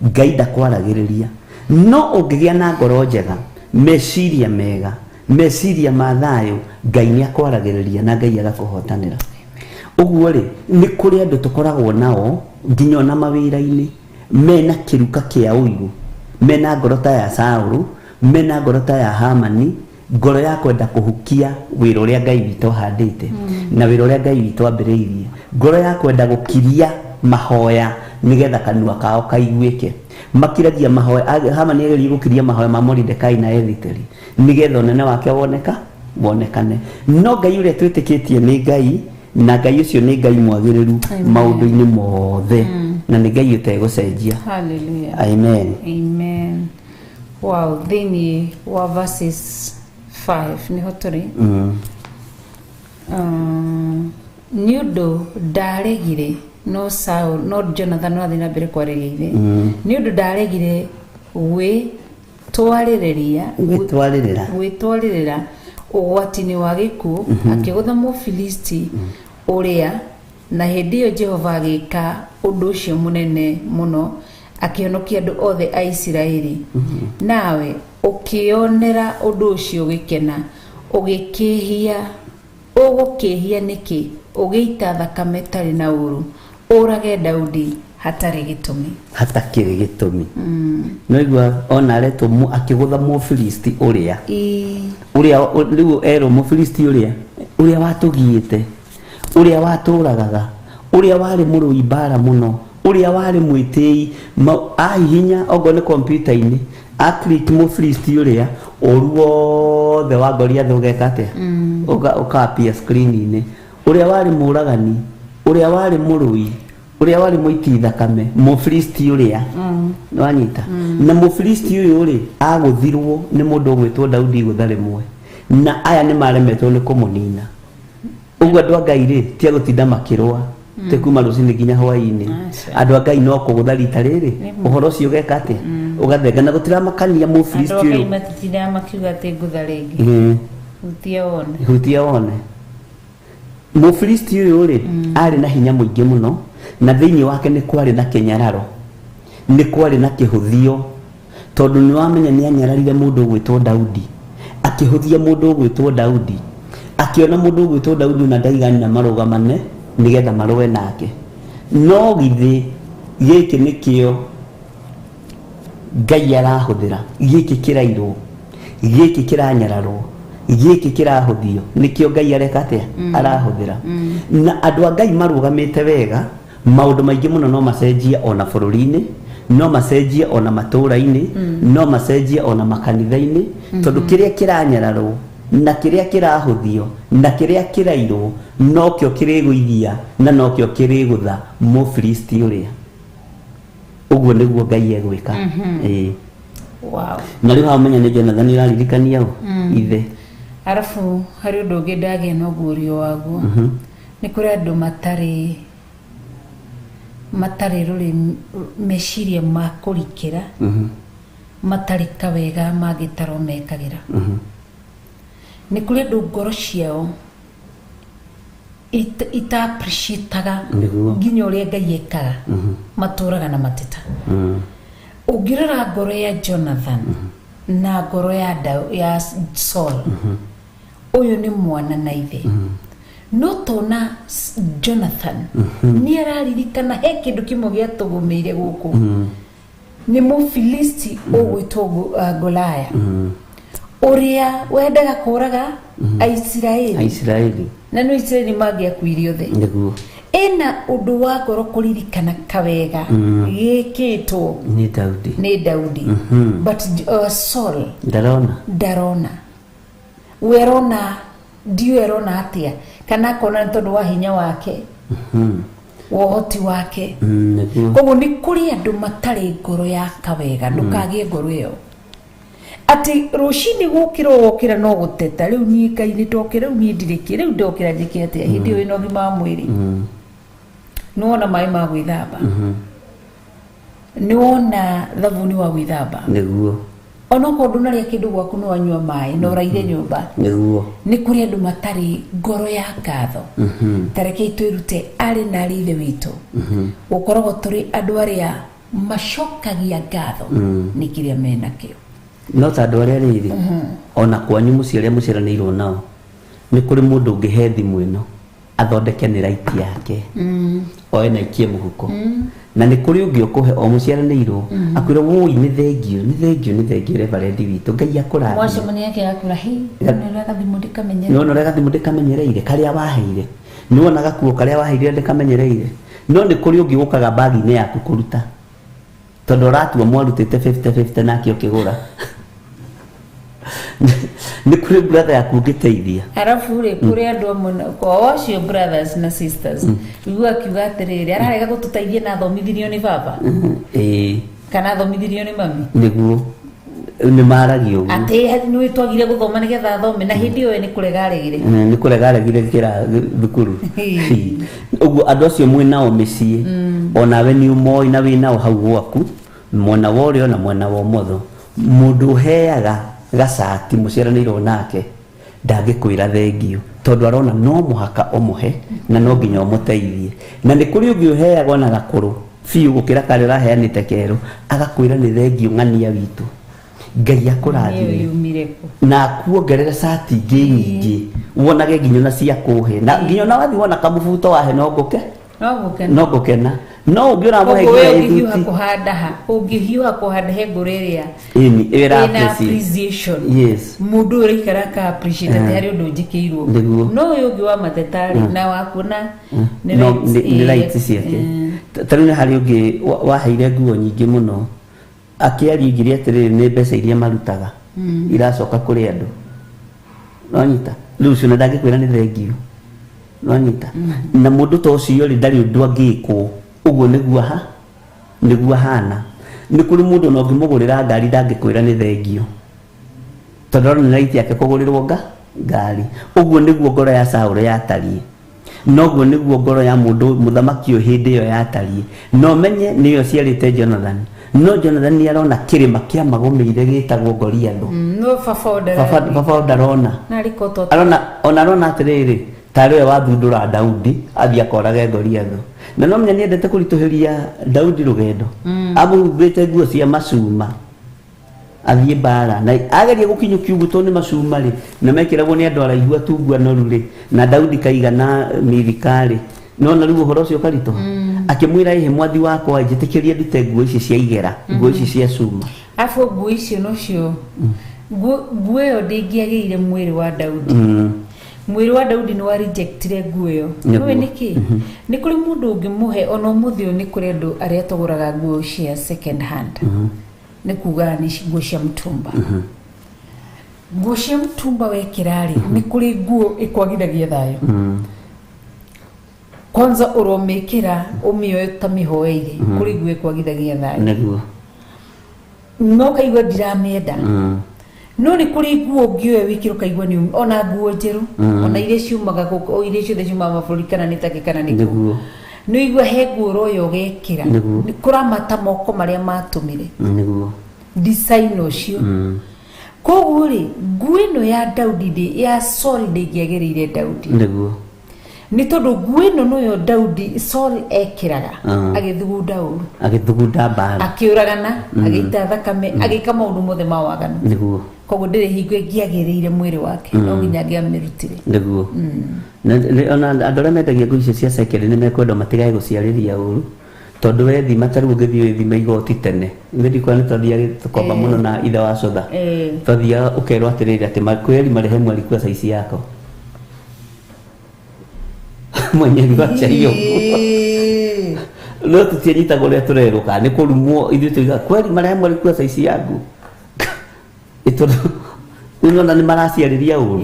Ngai ndakwaragĩrĩria. No ũngĩgĩa na ngoro njega, meciria mega, meciria ma thayũ, Ngai nĩ akwaragĩrĩria na Ngai agakũhotanĩra. Ũguo rĩ, nĩ kũrĩ andũ tũkoragwo nao nginya ona mawĩra-inĩ mena kĩruka kĩa ũiru, mena ngoro ta ya Saũlũ, mena ngoro ta ya Hamani, ngoro ya kwenda kũhukia wĩra ũrĩa Ngai witũ ahandĩte na wĩra ũrĩa Ngai witũ ambĩrĩirie, ngoro ya kwenda gũkiria mahoya nĩgetha kanua kao kaiguĩke. Makiragia mahoya, Hamani ageririe gũkiria mahoya ma Moridekai na Ethiteri nĩgetha ũnene wake wonekane. No Ngai ũrĩa twĩtĩkĩtie nĩ Ngai, na Ngai ũcio nĩ Ngai mwagĩrĩru maũndũ-inĩ mothe, na nĩ Ngai ũtegũcenjia. Hallelujah. Amen. Amen. Wow, thĩinĩ wa verses 5 nĩho tũrĩ. Nĩ ũndũ ndaregire, no Saul, no Jonathan no athiĩ na mbere kwarĩria ithe. Nĩ ũndũ ndaregire gwĩtwarĩrĩria Gwĩtwarĩrĩra. Gwĩtwarĩrĩra ũgwati-inĩ wa gĩkuũ, akĩgũtha Mũfilisti ũrĩa, na hĩndĩ ĩyo Jehova agĩka ũndũ ũcio mũnene mũno, akĩhonokia andũ othe a Isiraeli. Nawe ũkĩonera ũndũ ũcio ũgĩkena, ũgĩkĩhia. Ũgũkĩhia nĩkĩ ũgĩita thakame ĩtarĩ na ũũru, ũrage Daudi hatarĩ gĩtũmi? Hatakĩrĩ gĩtũmi. Noigua ona aretwo akĩgũtha Mũfilisti ũrĩa ũrĩa rĩu erwo Mũfilisti ũrĩa ũrĩa watũgiĩte, ũrĩa watũragaga, ũrĩa warĩ mũrũi mbara mũno, ũrĩa warĩ mwĩtĩi. Ahihinya okorwo nĩ kompiuta-inĩ, aclick Mũfilisti ũrĩa, ũru wothe wa Goliath ũgeka atĩa? Ũka-appear screen-inĩ. Ũrĩa warĩ mũragani, ũrĩa warĩ mũrũi, ũrĩa warĩ mũiti thakame, Mũfilisti ũrĩa. Nĩwanyita? Na Mũfilisti ũyũ rĩ, agũthirwo nĩ mũndũ ũgwĩtwo Daudi igũtha rĩmwe, na aya nĩ maremetwo nĩ kũmũnina. Ũguo andũ a Ngai rĩ, tia gũtinda makĩrũa te kuma rũcinĩ nginya hwaĩ-inĩ. Aca. Andũ a Ngai no kũgũtha rita rĩrĩ, ũhoro ũcio ũgeka atĩa? Ũgathenga. Na gũtiramakania Andũ Mũfilisti a Ngai ũyũ. matitindaga makiuga atĩ ngũtha rĩngĩ. Hutia wone. Hutia wone. Mũfilisti ũyũ rĩ, arĩ na hinya mũingĩ mũno, na thĩinĩ wake nĩ kwarĩ na kĩnyararo, nĩ kwarĩ na kĩhũthio, tondũ nĩ wamenya nĩ anyararire mũndũ ũgwĩtwo Daudi, akĩhũthia mũndũ ũgwĩtwo Daudi, akĩona mũndũ ũgwĩtwo Daudi ona ndaiganĩra marũgamane nĩgetha marũe nake. No githĩ gĩkĩ nĩkĩo Ngai arahũthĩra? Gĩkĩ kĩrairwo, gĩkĩ kĩranyararwo, gĩkĩ kĩrahũthio, nĩkĩo Ngai areka atĩa? Arahũthĩra. Na andũ a Ngai marũgamĩte wega, maũndũ maingĩ mũno no macenjie ona bũrũri-inĩ, no macenjie ona matũũra-inĩ, no macenjie ona makanitha-inĩ, tondũ kĩrĩa kĩranyararwo na kĩrĩa kĩrahũthio na kĩrĩa kĩrairwo nokĩo kĩrĩgũithia na nokĩo kĩrĩgũtha Mũfilisti ũrĩa. Ũguo nĩguo Ngai egwĩka. Ĩĩ. Wow. Na rĩu haha ũmenya nĩ Jonathan ũraririkania ũ ithe. Arabu harĩ ũndũ ũngĩ ndagĩa na ũguũrio waguo. Nĩ kũrĩ andũ matarĩ rũrĩmĩ, meciria ma kũrikĩra, matarĩ kawega mangĩtarwo mekagĩra. Nĩ kũrĩ andũ ngoro ciao ita appreciataga nginya ũrĩa Ngai ekaga, matũraga na mateta. Ũngĩrora ngoro ya Jonathan na ngoro ya Saul, ũyũ nĩ mwana na ithe, no tona Jonathan nĩ araririkana he kĩndũ kĩmwe gĩatũgũmĩire gũkũ, nĩ Mũfilisti ũgwĩtwo Golaya, ũrĩa wendaga kũraga Aisiraeli. Aisiraeli. Na nĩ Isiraeli mangĩakuire othe. Ĩna ũndũ wa ngoro kũririkana kawega gĩkĩtwo nĩ Daudi. Nĩ Daudi. But Saul ndarona. Ndarona. We arona, ndiũĩ arona atĩa, kana akona nĩ tondũ wa hinya wake, wa ũhoti wake. Koguo nĩ kũrĩ andũ matarĩ ngoro ya kawega. Ndũkagĩe ngoro ĩyo atĩ rũcinĩ gũkĩra ũgokĩra no gũteta, rĩu niĩ Ngai nĩ ndokĩra, rĩu niĩ ndirĩ kĩ, rĩu ndokĩra njĩke atĩa? Hĩndĩ ĩyo wĩna ũgima wa mwĩrĩ, nĩ wona maĩ ma gwĩthamba, nĩ wona thabuni wa gwĩthamba, onokorwo ndũnarĩa kĩndũ gwaku, nĩ wanyua maĩ na ũraire nyũmba. Nĩ kũrĩ andũ matarĩ ngoro ya ngatho. Ta rekei twĩrute, arĩ na arĩ ithe witũ, gũkoragwo tũrĩ andũ arĩa macokagia ngatho nĩ kĩrĩa menakĩo. No ta andũ arĩa rĩrĩ ona kwanyu mũciĩ, arĩa mũciaranĩirwo nao, nĩ kũrĩ mũndũ ũngĩhe thimũ ĩno athondeke nĩ right yake, oe na ikie mũhuko, na nĩ kũrĩ ũngĩ ũkũhe o mũciaranĩirwo akwĩra, woi, nĩ thengio, nĩ thengio, nĩ thengio, reverend witũ, Ngai akũrathime. Mwacemania yake yakura hi nĩ gathimũ ndĩkamenyere. Nĩwona ũrĩa gathimũ ndĩkamenyereire karĩa waheire, nĩwona gakuo karĩa waheire ndĩkamenyereire, no nĩ kũrĩ ũngĩ ũkaga bagi-inĩ yaku kũruta. Tondũ ũratua mwarutĩte 50-50 nake ũkĩgũra. Nĩ kũrĩ brother yaku ũngĩteithia. Arabu rĩ, kũrĩ andũ amwe kwa acio brothers na sisters, igua akiuga atĩrĩrĩ, ararega gũtũteithia na athomithirio nĩ baba Ĩĩ. Kana athomithirio nĩ mami. Nĩguo nĩ maragia ũguo. Atĩ nĩ twagire gũthoma nĩgetha athome, na hĩndĩ ĩyo nĩ kũrega aregire. Nĩ kũrega aregire kĩra thukuru. Ũguo andũ acio mwĩ nao mĩciĩ, onawe nĩ ũmoĩ na wĩ nao hau gwaku, mwena wa ũrĩo na mwena wa ũmotho. Mũndũ ũheaga gacati mũciaranĩirwo nake ndangĩkwĩra thengio, tondũ arona no mũhaka ũmũhe na no nginya ũmũteithie. Na nĩ kũrĩ ũngĩ ũheagwo na gakũrũ biũ gũkĩra karĩa ũraheanĩte kerũ, agakwĩra nĩ thengio ng'ania witũ, Ngai akũrathime. Nĩyo yumire kũ? Na akuongerere cati ingĩ nyingĩ, wonage nginya ona cia kũhe, na nginya ona wathiĩ wona kamũbuto wahe no ngũke. No gũkena. No ngũkena. No ũngĩ ũramũhe Koguo we nginya ũngĩhiũha ĩthuti. kũhanda ha, ũngĩhiũha kũhanda he ngũrũ ĩrĩa Ĩni ĩra ĩna appreciate. appreciation. Yes. Mũndũ ũyũ ũraikara aka appreciate atĩ harĩ ũndũ njĩkĩirwo. Nĩguo. No ũyũ ũngĩ wa mateta rĩ, na wakuona nĩ No rights, nĩ rights ciake. Ta rĩu nĩ harĩ ũngĩ waheire nguo nyingĩ mũno, akĩaria igire atĩrĩrĩ, nĩ mbeca iria marutaga iracoka kũrĩ andũ. Nonyita rĩu ũcio na ndangĩkwĩra nĩ thengio. Nonyita na mũndũ ta ũcio rĩ, ndarĩ ũndũ angĩkwo. Ũguo nĩguo ha nĩguo ahana. Nĩ kũrĩ mũndũ ona ũngĩmũgũrĩra ngari ndangĩkwĩra nĩ thengio, tondũ arona nĩ right yake kũgũrĩrwo ngari. Ũguo nĩguo ngoro ya Saũlũ yatariĩ, noguo nĩguo ngoro ya mũndũ mũthamaki ũyũ hĩndĩ ĩyo yatariĩ. No menye nĩyo ciarĩte Jonathan, no Jonathan nĩ arona kĩrĩma kĩa magũmĩire gĩtagwo Goliathũ. No baba ũndara. Baba ndarona. Narĩ koto. Arona ona arona atĩrĩrĩ, tarĩ we wathundũra Daudi athiĩ akorage Goliathũ. Na no menya nĩendete kũritũhĩria Daudi rũgendo, amũhumbĩte nguo cia macuma athiĩ mbara, na ageria gũkinyũkia ũguo tondũ nĩ macuma rĩ, na mekĩragwo nĩ andũ araihu atungu anoru rĩ, na Daudi kaigana mĩthika rĩ, nona rĩu ũhoro ũcio ũkaritũha. Akĩmwĩra, ĩhĩ mwathi wakwa, njĩtĩkĩrie ndute nguo ici cia igera, nguo ici cia cuma. Afu nguo icio nocio, nguo ĩyo ndĩngĩagĩire mwĩrĩ wa Daudi. Mwĩrĩ wa Daudi nĩ wa rejectire nguo ĩyo. Nĩguo. Nĩũĩ nĩkĩ? Nĩ kũrĩ mũndũ ũngĩmũhe, ona ũmũthĩ ũyũ nĩ kũrĩ andũ arĩa tũgũraga nguo cia second hand. Nĩ kuga nĩ nguo cia mtumba. Nguo cia mtumba wekĩra rĩ, nĩ kũrĩ nguo ĩkwagithagia thayũ. Kwanza ũromĩkĩra ũmĩoe ta mĩhoeire, kũrĩ nguo ĩkwagithagia thayũ. Nĩguo. No kaigua ndiramĩenda. No nĩ kũrĩ nguo ũngĩoya wĩkĩre ũkaigua nĩ ona nguo njerũ, ona iria ciumaga gũkũ, o iria ciothe ciumaga mabũrũri kana nĩ take kana nĩ kũ. Nĩguo. Nĩ ũigua he nguo ũroya ũgekĩra. Nĩguo. Nĩ kũramata moko marĩa matũmire Nĩguo. Design ũcio. Koguo rĩ, nguo ĩno ya Daudi ya Saul ndĩngĩagĩrĩire Daudi. Nĩguo. Nĩ tondũ nguo ĩno noyo Daudi Saul ekĩraga agĩthugunda ũru. Agĩthugunda mbara. Akĩũragana, agĩita thakame, agĩka maũndũ mothe ma waganu. Nĩguo. Koguo ndĩrĩ hingo ĩngĩagĩrĩire mwĩrĩ wake, no nginya angĩamĩrutire. Nĩguo. Na ona andũ arĩa mendagia nguo icio cia second nĩ mekwendwo matigae gũciarĩria ũru, tondũ wethima ta rĩu ũngĩthiĩ wĩthime igoti tene, ithuĩ ndikuona nĩ twathiaga tũkomba mũno na ithe wa cũtha. Twathiaga ũkerwo atĩrĩrĩ, atĩ kweli marehemu alikuwa saizi yako mwenye alikuwa chai ũguo, no tũtianyitagwo ũrĩa tũrerwo kana nĩ kũrumwo. Ithuĩ tuigaga kweli marehemu alikuwa saizi yangu. Ĩ tondũ nĩũrona nĩ maraciarĩria ũru.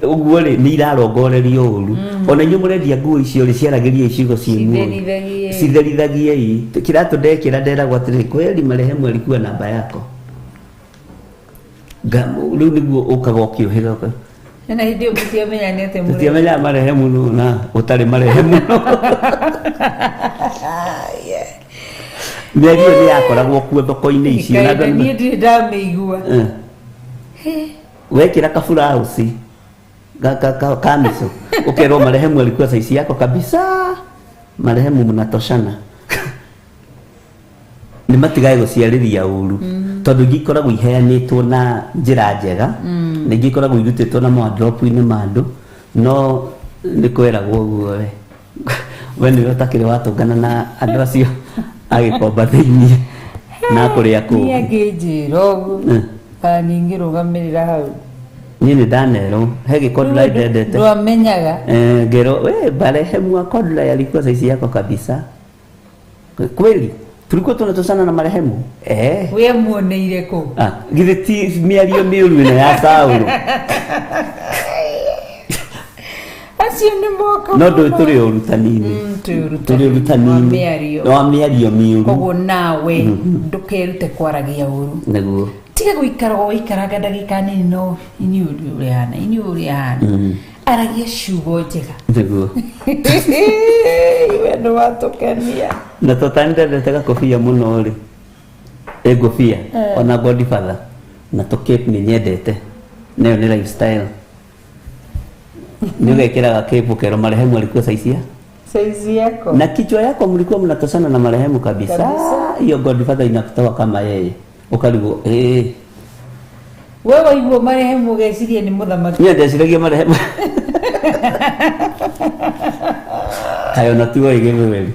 Ũguo rĩ, nĩ irarongorerio ũru. Ona inyuĩ mũrendia nguo icio rĩ, ciaragĩria icigo ciĩ muoyo. Citherithagie. Citherithagie. Kĩratũ ndekĩra nderagwo atĩrĩrĩ, kweli marehemu alikuwa namba yako. Rĩu nĩguo ũkaga ũkĩũhĩga. Na hĩndĩ ĩyo mũtiamenya nĩ atĩa mũreka. Tũtiamenyaga marehemu nũ na ũtarĩ marehemu. Mĩario nĩ yakoragwo kuo thoko-inĩ icio na andũ Kaĩ niĩ ndirĩ ndamĩigua. Wekĩra kaburausi ka miso ũkerwo marehemu alikuwa saizi yako kabisa, marehemu mnatoshana. Nĩ matigae gũciarĩria ũru, tondũ ingĩ ikoragwo iheanĩtwo na njĩra njega, na ingĩ ikoragwo irutĩtwo na wardrobe-inĩ ma andũ. No nĩ kweragwo ũguo, we nĩwe ũtakĩrĩ watũngana na andũ acio agĩkomba thĩiniĩ na kũrĩa Niĩ kũngĩ. Angĩnjĩra ũguo, kana ningĩrũgamĩrĩra hau. Niĩ nĩ ndanerwo he gĩkondura ndendete. Ndwamenyaga. Ngero we marehemu wa kondura alikuwa saizi yako kabisa kweli. Tulikuwa tunatosana na marehemu. We muoneire kũ? Ah, githĩ ti mĩario mĩũru ĩno ya Saũlũ? Acio nĩ moka. No ndũĩ tũrĩ ũrutani-inĩ. Tũrĩ ũrutani-inĩ wa mĩario mĩũru. Koguo nawe ndũkerute kwaragia ũru. Nĩguo. Tiga gũikara waikaranga ndagĩka nini no inyuĩ ũrĩa hana, inyuĩ ũrĩa hana. Aragia ciugo njega. Nĩguo. We nĩ watũkenia. Na totani ndendete gakobia mũno rĩ. Ĩ ngobia ona Godfather na tũ cape nĩ nyendete. Nayo nĩ lifestyle. Nĩ ũgekĩra cape ũkerwo marehemu alikuwa size ya Size yako. Na kichwa yako mlikuwa mnatosana na marehemu kabisa. Hiyo Godfather inakutoa kama yeye. Ukarigwo Wewe waigua marehemu ũgeciria nĩ mũthamaki. Niĩ ndeciragia marehemu. Kaĩ ona ti woĩ gĩthweri.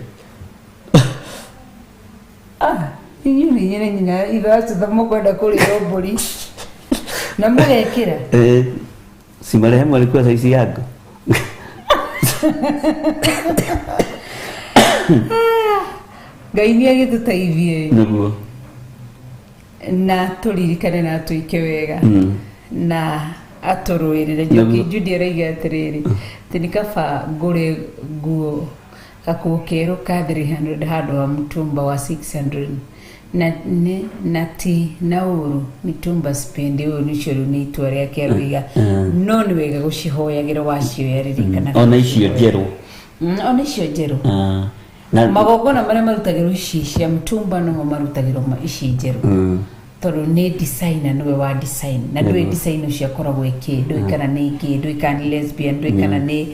Ah, inyuĩ nĩ inyuĩ na nyina ithatũ mũkwenda kũrĩo mbũri. Na mũgekĩra. Si marehemu alikuwa saizi yangu. Ngai nĩ agĩtũteithie. Nĩguo. Na tũririkane na twĩke wega. Na atũrũĩrĩre. Njoki Judy arauga atĩrĩrĩ, atĩ nĩ kaba ngũre nguo gakuo kerũ ka 300 handũ ha mũtumba wa 600 na nĩ na ti na ũru mitumba sipendi. Ũyũ nĩcio rĩu nĩ itua rĩake arauga. No nĩ wega gũcihoyagĩra wacioya ririkanaga. Ona icio njerũ. Ona icio njerũ. Magongona marĩa marutagĩrwo ici cia mtumba nomo marutagĩrwo ici njerũ. Tondũ nĩ designer nĩwe wa design na ndũĩ design ũcio akoragwo ĩkĩ, ndũĩ kana nĩ gay, ndũĩ kana nĩ lesbian, ndũĩ kana nĩ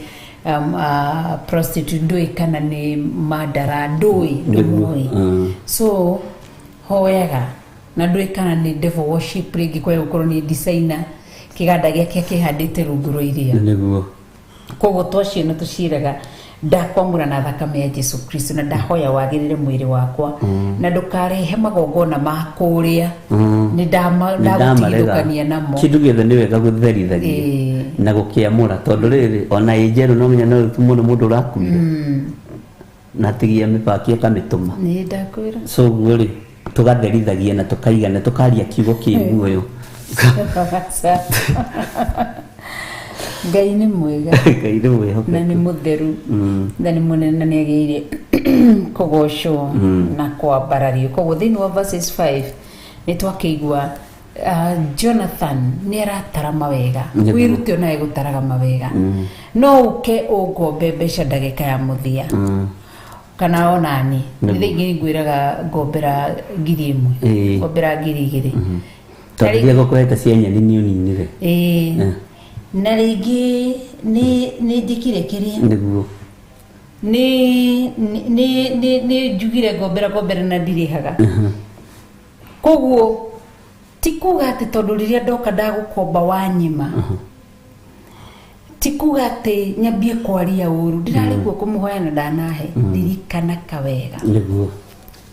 prostitute, ndũĩ kana nĩ mandara, ndũĩ ndũmũĩ. So hoyaga na ndũĩ kana nĩ devil worship rĩngĩ kwaya gũkorwo nĩ designer kĩganda gĩake akĩhandĩte rungu rwa iria. Nĩguo. Koguo twaciona tũciraga ndakwamũra na thakame ya Jesu Kristo na ndahoya wagĩrĩre mwĩrĩ wakwa na ndũkarehe magongona ma kũrĩa nĩ ndagũtigithũkania namo. Kĩndũ gĩothe nĩ wega gũtherithagia na gũkĩamũra tondũ rĩrĩ ona ĩ njerũ no menya no ĩtumwo nĩ mũndũ ũrakuire na tigia mĩbaki akamĩtũma. Nĩ ndakwĩra. So ũguo rĩ tũgatherithagia na tũkaiga na tũkaria kiugo kĩ muoyo. Ngai nĩ mwega. Ngai nĩ mwĩhokeku. Na nĩ mũtheru. Na nĩ mũnene na nĩ agĩrĩire kũgocwo na kwambarario. Koguo thĩinĩ wa verses 5 nĩ twakĩigua Jonathan nĩ aratara mawega. Wĩrute onawe gũtaraga mawega. No ũke ũngombe mbeca ndagĩka ya mũthia. Kana onani. Nĩ thaa ingĩ ngwĩraga ngombera 1,000. Ngombera 2,000. Tondũ rĩrĩa ngũkũhete cia nyeni nĩ ũninire. Na rĩngĩ nĩ njĩkire kĩrĩa. Nĩguo. Nĩ njugire ngombera na ndirĩhaga. Koguo ti kuga atĩ tondũ rĩrĩa ndoka ndagũkomba wanyima. Ti kuga atĩ nyambie kwaria ũru. Ndĩrarĩ kuo kũmũhoya na ndanahe. Ririkana kawega. Nĩguo.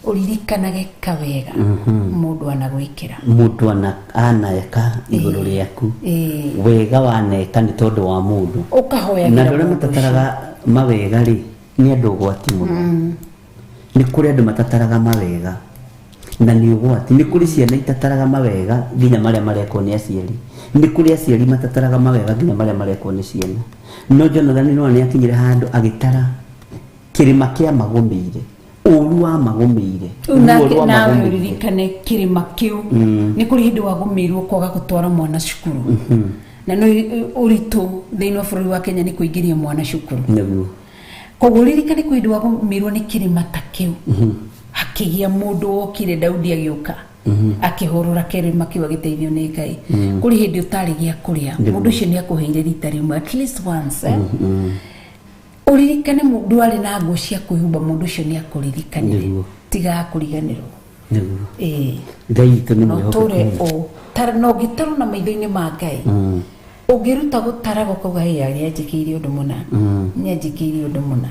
Ũririkanage kawega mũndũ anagwĩkĩra. Mũndũ aneka igũrũ rĩaku. Wega waneka nĩ tondũ wa mũndũ. Ũkahoyagĩra. Na andũ arĩa matataraga mawega rĩ nĩ andũ ũgwati mũno. Nĩ kũrĩ andũ matataraga mawega na nĩ ũgwati. Nĩ kũrĩ ciana itataraga mawega nginya marĩa marekwo nĩ aciari. Nĩ kũrĩ aciari matataraga mawega nginya marĩa marekwo nĩ ciana. No Jonathan no nĩ akinyire handũ agĩtara kĩrĩma kĩa magũmĩire. Ũru wa magũmĩire. Nawe ũririkane kĩrĩma kĩu. Nĩ kũrĩ hĩndĩ wagũmĩirwo kwaga gũtwara mwana cukuru. Na no ũritũ thĩinĩ wa bũrũri wa Kenya nĩ kũingĩria mwana cukuru. Nĩguo. Koguo ũririkane kwĩ hĩndĩ wagũmĩirwo nĩ kĩrĩma ta kĩu. Hakĩgĩa mũndũ wokire Daudi agĩũka. Akĩhũrũra kĩrĩma kĩu agĩteithio nĩ Ngai. Kũrĩ hĩndĩ ũtarĩ gĩa kũrĩa. Mũndũ ũcio nĩ akũheire rita rĩmwe at least once. Ũririkane mũndũ arĩ na nguo cia kwĩhumba mũndũ ũcio nĩ akũririkanire. Tiga kũriganĩrwo. Nĩguo. Ngai witũ nĩ mwĩhokeku. No ũngĩtarwo na maitho-inĩ ma Ngai. Ũngĩruta gũtaraga ũkauga hĩ nĩ anjĩkĩire ũndũ mũna. Nĩ anjĩkĩire ũndũ mũna.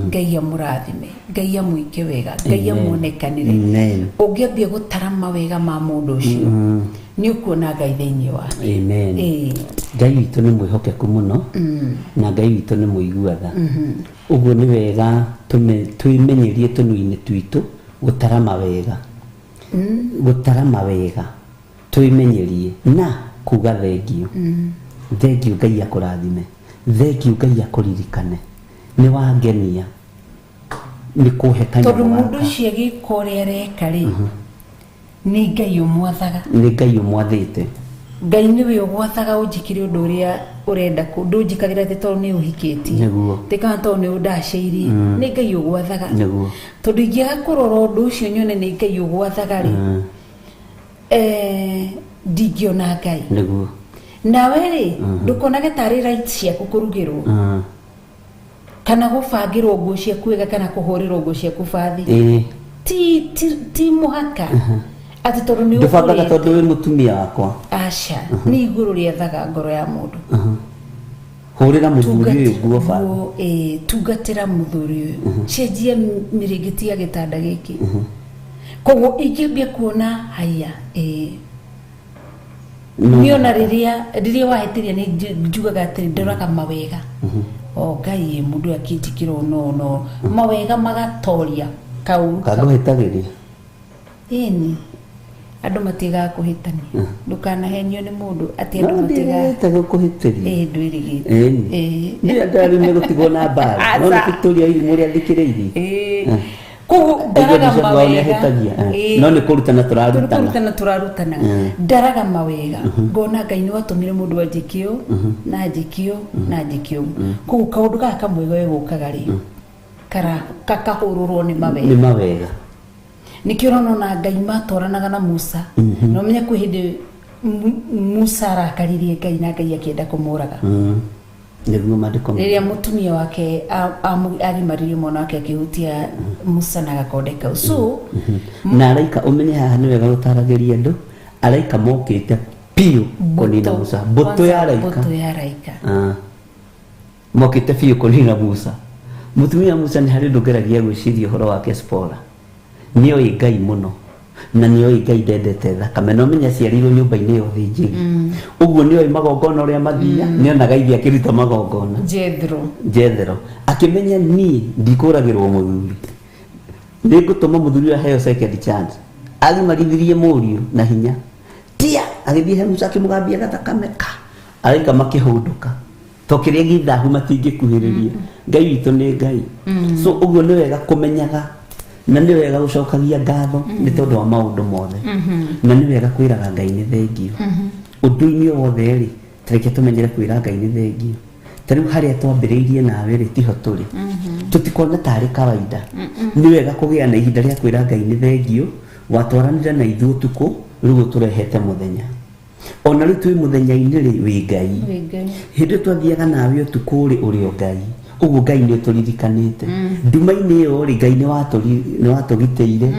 Ngai amũrathime. Ngai amwĩke wega. Ngai amuonekanĩre. Ũngĩambia gũtara mawega ma mũndũ ũcio nĩ ũkuona Ngai thĩinĩ wake. Amen. Ngai witũ nĩ mwĩhokeku mũno na Ngai witũ nĩ mũigua tha. Ũguo nĩ wega twĩmenyerie tũnua-inĩ twitũ Gũtara mawega, gũtara mawega, twĩmenyerie na kuga thengio. Thengio Ngai akũrathime, thengio Ngai akũririkane, nĩ wangenia, nĩ kũhe tondũ kanyamũ mũndũ gaka. ũcio agĩka ũrĩa areka rĩ, nĩ Ngai ũmwathaga. Nĩ Ngai ũmwathĩte. Ngai nĩwe ũgwathaga ũnjĩkĩre ũndũ ũrĩa ũrenda ndũnjĩkagĩra atĩ tondũ nĩ ũhikĩtie, Nĩguo. tĩ kana tondũ nĩ ũndacĩirie, nĩ Ngai ũgwathaga. Nĩguo. Tondũ ingĩaga kũrora ũndũ ũcio nyone nĩ Ngai ũgwathaga rĩ, ndingĩona Ngai. Nĩguo. Nawe rĩ, ndũkonage tarĩ right ciaku kũrugĩrwo kana gũbangĩrwo nguo ciaku wega kana kũhũrĩrwo nguo ciaku bathi. Ti mũhaka atĩ tondũ nĩ Ndũbangaga ũkũrĩte. tondũ wĩ mũtumia wakwa. Aca, nĩ igũrũ rĩathaga ngoro ya mũndũ. Hũrĩra mũthuri ũyũ nguo bathi. Nguo, tungatĩra mũthuri ũyũ, cenjia mĩrĩngĩti ya gĩtanda gĩkĩ. Koguo ingĩambia kuona haya, No. niĩ ona rĩrĩa wahĩtĩria nĩ njugaga atĩrĩ, ndoraga mawega o Ngai ĩ, mũndũ ũyũ akĩnjĩkĩra ũũ no mawega magatoria kaũru kau. Kangũhĩtagĩria. Ĩni andũ matigaga kũhĩtania, ndũkanahenio nĩ mũndũ atĩ No andũ matigaga. ndirĩte gũkũhĩtĩria. Ĩĩ, ndwĩrĩgĩte. Ĩni. Ĩĩ. Ndirĩ ndarĩ nĩ gũtigwo na mbara. No nĩ Aca. Victoria irimũ rĩa thikĩrĩirie. Ĩĩ. Koguo ndaraga Aigua mawega. nĩahĩtagia. Ĩĩ. No nĩ kũrutana tũrarutana. Tũrarutana, tũrarutana. Ndaraga mawega, ngona Ngai nĩ watũmire mũndũ anjĩke ũũ na anjĩke ũũ na anjĩke ũũ. Koguo kaũndũ gaka kamwe ge gũkaga rĩ, kakahũrũrwo nĩ Nĩ mawega. mawega. Nĩkĩo ũrona ona Ngai matwaranaga na Musa, na ũmenye kwĩ hĩndĩ Musa arakaririe Ngai na Ngai akĩenda kũmũraga. Nĩguo maandĩko Rĩrĩa mũtumia wake agimaririe mwana wake akĩhutia Musa na gakonde kau, so Na araika, ũmenye haha nĩ wega gũtaragĩria andũ, araika mokĩte biũ kũnina Musa, mbũtũ ya araika. Mbũtũ ya araika. Ah. Mokĩte biũ kũnina Musa. Mũtumia wa Musa nĩ harĩ ũndũ ngeragia gwĩciria ũhoro wake. Spora nĩoĩ Ngai mũno na nĩoĩ Ngai ndendete thakame, na ũmenye aciarirwo nyũmba-inĩ ya ũthĩnjĩri, ũguo nĩoĩ magongona ũrĩa mathia, nĩonaga ithe akĩruta magongona. Jethro. Jethero akĩmenya niĩ ndikũragĩrwo mũthuri, nĩ ngũtũma mũthuri ũyũ aheo second chance. Agimarithirie mũriũ na hinya tia, agĩthiĩ he Musa akĩmũgambia gathakame ka araika makĩhũndũka, to kĩrĩa gĩthahu matingĩkuhĩrĩria. Ngai witũ nĩ Ngai. So ũguo nĩ wega kũmenyaga na nĩ wega gũcokagia ngatho nĩ tondũ wa maũndũ mothe, na nĩ wega kwĩraga Ngai nĩ thengio ũndũ-inĩ o wothe rĩ. Tareke tũmenyere kwĩra Ngai nĩ thengio. Ta rĩu harĩa twambĩrĩirie nawe rĩ, tiho tũrĩ, tũtikona tarĩ kawaida. Nĩ wega kũgĩa na ihinda rĩa kwĩra Ngai nĩ thengio, watwaranire na ithuĩ ũtukũ, rĩu ũtũrehete mũthenya. Ona rĩu twĩ mũthenya-inĩ rĩ, wĩ Ngai. Wĩ Ngai. Hĩndĩ ĩyo twathiaga nawe ũtukũ rĩ, ũrĩ o Ngai. Ũguo Ngai nĩ ũtũririkanĩte nduma-inĩ ĩyo rĩ, Ngai nĩ watũgitĩire,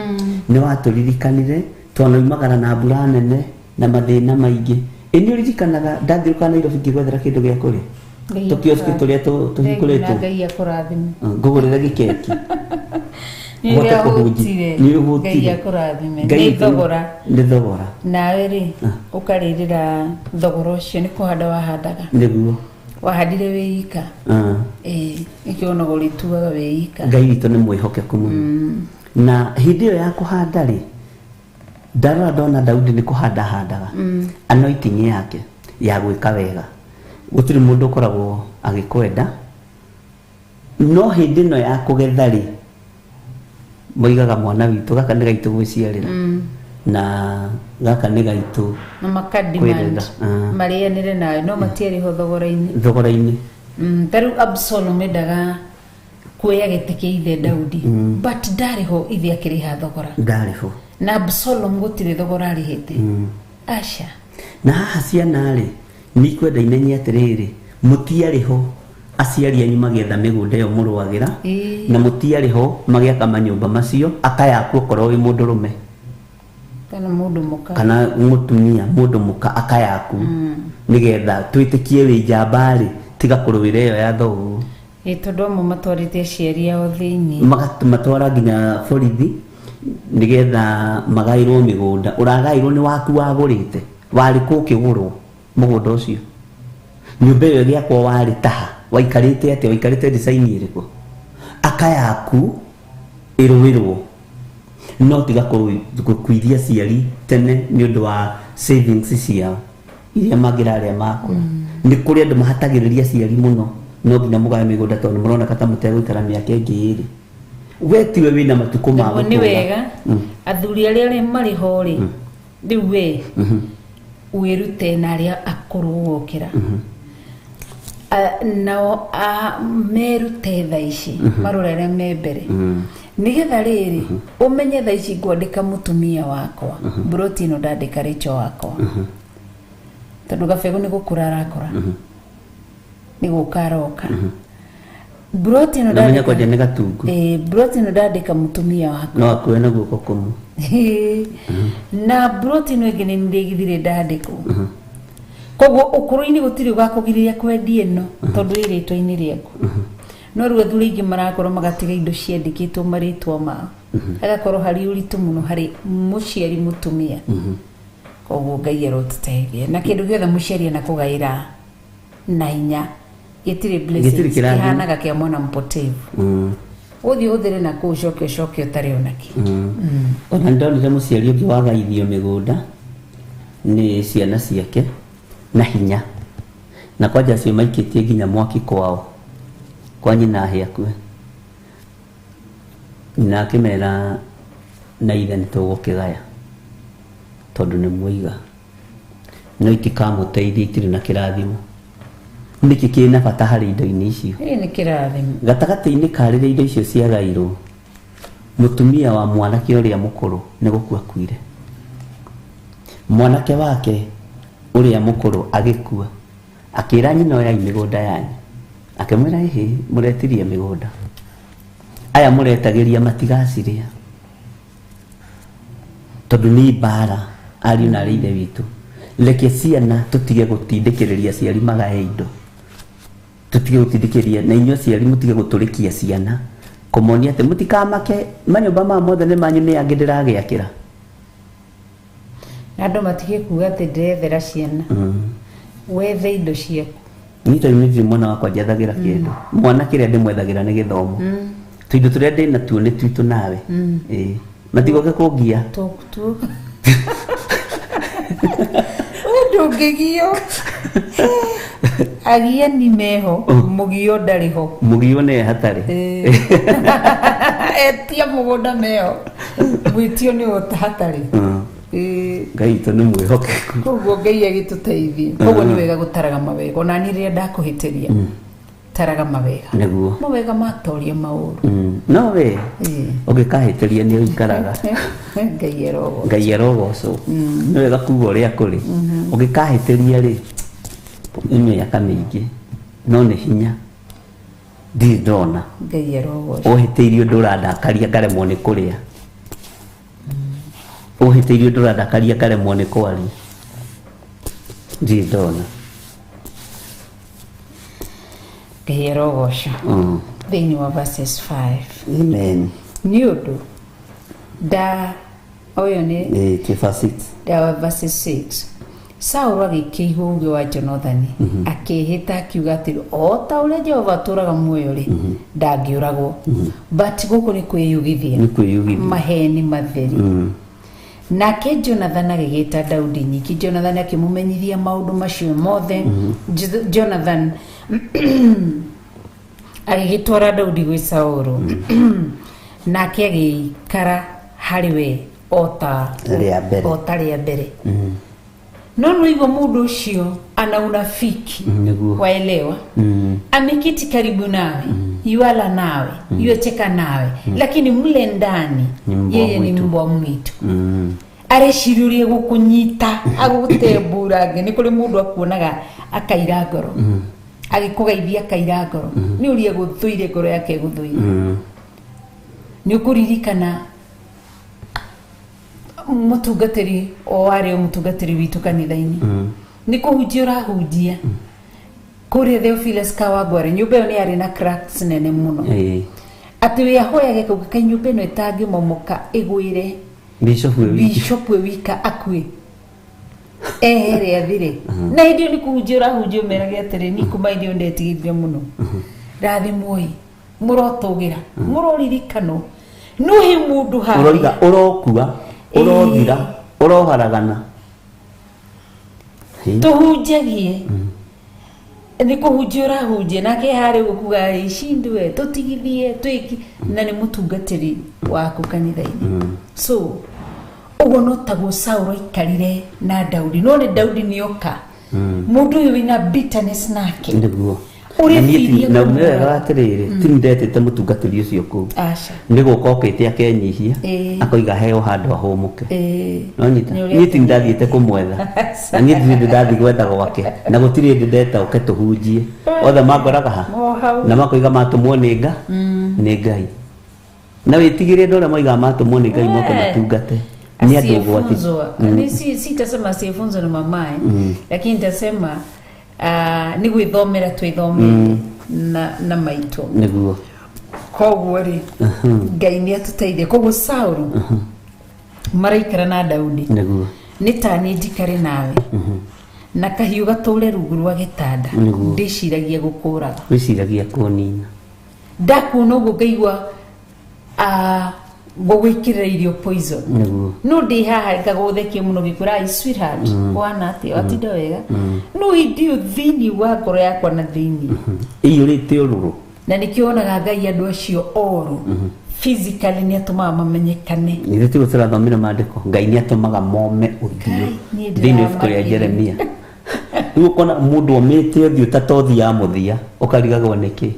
nĩ watũririkanire twanaumagara na mbura nene na mathĩna maingĩ. Ĩ nĩ ũririkanaga ndathiũrũka Nairobi ngĩgwethera kĩndũ gĩa kũrĩa, Ngai tũkioski tũrĩa Thengiũ na tũhingũrĩtwo. Ngai akũrathime. Ngũgũrĩre gĩkeki. Nĩ Ũhote ũrĩa kũhunjia. ũhũtire. Nĩ ũhũtire. Ngai akũrathime. Ngai Nĩ witũ thogora. Nĩ thogora. Nawe rĩ, ũkarĩrĩra thogora ũcio nĩ kũhanda wahandaga. Nĩguo. Wahandire wĩ ika. Ĩĩ, nĩkĩo onaga ũrĩtuaga wĩ ika. Ngai witũ nĩ mwĩhokeku mũno. Na hĩndĩ ĩyo ya kũhanda rĩ, ndarora ndona Daudi nĩ kũhanda handaga anointing yake ya gwĩka wega. Gũtirĩ mũndũ ũkoragwo agĩkwenda, no hĩndĩ ĩno ya kũgetha rĩ, moigaga mwana witũ gaka nĩ gaitũ gwĩciarĩra, na gaka nĩ gaitũ Na makademand kwĩrera. Marĩanĩre nawe, no matiarĩ ho thogora-inĩ. Thogora-inĩ. Ta rĩu Absalom endaga kuoya gĩtĩ kĩa ithe Daudi, but ndarĩ ho ithe akĩrĩha thogora. Ndarĩ ho. Na Absalom gũtirĩ thogora arĩhĩte, aca. Na haha ciana rĩ, nĩ ikwenda imenye atĩrĩrĩ, mũtiarĩ ho aciari anyu magĩetha mĩgũnda ĩyo mũrũagĩra, na mũtiarĩ ho magĩaka manyũmba macio akayaku okorwo wĩ mũndũrũme kana mũndũ mũka. Kana mũtumia, mũndũ mũka akayaku, nĩgetha twĩtĩkie wĩ njamba rĩ, tiga kũrũĩra ĩyo ya thoguo. Ĩ, tondũ amwe matwarĩte aciari ao thĩinĩ. Matwara nginya borithi nĩgetha magaĩrwo mĩgũnda. Ũragaĩrwo nĩ waku wagũrĩte, warĩ kũ ũkĩgũrwo mũgũnda ũcio? Nyũmba ĩyo ĩgĩakwo warĩ taha, waikarĩte atĩa? Waikarĩte design ĩrĩkũ? Aka yaku ĩrũĩrwo. No tiga gũkuithia aciari tene nĩ ũndũ wa savings ciao iria mangĩrarĩa makũra. Nĩ kũrĩ andũ mahatagĩrĩria aciari mũno, no nginya mũgae mĩgũnda tondũ nĩ mũroneka ta mũtegũikara mĩaka ĩngĩ ĩrĩ. We tiwe wĩna matukũ ma Naguo nĩ gũtũra. wega athuri arĩa arĩa marĩ ho rĩ, rĩu we wĩrute na arĩa akũrũ gũgũkĩra. Nao merute thaa ici, marore arĩa me mbere, nĩgetha rĩrĩ ũmenye thaa ici ngwandĩka mũtumia wakwa mburoti ĩno, ndandĩka rĩcho wakwa, tondũ gabegũ nĩ gũkũra arakũra, nĩ gũka aroka mburoti ĩno. Namenya Ndandĩka kwanja nĩ gatungu. Ĩĩ, mburoti ĩno ndandĩka mũtumia wakwa. No akue na guoko kũmwe. Na mburoti ĩno ĩngĩ nĩ ndĩgithire ndandĩkwo. Koguo ũkũrũ-inĩ gũtirĩ ũgakũgirĩrĩria kwendia ĩno tondũ ĩ rĩtwa-inĩ rĩaku. No rĩu athuri aingĩ marakorwo magatiga indo ciandĩkĩtwo marĩtwa mao, agakorwo harĩ ũritũ mũno harĩ mũciari mũtumia. Koguo Ngai arotũteithia, na kĩndũ gĩothe mũciari anakũgaĩra na hinya gĩtirĩ Gĩtirĩ blessings, kĩrathimo. kĩhanaga kĩa mwana mpotevu. Ũthiĩ ũhũthĩre na kũu, ũcoke ũcoke ũtarĩ onakĩ. Ona nĩndonire mũciari ũngĩ wagaithio mĩgũnda nĩ ciana ciake na hinya, na kwanja acio maikĩtie nginya mwaki kwao kwa nyina ahĩ akue. Nyina akĩmera na ithe nĩ tũgũkĩgaya tondũ nĩ muiga, no itikamũteithia, itirĩ na kĩrathimo. Nĩkĩ kĩna bata harĩ indo-inĩ icio? Ĩĩ, nĩ kĩrathimo. Gatagatĩ-inĩ ka rĩrĩa indo icio ciagairwo, mũtumia wa mwanake ũrĩa mũkũrũ nĩ gũkua akuire. Mwanake wake ũrĩa mũkũrũ agĩkua, akĩra nyina, oyai mĩgũnda yanyu. Akĩmwĩra, ĩhĩ, mũretirie mĩgũnda, aya mũretagĩria matigacirĩa tondũ nĩ mbara. Ariũ na arĩ ithe witũ, reke ciana tũtige gũtindĩkĩrĩria aciari magae indo, tũtige gũtindĩkĩrĩria, na inyuĩ aciari mũtige gũtũrĩkia ciana kũmonia atĩ mũtikamake, manyũmba maya mothe nĩ manyu, nĩ angĩ ndĩragĩakĩra. Na andũ matige kuga atĩ ndĩrethera ciana. Wethe indo ciaku. Niĩ tondũ nĩ ndirĩ mwana wakwa njethagĩra kĩndũ. Mwana kĩrĩa ndĩmwethagĩra nĩ gĩthomo. Tũindo tũrĩa ndĩ natuo nĩ twitũ nawe. Ĩĩ, matigoke kũngia. Tũkutu we ndũngĩgio, agiani meho, mũgio ndarĩ ho. Mũgio nĩye hatarĩ. Etia mũgũnda meho, mwĩtio nĩ hatarĩ. Ngai witũ nĩ mwĩhokeku. Koguo Ngai agĩtũteithie. Koguo nĩ wega gũtaraga mawega, ona niĩ rĩrĩa ndakũhĩtĩria taraga mawega. Nĩguo. Mawega matoria maũru. No we ũngĩkahĩtĩria nĩ ũikaraga. Ngai arogo. Ngai arogocwo. Nĩ wega kuga ũrĩa kũrĩ. Ũngĩkahĩtĩria rĩ, nĩ mĩaka mĩingĩ, no nĩ hinya ndirĩ ndona. Ngai arogocwo. Ũhĩtĩirie ũndũ ũrandakaria ngaremwo nĩ kũrĩa, ũhĩtĩirie ũndũ ũrandakaria ngaremwo nĩ kwaria, ndirĩ ndona. Ngai arogocwo. Thĩinĩ wa verses 5. Amen. Nĩ ũndũ nda ũyũ nĩ Ĩĩ, twĩ verse 6. Nda verses 6, Saũlũ agĩkĩigua uge wa Jonathani, akĩĩhĩta akiuga atĩrĩ, o ta ũrĩa Jehova atũũraga muoyo rĩ, ndangĩũragwo. But gũkũ nĩ kwĩyugithia. Nĩ kwĩyugithia. Maheni matheri. Nake Jonathan agĩgĩta Daudi. Nyingĩ Jonathan akĩmũmenyithia maũndũ macio mothe. Jonathan agĩgĩtwara Daudi gwĩ Saũlũ, nake agĩikara harĩ we o ta Rĩa mbere. o ta rĩa mbere. No nĩwaigua mũndũ ũcio ana unafiki. Nĩguo. Waelewa? Ameketi karibu nawe, yuala nawe, yuacheka nawe, lakini mle ndani Ni mbwa yeye ni mwitu. mbwa mwitu. Areciria gũkũnyita agũtembũrange. Nĩ kũrĩ mũndũ akuonaga akaira ngoro, agĩkũgeithia akaira ngoro, nĩ ũria gũthũire ngoro yake gũthũire. Nĩ ũkũririkana mũtungatĩri o warĩ o mũtungatĩri witũ kanitha-inĩ, nĩ kũhunjia ũrahunjia kũrĩa Theophilus Kawangware, nyũmba ĩyo nĩ yarĩ na cracks nene mũno, atĩ we ahoyage kauga kai nyũmba ĩno ĩtangĩmomoka ĩgwĩre Bishop wĩ wiki. Bishop wĩ wika akue ehere athire. Na hĩndĩ ĩyo nĩ kũhunjia ũrahunjia ũmerage atĩrĩ, ni kuma hĩndĩ ĩyo ndetigĩrire mũno. Rathimwoi, mũrotũgĩra, mũroririkanwo. No he mũndũ harĩa. Ũroiga ũrokua, ũrothira, ũroharagana. Hĩ. Tũhunjagie nĩ kũhunjia ũrahunjia nake harĩ ũguo kuga icindwe tũtigithie twĩki na nĩ mũtungatĩri waku kanitha-inĩ. So ũguo no taguo Saũlũ aikarire na Daudi, no nĩ Daudi nĩoka mũndũ ũyũ wĩna bitterness nake. Nĩguo. Ũrĩa Na niĩ biria na nĩ kũmũra. wega atĩrĩrĩ, ti ndetĩte mũtungatĩri ũcio kũu. Aca. Nĩ gũka okĩte akenyihia, akoiga heo handũ ahũmũke. Nonyita Nĩ ũrĩa niĩ ti ndathiĩte kũmwetha, na niĩ ndirĩ hĩndĩ ndathiĩ gwetha gwake, na gũtirĩ hĩndĩ ndeta ũke tũhunjie. Othe mangoraga ha O hau. na makoiga matũmwo nĩ nga nĩ Ngai, na wĩtigĩre andũ arĩa moigaga matũmwo nĩ Ngai moke matungate nĩ andũ ũgwati. Asiyefunzwa. Ni sitasema asiyefunzwa na mamae, lakini nitasema nĩ gwĩthomera twĩthomete na maitũ. Nĩguo. Koguo rĩ, Ngai nĩ atũteithie. Koguo Saũlũ maraikara na Daudi. Nĩguo. Nĩ ta niĩ njikare nawe na kahiũ gatũre rungu rwa gĩtanda, ndĩciragia gũkũraga. Wĩciragia kũnina. Ndakuona ũguo ngaigua ngũgwĩkĩrĩra irio poison. Nĩguo. No ndĩ haha ngagũthekia mũno ngĩkwĩra, "Ai sweetheart, wana atĩa, watinda wega?" No hĩndĩ ĩyo thĩinĩ wa ngoro yakwa na thĩinĩ ĩiyũrĩte ũrũrũ. Na nĩkĩo wonaga Ngai andũ acio oru physically nĩ atũmaga mamenyekane. Ithuĩ tiguo tũrathomire maandĩko, Ngai nĩ atũmaga mome ũthiũ. Ngai, niĩ Thĩinĩ wa ibuku rĩa ndĩramakire. Jeremia rĩu ũkona mũndũ omĩte ũthiũ ta tothi ya mũthia, ũkarigagwo nĩkĩ.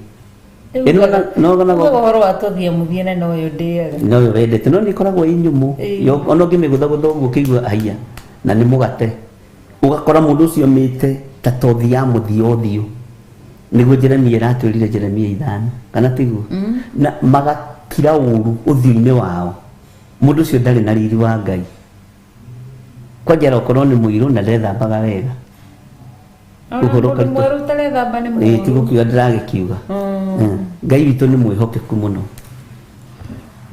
Ĩ nĩwona Ugaga ũhoro wa tothi ya mũthia na noyo ndĩaga. Noyo wendete, no nĩ ĩkoragwo ĩ nyũmũ. Ona ũngĩmĩgũthagũtha ũguo ũkĩigua haiya na nĩ mũgate, ũgakora mũndũ ũcio omĩte ta tothi ya mũthia ũthiũ. Nĩguo Jeremia ĩratwĩrire, Jeremia 5 kana tiguo? Na magakira ũru ũthiũ-inĩ wao. Mũndũ ũcio ndarĩ na riri wa Ngai, kwanja okorwo nĩ mũirũ na ndethambaga wega. Ona Ũhoro mũndũ karitũ. mwerũ ũtarethamba nĩ Ĩ, ti mũũru. gũkiuga ndĩragĩkiuga. Ngai witũ nĩ mwĩhokeku mũno.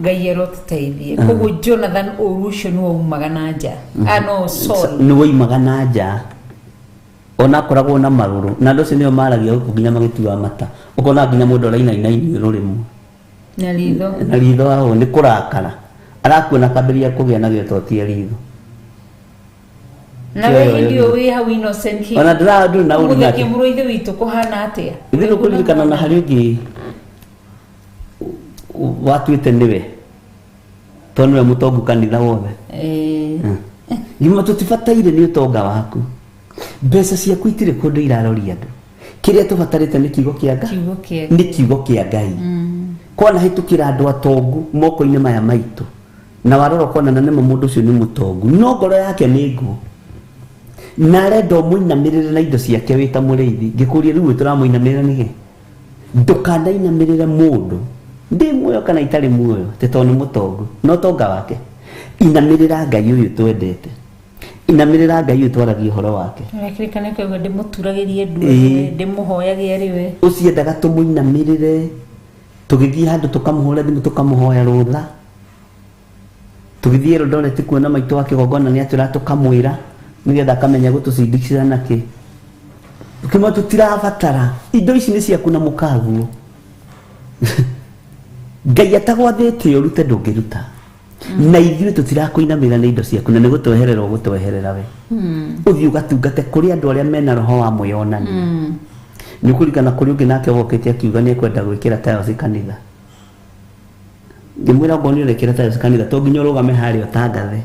Ngai arotũteithie. Koguo Jonathan ũru ũcio nĩwe umaga na nja, ah no, Saul. Nĩ woimaga na nja, ona akoragwo na marũrũ, na andũ acio nĩo maragia gũkũ nginya magĩtuaga mata, ũkona nginya mũndũ arainaina iniũrũ rĩmwe na ritho. Na ritho aho nĩ kũrakara arakuona, akambĩrĩria kũgĩa na gĩototia ritho. Na we hĩndĩ ĩyo wĩ hau innocently. Ona ndĩra ndũrĩ na ũru Mũthekie nake. mũrũ ithe witũ kũhana atĩa? Ithuĩ nĩ kũririkana na harĩ ũngĩ watuĩte nĩwe tondũ nĩwe mũtongu kanitha wothe. Ngima tũtibataire nĩ ũtonga waku, mbeca ciaku itirĩ kũndũ iraroria andũ. Kĩrĩa tũbatarĩte nĩ kiugo kĩa Ngai. Kiugo kĩa Nĩ kiugo kĩa Ngai. Kwana hĩtũkĩra andũ atongu moko-inĩ maya maitũ, na warora ũkona na nĩma mũndũ ũcio nĩ mũtongu, no ngoro yake nĩ nguũ na arenda ũmũinamĩrĩre na indo ciake wĩ ta mũrĩithi. Ngĩkũria rĩu tũramũinamĩrĩra nĩkĩ? Ndũkanainamĩrĩre mũndũ ndĩ muoyo kana itarĩ muoyo atĩ tondũ nĩ mũtongu na ũtonga wake. Inamĩrĩra Ngai ũyũ twendete, inamĩrĩra Ngai ũyũ twaragia ũhoro wake. Ũrakĩrĩkana kauga ndĩmũturagĩrie ndu, ndĩmũhoyage arĩ we. Ũciendaga tũmũinamĩrĩre tũgĩthiĩ handũ, tũkamũhũra thimũ, tũkamũhoya rũtha, tũgĩthiĩ Eldoret kuona maitũ wa kĩgongona nĩ atwĩra, tũkamwĩra nĩgetha akamenya gũtũcindikĩra nakĩ. Kĩmwe tũtirabatara, indo ici nĩ ciaku na mũkaguo. Ngai atagwathĩte ũrute, ndũngĩruta, na ithuĩ tũtirakũinamĩrĩra nĩ indo ciaku, na nĩ gũtweherera ũgũtweherera we ũthiĩ ũgatungate kũrĩ andũ arĩa mena roho wa mwĩyonanio. Nĩ ũkũririkana kũrĩ ũngĩ nake wokĩte akiuga nĩ ekwenda gwĩkĩra tiles kanitha. Ngĩmwĩra okorwo nĩ ũrekĩra tiles kanitha, to nginya ũrũgame harĩa ũtangathe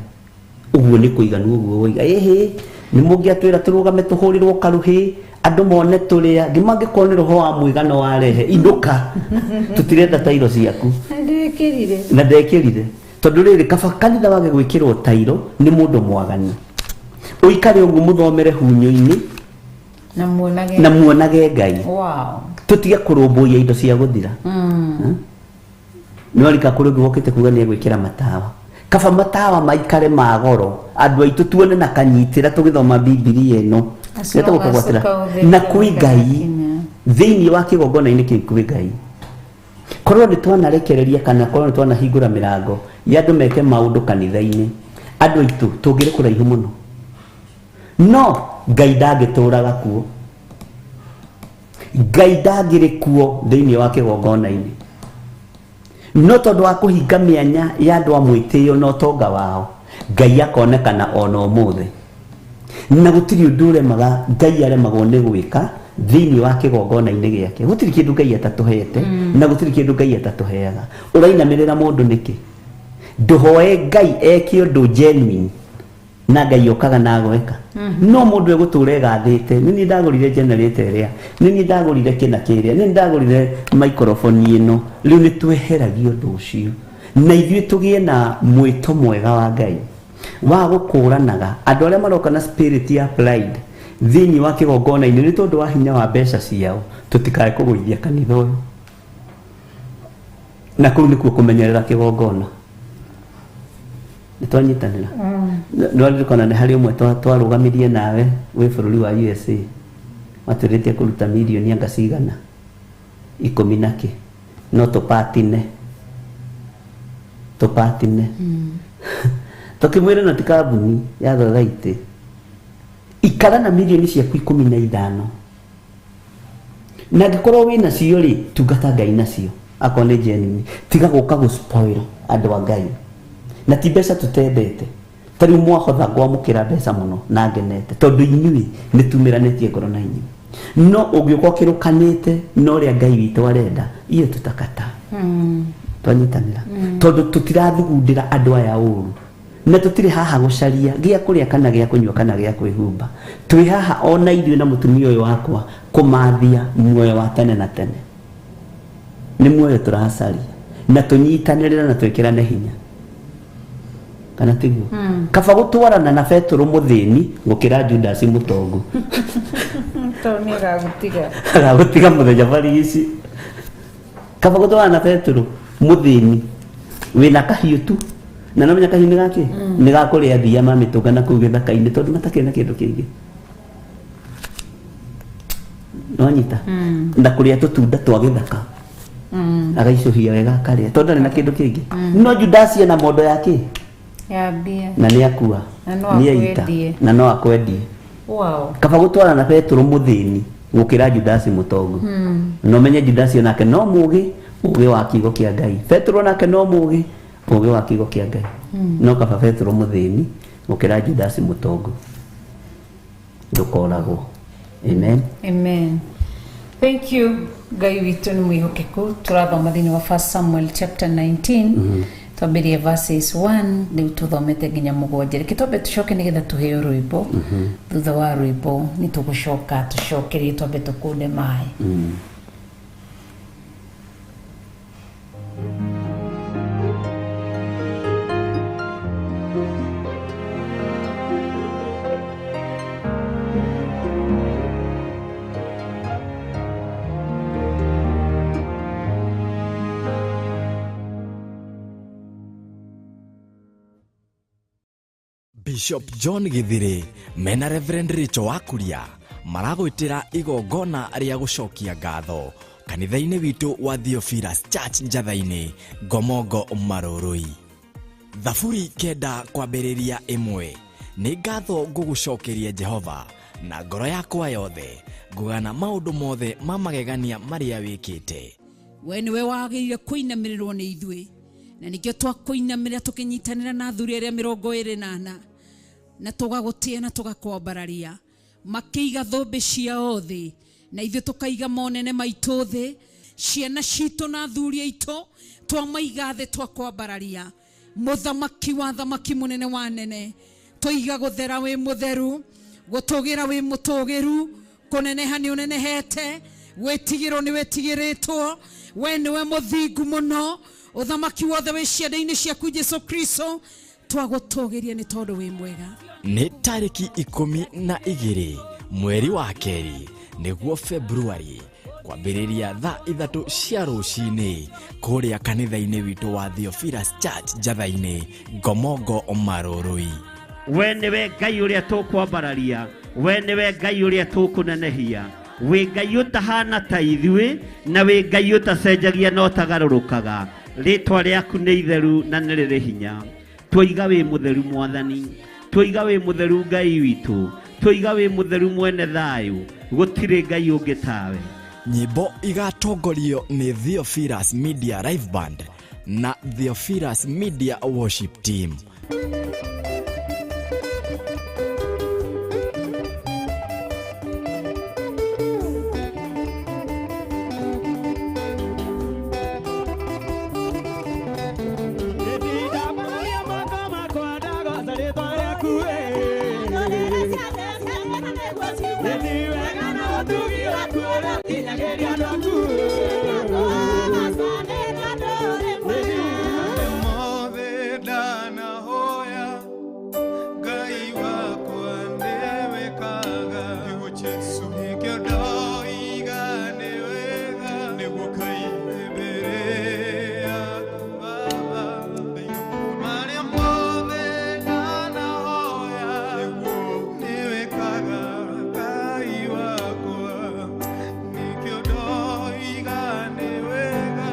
ũguo nĩ kũiganu ũguo woiga. Ĩhĩ, nĩ mũngĩatwĩra tũrũgame tũhũrĩrwo karuhĩ andũ mone tũrĩa ngĩma. Angĩkorwo nĩ roho wa mwĩgano warehe, inũka, tũtirenda tairo ciaku. Ndĩkĩrire. Na ndekĩrire tondũ rĩrĩ kaba kanitha wage gwĩkĩrwo tairo nĩ mũndũ mwaganu, ũikare ũguo mũthomere hunyũ-inĩ Na muonage. Na muonage Ngai. Tũtige kũrũmbũiya indo cia gũthira. Nĩ warika kũrĩ ũngĩ wokĩte kuga nĩ egwĩkĩra matawa. Kaba matawa maikare ma goro, andũ aitũ tuone na kanyitĩra tũgĩthoma Bibilia ĩno. As long Getagwo as kũgwatĩra. ũkaũtheria. Na kwĩ Ngai thĩinĩ wa kĩgongona-inĩ kĩu, kwĩ Ngai. Korwo nĩ twanarekereria kana korwo nĩ twanahingũra mĩrango ya andũ meke maũndũ kanitha-inĩ, andũ aitũ tũngĩrĩ kũraihu mũno, no Ngai ndangĩtũraga kuo. Ngai ndangĩrĩ kuo thĩinĩ wa kĩgongona-inĩ. No tondũ wa kũhinga mĩanya ya andũ a mwĩtĩo na ũtonga wao, Ngai akonekana ona ũmũthĩ. Na gũtirĩ ũndũ ũremaga Ngai aremagwo nĩ gwĩka thĩinĩ wa kĩgongona-inĩ gĩake. Gũtirĩ kĩndũ Ngai atatũhete na gũtirĩ kĩndũ Ngai atatũheaga. Ũrainamĩrĩra mũndũ nĩkĩ? Ndũhoe Ngai eke ũndũ genuine na Ngai okaga na agweka. No mũndũ egũtũra egathĩte, nĩ niĩ ndagũrire generator ĩrĩa, nĩ niĩ ndagũrire kĩna kĩrĩa, nĩ niĩ ndagũrire microphone ĩno. Rĩu nĩ tweheragia ũndũ ũcio na ithuĩ tũgĩe na mwĩto mwega wa Ngai wa gũkũranaga andũ arĩa maroka na spirit ya pride thĩinĩ wa kĩgongona-inĩ nĩ tondũ wa hinya wa mbeca ciao, tũtikae kũgũithia kanitha ũyũ. Na kũu nĩkuo kũmenyerera kĩgongona. Nĩ twanyitanĩra. Nĩwaririkana nĩ harĩ ũmwe twarũgamirie nawe wĩ bũrũri wa USA, watwĩrĩte kũruta mirioni anga cigana 10 na kĩ, no tũpatine. Tũkĩmwĩra ĩno ti kambuni ya thothaitĩ, ikara na mirioni ciaku 15, na angĩkorwo wĩ nacio rĩ, tungata Ngai nacio akorwo nĩ genuine. Tiga gũka gũ spoil andũ a Ngai. Na ti mbeca tũtendete, ta rĩu mwahotha ngwamũkĩra mbeca mũno na ngenete tondũ inyuĩ nĩ tumĩranĩtie ngoro na inyuĩ. No ũngĩũka ũkĩrũkanĩte na ũrĩa Ngai witũ arenda, iyo tũtakata. Twanyitanĩra. Tondũ tũtirathugundĩra andũ aya ũru, na tũtirĩ haha gũcaria gĩa kũrĩa kana gĩa kũnyua kana gĩa kwĩhumba. Twĩ haha ona ithuĩ na mũtumia ũyũ wakwa kũmathia muoyo wa tene na tene. Nĩ muoyo tũracaria na tũnyitanĩrĩre na twĩkĩrane hinya, kana tiguo? Kaba gũtwarana na Petũrũ mũthĩni gũkĩra Judasi mũtongu. Tondũ nĩ agagũtiga. Agagũtiga mũthenya barigici. Kaba gũtwarana na Petũrũ mũthĩni wĩna kahiũ tu, na no menya kahiũ nĩ gakĩ nĩ gakũrĩa thiia ma mĩtũnga na kũu gĩthaka-inĩ tondũ matakĩrĩ na kĩndũ kĩngĩ. Nonyita na kũrĩa tũtunda twa gĩthaka, agaicũhia wega akarĩa tondũ ndarĩ na kĩndũ kĩngĩ. No Judasi ena mondo ya kĩ ya mbia, na nĩ akua, na no nĩ aita, akwendie. Na no akwendie. Kaba gũtwarana na Petũrũ mũthĩni gũkĩra Judasi mũtongu. Na ũmenye Judasi onake no mũgĩ, ũgĩ wa kiugo kĩa Ngai. Petũrũ onake no mũgĩ, ũgĩ wa kiugo kĩa Ngai. No kaba Petũrũ mũthĩni gũkĩra Judasi mũtongu. Ndũkoragwo. Amen. Amen. Thank you. Ngai witũ nĩ mwĩhokeku. Tũrathoma thĩinĩ wa 1 Samuel chapter 19, twambĩrĩrie verses 1, rĩu tũthomete nginya 7. Reke twambe tũcoke nĩgetha tũheo rwĩmbo. Thutha wa rwĩmbo nĩ tũgũcoka tũcokerie, twambe tũkũnde maĩ. Bishop John Githiri mena Reverend Rachel Wakuria maragwĩtĩra igongona rĩa gũcokia ngatho kanitha-inĩ witũ wa Theophilus Church Njatha-inĩ, Ngomongo Marũrũi. Thaburi 9 kwambĩrĩria 1. Nĩ ngatho ngũgũcokeria Jehova na ngoro yakwa yothe, ngũgana maũndũ mothe ma magegania marĩa wĩkĩte. We nĩwe wagĩrĩire kũinamĩrĩrwo nĩ ithuĩ, na nĩkĩo twakũinamĩrĩra tũkĩnyitanĩra na athuri arĩa 24, na tũgagũtĩa na tũgakwambararia. Makĩiga thũmbĩ ciao thĩ, na ithuĩ tũkaiga monene maitũ thĩ, ciana citũ na athuri aitũ twamaiga thĩ, twakwambararia. Mũthamaki wa thamaki, mũnene wa nene, tũiga gũthera wĩ mũtheru, gũtũgĩra wĩ mũtũgĩru, kũneneha nĩ ũnenehete, gwĩtigĩrwo nĩ wĩtigĩrĩtwo. We nĩwe mũthingu mũno, ũthamaki wothe wĩ ciande-inĩ ciaku Jesu Kristo, twagũtũgĩria nĩ tondũ wĩ mwega. Nĩ tarĩki 12 mweri wa 2 nĩguo Februari, kwambĩrĩria thaa 3 cia rũcinĩ kũrĩa kanitha-inĩ witũ wa Theophilus Church Njatha-inĩ, Ngomongo Marũrũi. We nĩwe Ngai ũrĩa tũkwambararia, we nĩwe Ngai ũrĩa tũkũnenehia, wĩ Ngai ũtahana ta ithuĩ, na wĩ Ngai ũtacenjagia na ũtagarũrũkaga. Rĩtwa rĩaku nĩ itheru na nĩ rĩrĩ hinya. Twoiga wĩ mũtheru Mwathani, twoiga wĩ mũtheru Ngai witũ, twoiga wĩ mũtheru mwene thayũ, gũtirĩ Ngai ũngĩ tawe. Nyĩmbo igatongorio nĩ Theophilus Media Live Band. Na Theophilus Media Worship Team. Mothe ndanahoya Ngai wakwa nĩwĩkaga nĩguo Jesũ nĩkĩo ndoiga nĩ wega nĩguo Ngai mbere yaku Baba marĩa mothe ndanahoya nĩwĩkaga Ngai wakwa nĩkĩo ndoiga nĩ wega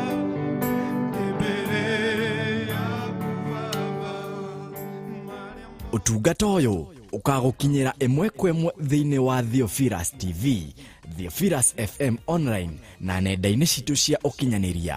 Ũtungata ũyũ ũkagũkinyĩra ĩmwe kwa ĩmwe thĩinĩ wa Theophilus TV, Theophilus FM online na nenda-inĩ citũ cia ũkinyanĩria.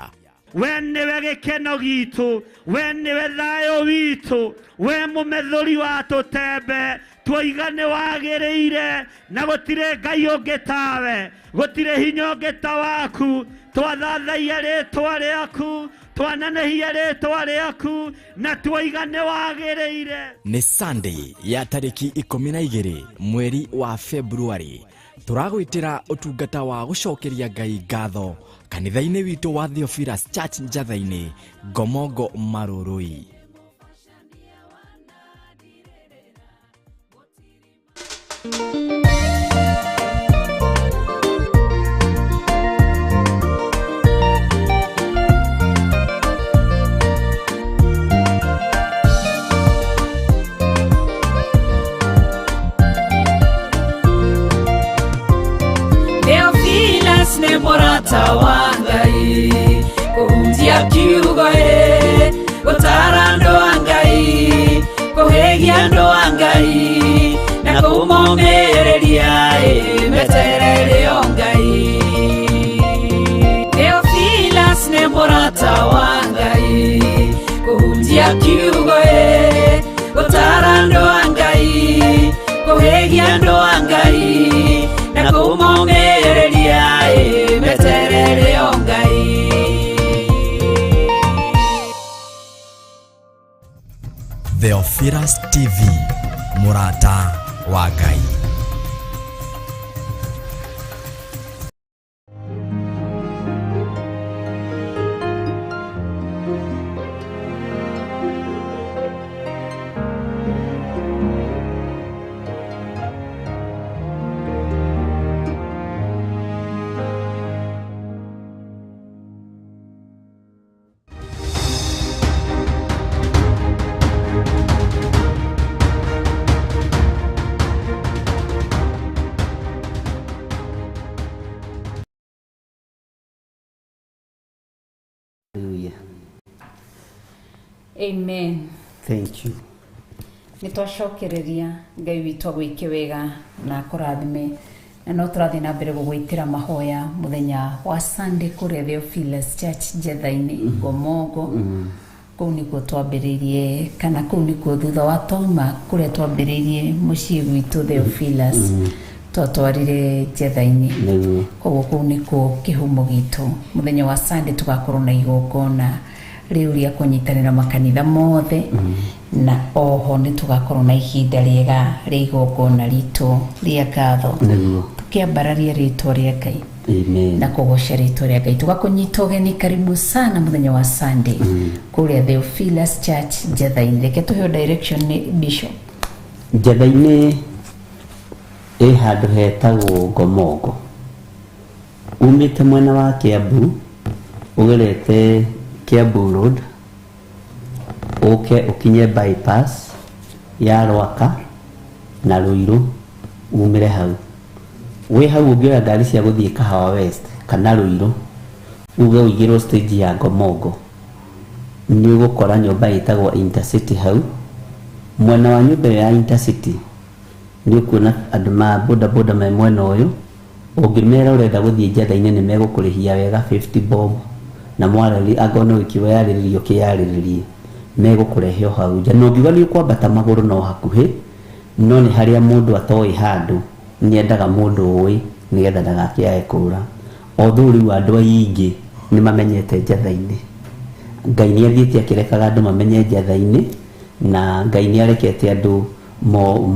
We nĩwe gĩkeno gitũ, we nĩwe thayũ witũ, we mũmethũri wa tũtembe, twoiga nĩ wagĩrĩire na gũtirĩ Ngai ũngĩ tawe, gũtirĩ hinya ũngĩ ta waku. Twathathaia rĩtwa rĩaku, twanenehia rĩtwa rĩaku na twoiga nĩ wagĩrĩire. Nĩ Sunday ya tarĩki 12 mweri wa February tũragwĩtĩra ũtungata wa gũcokeria Ngai ngatho kanitha-inĩ witũ wa Theophilus Church Njatha-inĩ, Ngomongo, Marũrũi. Theophilus nĩ mũrata wa Ngai kũhunjia kiugo ĩ gũtara andũ a Ngai kũhĩgia andũ a Ngai na kũmomĩrĩria ĩ meterere o Ngai. Theophilus nĩ mũrata wa Ngai kũhunjia kiugo ĩ gũtara andũ a Ngai kũhĩgia andũ a Ngai na kũmomĩrĩria ĩ meterere o Ngai. Theophilus TV, mũrata wa Ngai. Hallelujah. Amen. Thank you. Nĩ twacokereria Ngai witũ agwĩke wega na akũrathime, na no tũrathiĩ na mbere gũgwĩtĩra mahoya mũthenya wa Sunday kũrĩa Theophilus Church Njetha-inĩ, Ngomongo. Kũu nĩkuo twambĩrĩirie, kana kũu nĩkuo thutha wa twauma kũrĩa twambĩrĩirie mũciĩ gwitũ Theophilus, twatwarire Njetha-inĩ. Nĩguo. Koguo kũu nĩkuo kĩhumo gitũ. Mũthenya wa Sunday tũgakorwo na igongona rĩu rĩa kũnyitanĩra makanitha mothe, na oho nĩ tũgakorwo na ihinda rĩega rĩa igongona ritũ rĩa ngatho. Nĩguo. Tũkĩambararia rĩtwa rĩa Ngai Amen. Na kũgoca rĩtwa rĩa Ngai. Tũgakũnyita ũgeni, karibu sana mũthenya wa Sunday kũrĩa Theophilus Church Njetha-inĩ. Reke tũheo direction nĩ Bishop. Njatha-inĩ ĩ handũ hetagwo Ngomongo, umĩte mwena wa Kiambu ũgerete Kiambu Road ũke ũkinye bypass ya Rwaka na Ruiru, umĩre hau. Wĩ hau ũngĩoya ngari cia gũthiĩ Kahawa West kana Ruiru, uge ũigĩrwo stage ya Ngomongo, nĩ ũgũkora nyũmba ĩtagwo Intercity. Hau mwena wa nyũmba ĩyo ya Intercity nĩ ũkuona andũ ma boda boda me mwena ũyũ. Ũngĩmera ũrenda gũthiĩ Njatha-inĩ, nĩ megũkũrĩhia wega 50 bob. Na mwarĩrĩ angorwo nĩ wiki weyarĩrĩria ũkĩyarĩrĩrie megũkũrehe o hau nja. Na ũngiuga nĩ ũkwambata magũrũ no hakuhĩ, no nĩ harĩa mũndũ atoĩ handũ, nĩendaga mũndũ ũĩ nĩgetha ndagakĩae kũra. Although rĩu andũ aingĩ nĩ mamenyete Njatha-inĩ, Ngai nĩ athiĩte akĩrekaga andũ mamenye Njatha-inĩ, na Ngai nĩ arekete andũ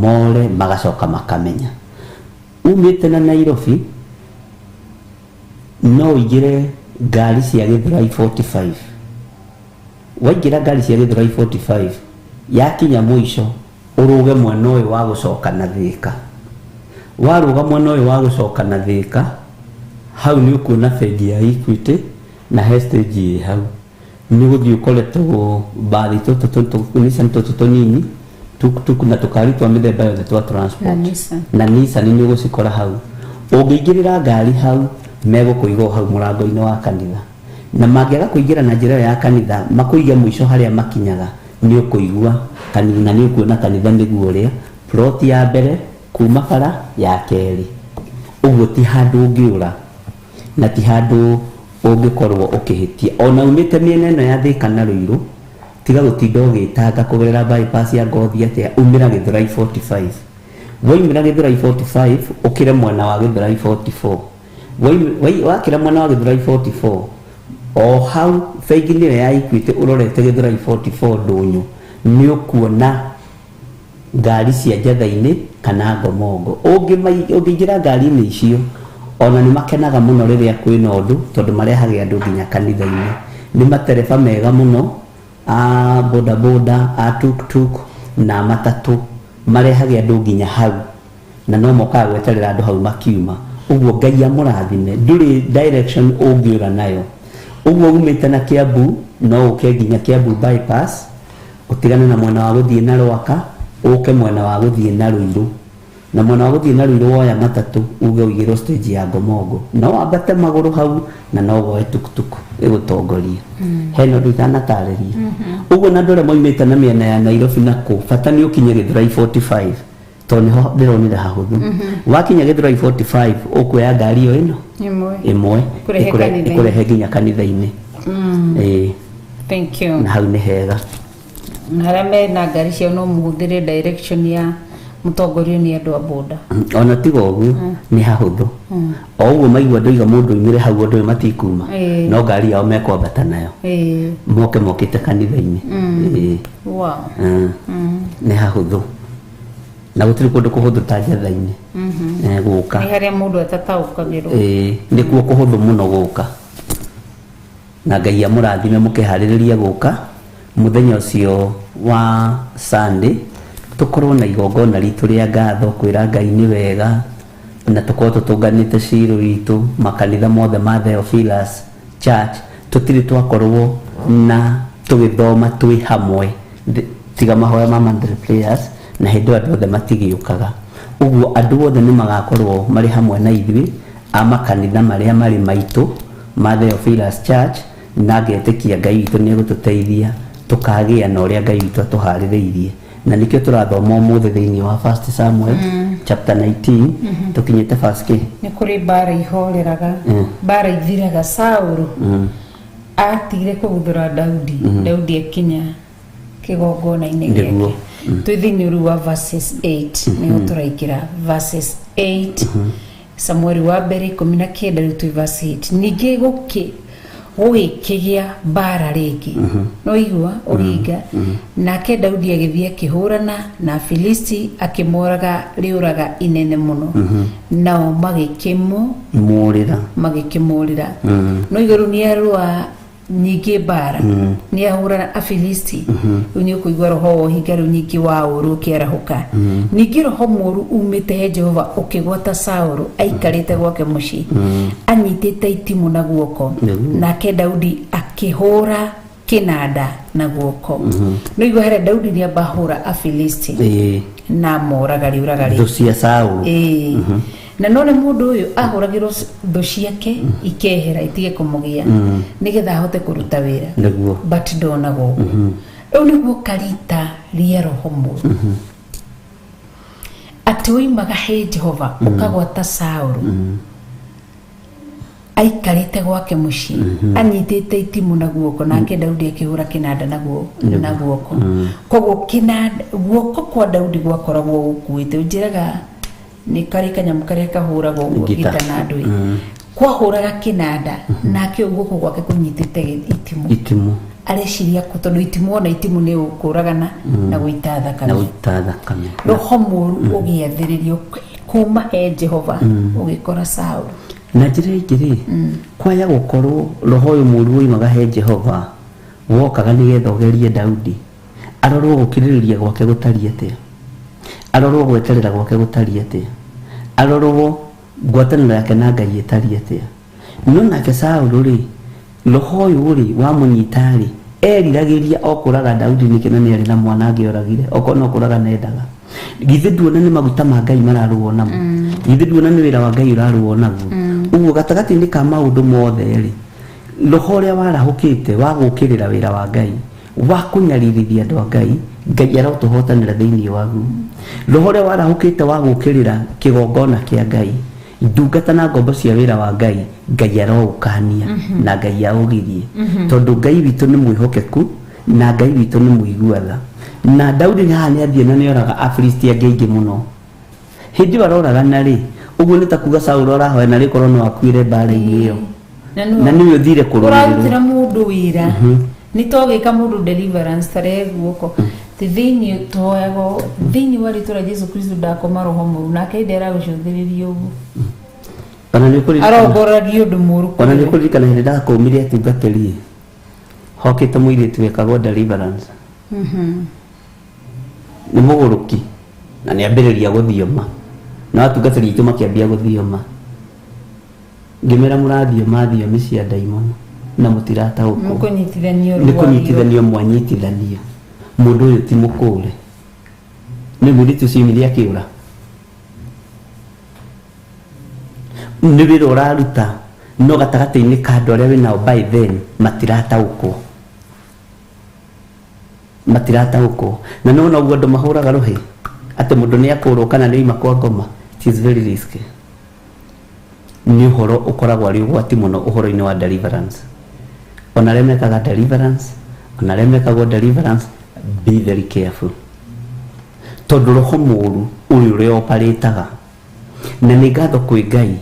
more magacoka makamenya. Umĩte na Nairobi no ũingĩre ngari cia Gĩthũrai 45. Waingĩra ngari cia Gĩthũrai 45, yakinya mũico ũrũge mwena ũyũ wa gũcoka na Thĩka. Warũga mwena ũyũ wa gũcoka na Thĩka, hau nĩ ũkuona bengi ya Equity na he stage ĩ hau. Nĩ ũgũthiĩ ũkore tũbathi tũtũ Nissan tũtũ tũnini, tuktuk na tũkari twa mĩthemba yothe twa transport. Na Nissan. Na Nissan nĩ ũgũcikora hau. Ũngĩingĩrĩra ngari hau, megũkũiga o hau mũrango-inĩ wa kanitha. Na mangĩaga kũingĩra na njĩra ĩyo ya kanitha, makũige mũico harĩa makinyaga, nĩ ũkũigua na nĩ ũkuona kanitha nĩguo ũrĩa, plot ya mbere kuma bara ya kerĩ. Ũguo ti handũ ũngĩũra na ti handũ ũngĩkorwo ũkĩhĩtia. Ona umĩte mĩena ĩno ya Thĩka na Ruiru, tiga gũtinda ũgĩtanga kũgerera bypass ya Ngothi atĩa, umĩra Gĩthũrai 45. Waumĩra Gĩthũrai 45, ũkĩre mwena wa Gĩthũrai 44. Wakĩra mwena wa Gĩthũrai 44, o hau bengi-inĩ ĩyo ya Equity ũrorete Gĩthũrai 44 ndũnyũ, nĩ ũkuona ngari cia Njatha-inĩ kana Ngomongo. Ũngĩingĩra ngari-inĩ icio, ona nĩ makenaga mũno rĩrĩa kwĩna ũndũ, tondũ marehage andũ nginya kanitha-inĩ. Nĩ matereba mega mũno, a bodaboda, a tuktuk na matatũ, marehage andũ nginya hau, na no mokaga gweterera andũ hau makiuma. Ũguo Ngai amũrathime, ndũrĩ direction ũngĩũra nayo. Ũguo umĩte na Kiambu, no ũke nginya Kiambu bypass, ũtigane na mwena wa gũthiĩ na Rwaka, ũke mwena wa gũthiĩ na Ruiru. Na mwena wa gũthiĩ na Ruiru woya matatũ, uge ũigĩrwo stage ya Ngomongo. No wambate magũrũ hau, na no woe tuktuk ĩgũtongorie. Hena ũndũ itanatarĩria. Ũguo na andũ arĩa moimĩte na mĩena ya Nairobi na kũ, bata nĩ ũkinye Gĩthũrai 45, tondũ nĩho ndĩronire hahũthũ. Wakinya Gĩthũrai 45, ũkuoya ngari ĩyo ĩno Ĩmwe. ĩmwe Ĩkũrehe kanitha-inĩ. ĩkũrehe nginya kanitha-inĩ. Ĩĩ. Thank you. Na hau nĩ hega. Na arĩa mena ngari ciao no mũhũthĩre direction ya mũtongorio nĩ andũ a boda. Ona tiga ũguo nĩ hahũthũ. O ũguo maigua ndoiga mũndũ oimĩre hau andũ aya matikuma, no ngari yao mekwambata nayo. Moke mokĩte kanitha-inĩ. Wow. Nĩ hahũthũ. Na gũtirĩ kũndũ kũhũthũ ta Njatha-inĩ. Gũka. Nĩ harĩa mũndũ atataũkagĩrwo. Nĩkuo kũhũthũ mũno gũka. Na Ngai amũrathime mũkĩharĩrĩria gũka mũthenya ũcio wa Sunday, tũkorwo na igongona ritũ rĩa ngatho, kwĩra Ngai nĩ wega, na tũkorwo tũtũnganĩte Shilo witũ, makanitha mothe ma Theophilus Church, tũtirĩ twakorwo na tũgĩthoma twĩ hamwe, tiga mahoya ma monthly prayers, na hĩndĩ ĩyo andũ othe matigĩũkaga. Ũguo andũ othe nĩ magakorwo marĩ hamwe na ithuĩ a makanitha marĩa marĩ maitũ ma Theophilus Church, na ngetĩkia Ngai witũ nĩ egũtũteithia tũkagĩa na ũrĩa Ngai witũ atũharĩrĩirie. Na nĩkĩo tũrathoma ũmũthĩ thĩinĩ wa 1 Samuel chapter 19, tũkinyĩte verse kĩ? Nĩ kũrĩ mbara ihoreraga, mbara ithiraga. Saũlũ atigire kũguthũra Daudi, Daudi akinya kĩgongona-inĩ gĩake. Twĩ thĩinĩ rĩu wa verses 8, nĩho tũraingĩra verses 8. Samueli wa mbere 19, rĩu twĩ verse 8. Ningĩ gũgĩkĩgĩa mbara rĩngĩ, no igua ũhinga. Nake Daudi agĩthiĩ akĩhũrana na Afilisti, akĩmoraga rĩũraga inene mũno, nao Mũrĩra. magĩkĩmũrĩra. No igũrũ nĩ arũa nyingĩ mbara, nĩ ahũrana Afilisti. Rĩu nĩ ũkũigua roho wa ũhinga rĩu nyingĩ wa ũũru ũkĩarahũka. Ningĩ roho mũũru umĩte he Jehova ũkĩgwata Saũlũ aikarĩte gwake mũciĩ, anyitĩte itimũ na guoko. Nake Daudi akĩhũra kĩnanda na guoko. No igua harĩa Daudi nĩ amba ahũra Afilisti na moraga rĩũraga Thũ cia Saũlũ. Na no nĩ mũndũ ũyũ ahũragĩrwo thũ ciake ikehera itige kũmũgĩa, nĩgetha ahote kũruta wĩra. But ndonagwo ũguo. Rĩu nĩguo karita rĩa roho mũũru atĩ woimaga he Jehova ũkagwata Saũlũ. Aikarĩte gwake mũciĩ anyitĩte itimũ na guoko, nake Daudi akĩhũra kĩnanda na guoko. Koguo kĩnanda, guoko kwa Daudi gwakoragwo gũkuĩte, ũnjĩraga nĩ karĩ kanyamũ karĩa kahũragwo ũguo, Gita. gita na ndũĩ, kwahũraga kĩnanda, nake guoko gwake kũnyitĩte itimũ. Itimũ. Areciria kũ, tondũ itimũ, ona itimũ nĩ kũragana na gũita na thakame. Gũita thakame. Roho mũru ũgĩathĩrĩrio kuma he Jehova ũgĩkora Saũlũ. Na njĩra ĩngĩ rĩ, kwaya gũkorwo roho ũyũ mũru woimaga he Jehova wokaga nĩgetha ũgerie Daudi, arorwo gũkirĩrĩria gwake gũtariĩ atĩa, arorwo gweterera gwake gũtariĩ atĩa, arorwo ngwatanĩro yake na Ngai ĩtariĩ atĩa. No nake Saũlũ rĩ, roho ũyũ rĩ wamũnyita rĩ, eriragĩria o kũraga Daudi nĩkĩ? Na nĩ arĩ na mwana angĩoragire, okorwo no kũraga nendaga. Githĩ nduona nĩ maguta ma Ngai mararũo namo? Githĩ nduona nĩ wĩra wa Ngai ũrarũo naguo? Ũguo gatagatĩ-inĩ ka maũndũ mothe rĩ, roho ũrĩa warahũkĩte wa gũũkĩrĩra wĩra wa Ngai, wa kũnyaririthia andũ a Ngai, Ngai arotũhotanĩra thĩinĩ waguo. Roho ũrĩa warahũkĩte wa gũũkĩrĩra kĩgongona kĩa Ngai, ndungata na ngombo cia wĩra wa Ngai, Ngai aroũkania na Ngai aũgirie, tondũ Ngai witũ nĩ mwĩhokeku na Ngai witũ nĩ mũigua tha. Na Daudi nĩ haha nĩ athiĩ na nĩ oraga Afilisti angĩ aingĩ mũno. Hĩndĩ ĩyo aroragana rĩ, ũguo nĩ ta kuga Saũlũ arahoya na rĩkorwo no akuĩre mbara-inĩ ĩyo, na nĩwe ũthire kũrũĩrĩrwo. Ũrarutĩra mũndũ wĩra nĩ togĩka mũndũ deliverance tare guoko ti thĩinĩ, tũhoyago thĩinĩ wa rĩtwa rĩa Jesu Kristo, ndakoma roho mũru, nake hĩndĩ aragũcũthĩrĩria ũguo. Ona nĩ ũkũririkana Arongoragia ũndũ mũru. Ona nĩ ũkũririkana hĩndĩ ndakũmire atungatĩri, hokĩte mũirĩtu wekagwo deliverance, nĩ mũgũrũki na nĩ ambĩrĩria gũthioma, na atungatĩri aitũ makĩambia gũthioma, ngĩmera mũrathioma thiomi cia ndaimono na mũtirataũkwo. Mũkũnyitithanio. Nĩ kũnyitithanio mwanyitithanio, mũndũ ũyũ ti mũkũre. Nĩ mũirĩtu ũcio oimire akĩũra. Nĩ wĩra ũraruta, no gatagatĩ-inĩ ka andũ arĩa wĩnao by then matirataũkwo, matirataũkwo. Na nĩ wona ũguo andũ mahũraga rũhĩ atĩ mũndũ nĩ akũrwo kana nĩ oima kwa ngoma. It is very risky. Nĩ ũhoro ũkoragwo arĩ ũgwati mũno ũhoro-inĩ wa deliverance. Ona arĩa mekaga deliverance, ona arĩa mekagwo deliverance, be very careful, tondũ roho mũru ũyũ ũrĩa oparĩtaga. Na nĩ ngatho kwĩ Ngai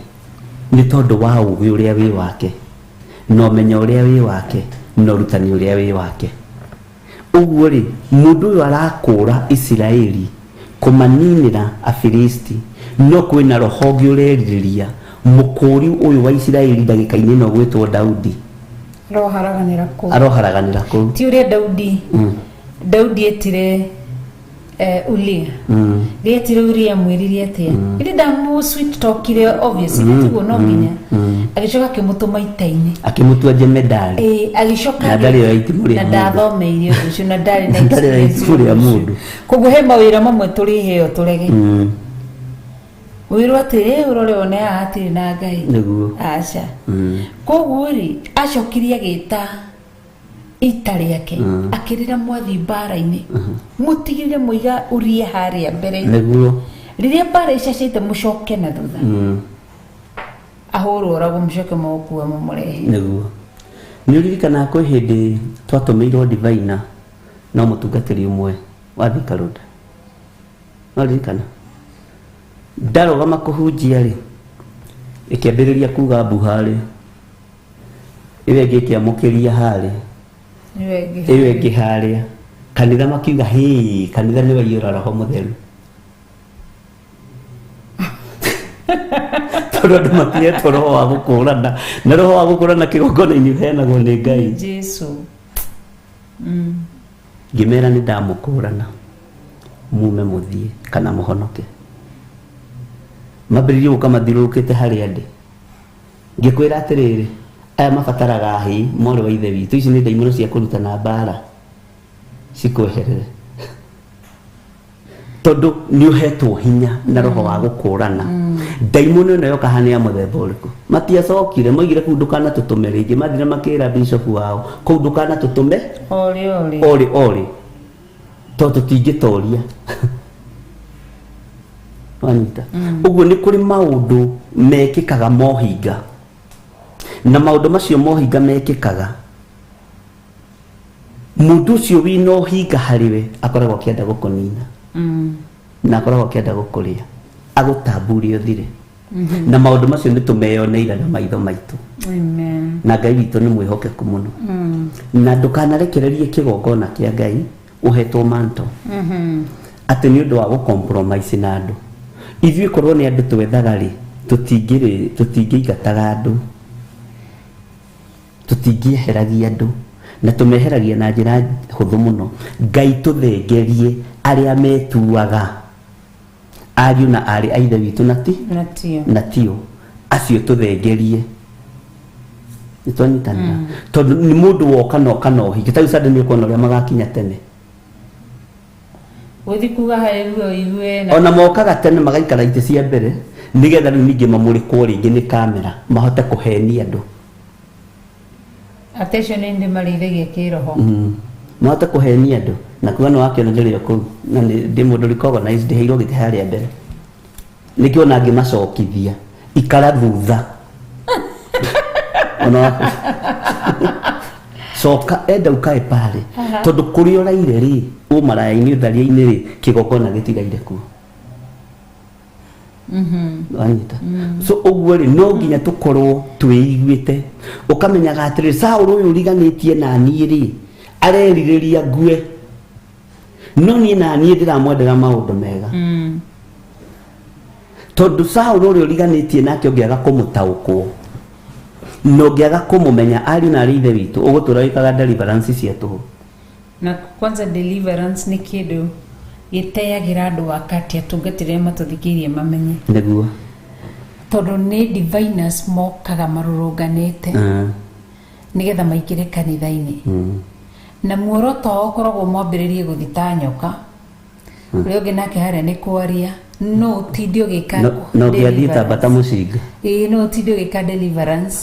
nĩ tondũ wa ũgĩ ũrĩa wĩ wake, na ũmenyo ũrĩa wĩ wake, na ũrutani ũrĩa wĩ wake. Ũguo rĩ, mũndũ ũyũ arakũra Isiraeli kũmaninĩra Afilisti, no kwĩna roho ũngĩ ũrerirĩria mũkũri ũyũ wa Isiraeli ndagĩka-inĩ ĩno gwĩtwo Daudi. Aroharaganĩra kũu. Aroharaganĩra kũu. Ti ũrĩa Daudi etire Uria? Rĩetire Uria, mwĩrire atĩa? Ĩndĩ ndamũ sweet talkire, obviously tiguo no nginya agĩcoka akĩmũtũma ita-inĩ. Akĩmũtua jemedari. Ĩĩ, agĩcoka Na ndarĩ oya itimũ rĩa na mũndũ. ndathomeire ũndũ ũcio na ndarĩ na Ndarĩ oya experience itimũ rĩa ũndũ ũcio. mũndũ. Koguo he mawĩra mamwe tũrĩheo tũrege, wĩrwo atĩrĩ, ũrore one haha hatirĩ na Ngai. Aca. Koguo rĩ, acokirie agĩta ita rĩake, akĩrĩra, mwathi mbara-inĩ, mũtigĩrĩre mũiga Uria harĩa mbere. Rĩrĩa mbara icacĩte, mũcoke na thutha, ahũrwo, oragwo, mũcoke mũkua mũmũrehe. Nĩguo. Nĩ ũririkanaga kwĩ hĩndĩ twatũmĩirwo divina no mũtungatĩri ũmwe wa Thika Road? No ririkana ndarũgama kũhunjia rĩ, ĩkĩambĩrĩria kuga mbu harĩa, ĩyo ĩngĩ ĩkĩamũkĩria harĩa, ĩyo ĩngĩ harĩa, kanitha makiuga hĩ, kanitha nĩ waiyũra roho mũtheru, tondũ andũ matihetwo roho wa gũkũrana, na roho wa gũkũrana kĩgongona-inĩ ũheanagwo nĩ Ngai. Jesu. Ngĩmera nĩ ndamũkũrana, mume mũthiĩ kana mũhonoke. Mambĩrĩrie gũka mathiũrũrũkĩte harĩa ndĩ, ngĩkwĩra atĩrĩrĩ, aya mabataraga hĩ, mwarĩ wa ithe witũ, ici nĩ ndaimono cia kũrutana mbara cikweherere, tondũ nĩ ũhetwo hinya na roho wa gũkũrana ndaimono ĩno yoka haha nĩ ya mũthemba ũrĩkũ. Matiacokire, moigire kũu ndũkanatũtũme rĩngĩ. Mathire makĩra bishop wao, kũu ndũkanatũtũme. Ori ori. Ori ori, tondũ tũtingĩtoria. Wanyita? Ũguo nĩ kũrĩ maũndũ mekĩkaga mohinga. Na maũndũ macio mohinga mekĩkaga mũndũ ũcio wĩna ũhinga harĩ we akoragwo akĩenda gũkũnina. Na akoragwo akĩenda gũkũrĩa agũtambure ũthire. Na maũndũ macio nĩ tũmeyoneire na maitho maitũ. Amen. Na Ngai witũ nĩ mwĩhokeku mũno. Na ndũkanarekererie kĩgongona kĩa Ngai ũhetwo manto atĩ nĩ ũndũ wa gũ-compromise na andũ. Ithuĩ korwo nĩ andũ twethaga rĩ, tũtingĩingataga andũ, tũtingĩeheragia andũ, na tũmeheragia na njĩra hũthũ mũno. Ngai tũthengerie arĩa metuaga ariũ na aarĩ a ithe witũ na ti Na tio. Na tio acio tũthengerie. Nĩ twanyitanĩra tondũ nĩ mũndũ woka na oka na ũhinga. Ta rĩu Sunday nĩ ũkuona ũrĩa magakinya tene. Gũthiĩ kuga haleluya ũigue na Ona mokaga tene magaikara itĩ cia mbere nĩgetha rĩu ningĩ mamũrĩkwo rĩngĩ nĩ kamera mahote kũhenia andũ. Attention nĩ ndĩ marĩithagia kĩroho. Mahote kũhenia andũ na kuga nĩ wakĩona ndĩrĩ o kũu na nĩ ndĩ mũndũ recognized ndĩheirwo gĩtĩ harĩa mbere nĩkĩo ona ngĩmacokithia ikara thutha ona coka enda ukae pale tondũ kũrĩa ũraire rĩ ũmaraya-inĩ ũtharia-inĩ rĩ kĩgongona gĩtigaire kuo. Wanyita? So ũguo rĩ no nginya tũkorwo twĩiguĩte ũkamenyaga atĩrĩrĩ Saũlũ ũyũ ũriganĩtie na niĩ rĩ arerirĩria ngue no niĩ na niĩ ndĩramwendera maũndũ mega tondũ Saũlũ ũrĩa ũriganĩtie nake ũngĩaga kũmũtaũkwo na ũngĩaga kũmũmenya ariũ na arĩ ithe witũ ũgũtũra wĩkaga deliverance cia tũhũ. Na kwanza deliverance nĩ kĩndũ gĩteagĩra andũ wakati atungati arĩa matũthikĩirie mamenye. Nĩguo. Tondũ nĩ diviners mokaga marũrũnganĩte nĩgetha maingĩre kanitha-inĩ na muoroto wao ũkoragwo mwambĩrĩrie gũthiĩ ta nyoka ũrĩa ũngĩ nake harĩa nĩ kwaria no ũtinde ũgĩka No ũngĩathiĩ ta mbata mũcinga. Ĩĩ, no ũtinde ũgĩka deliverance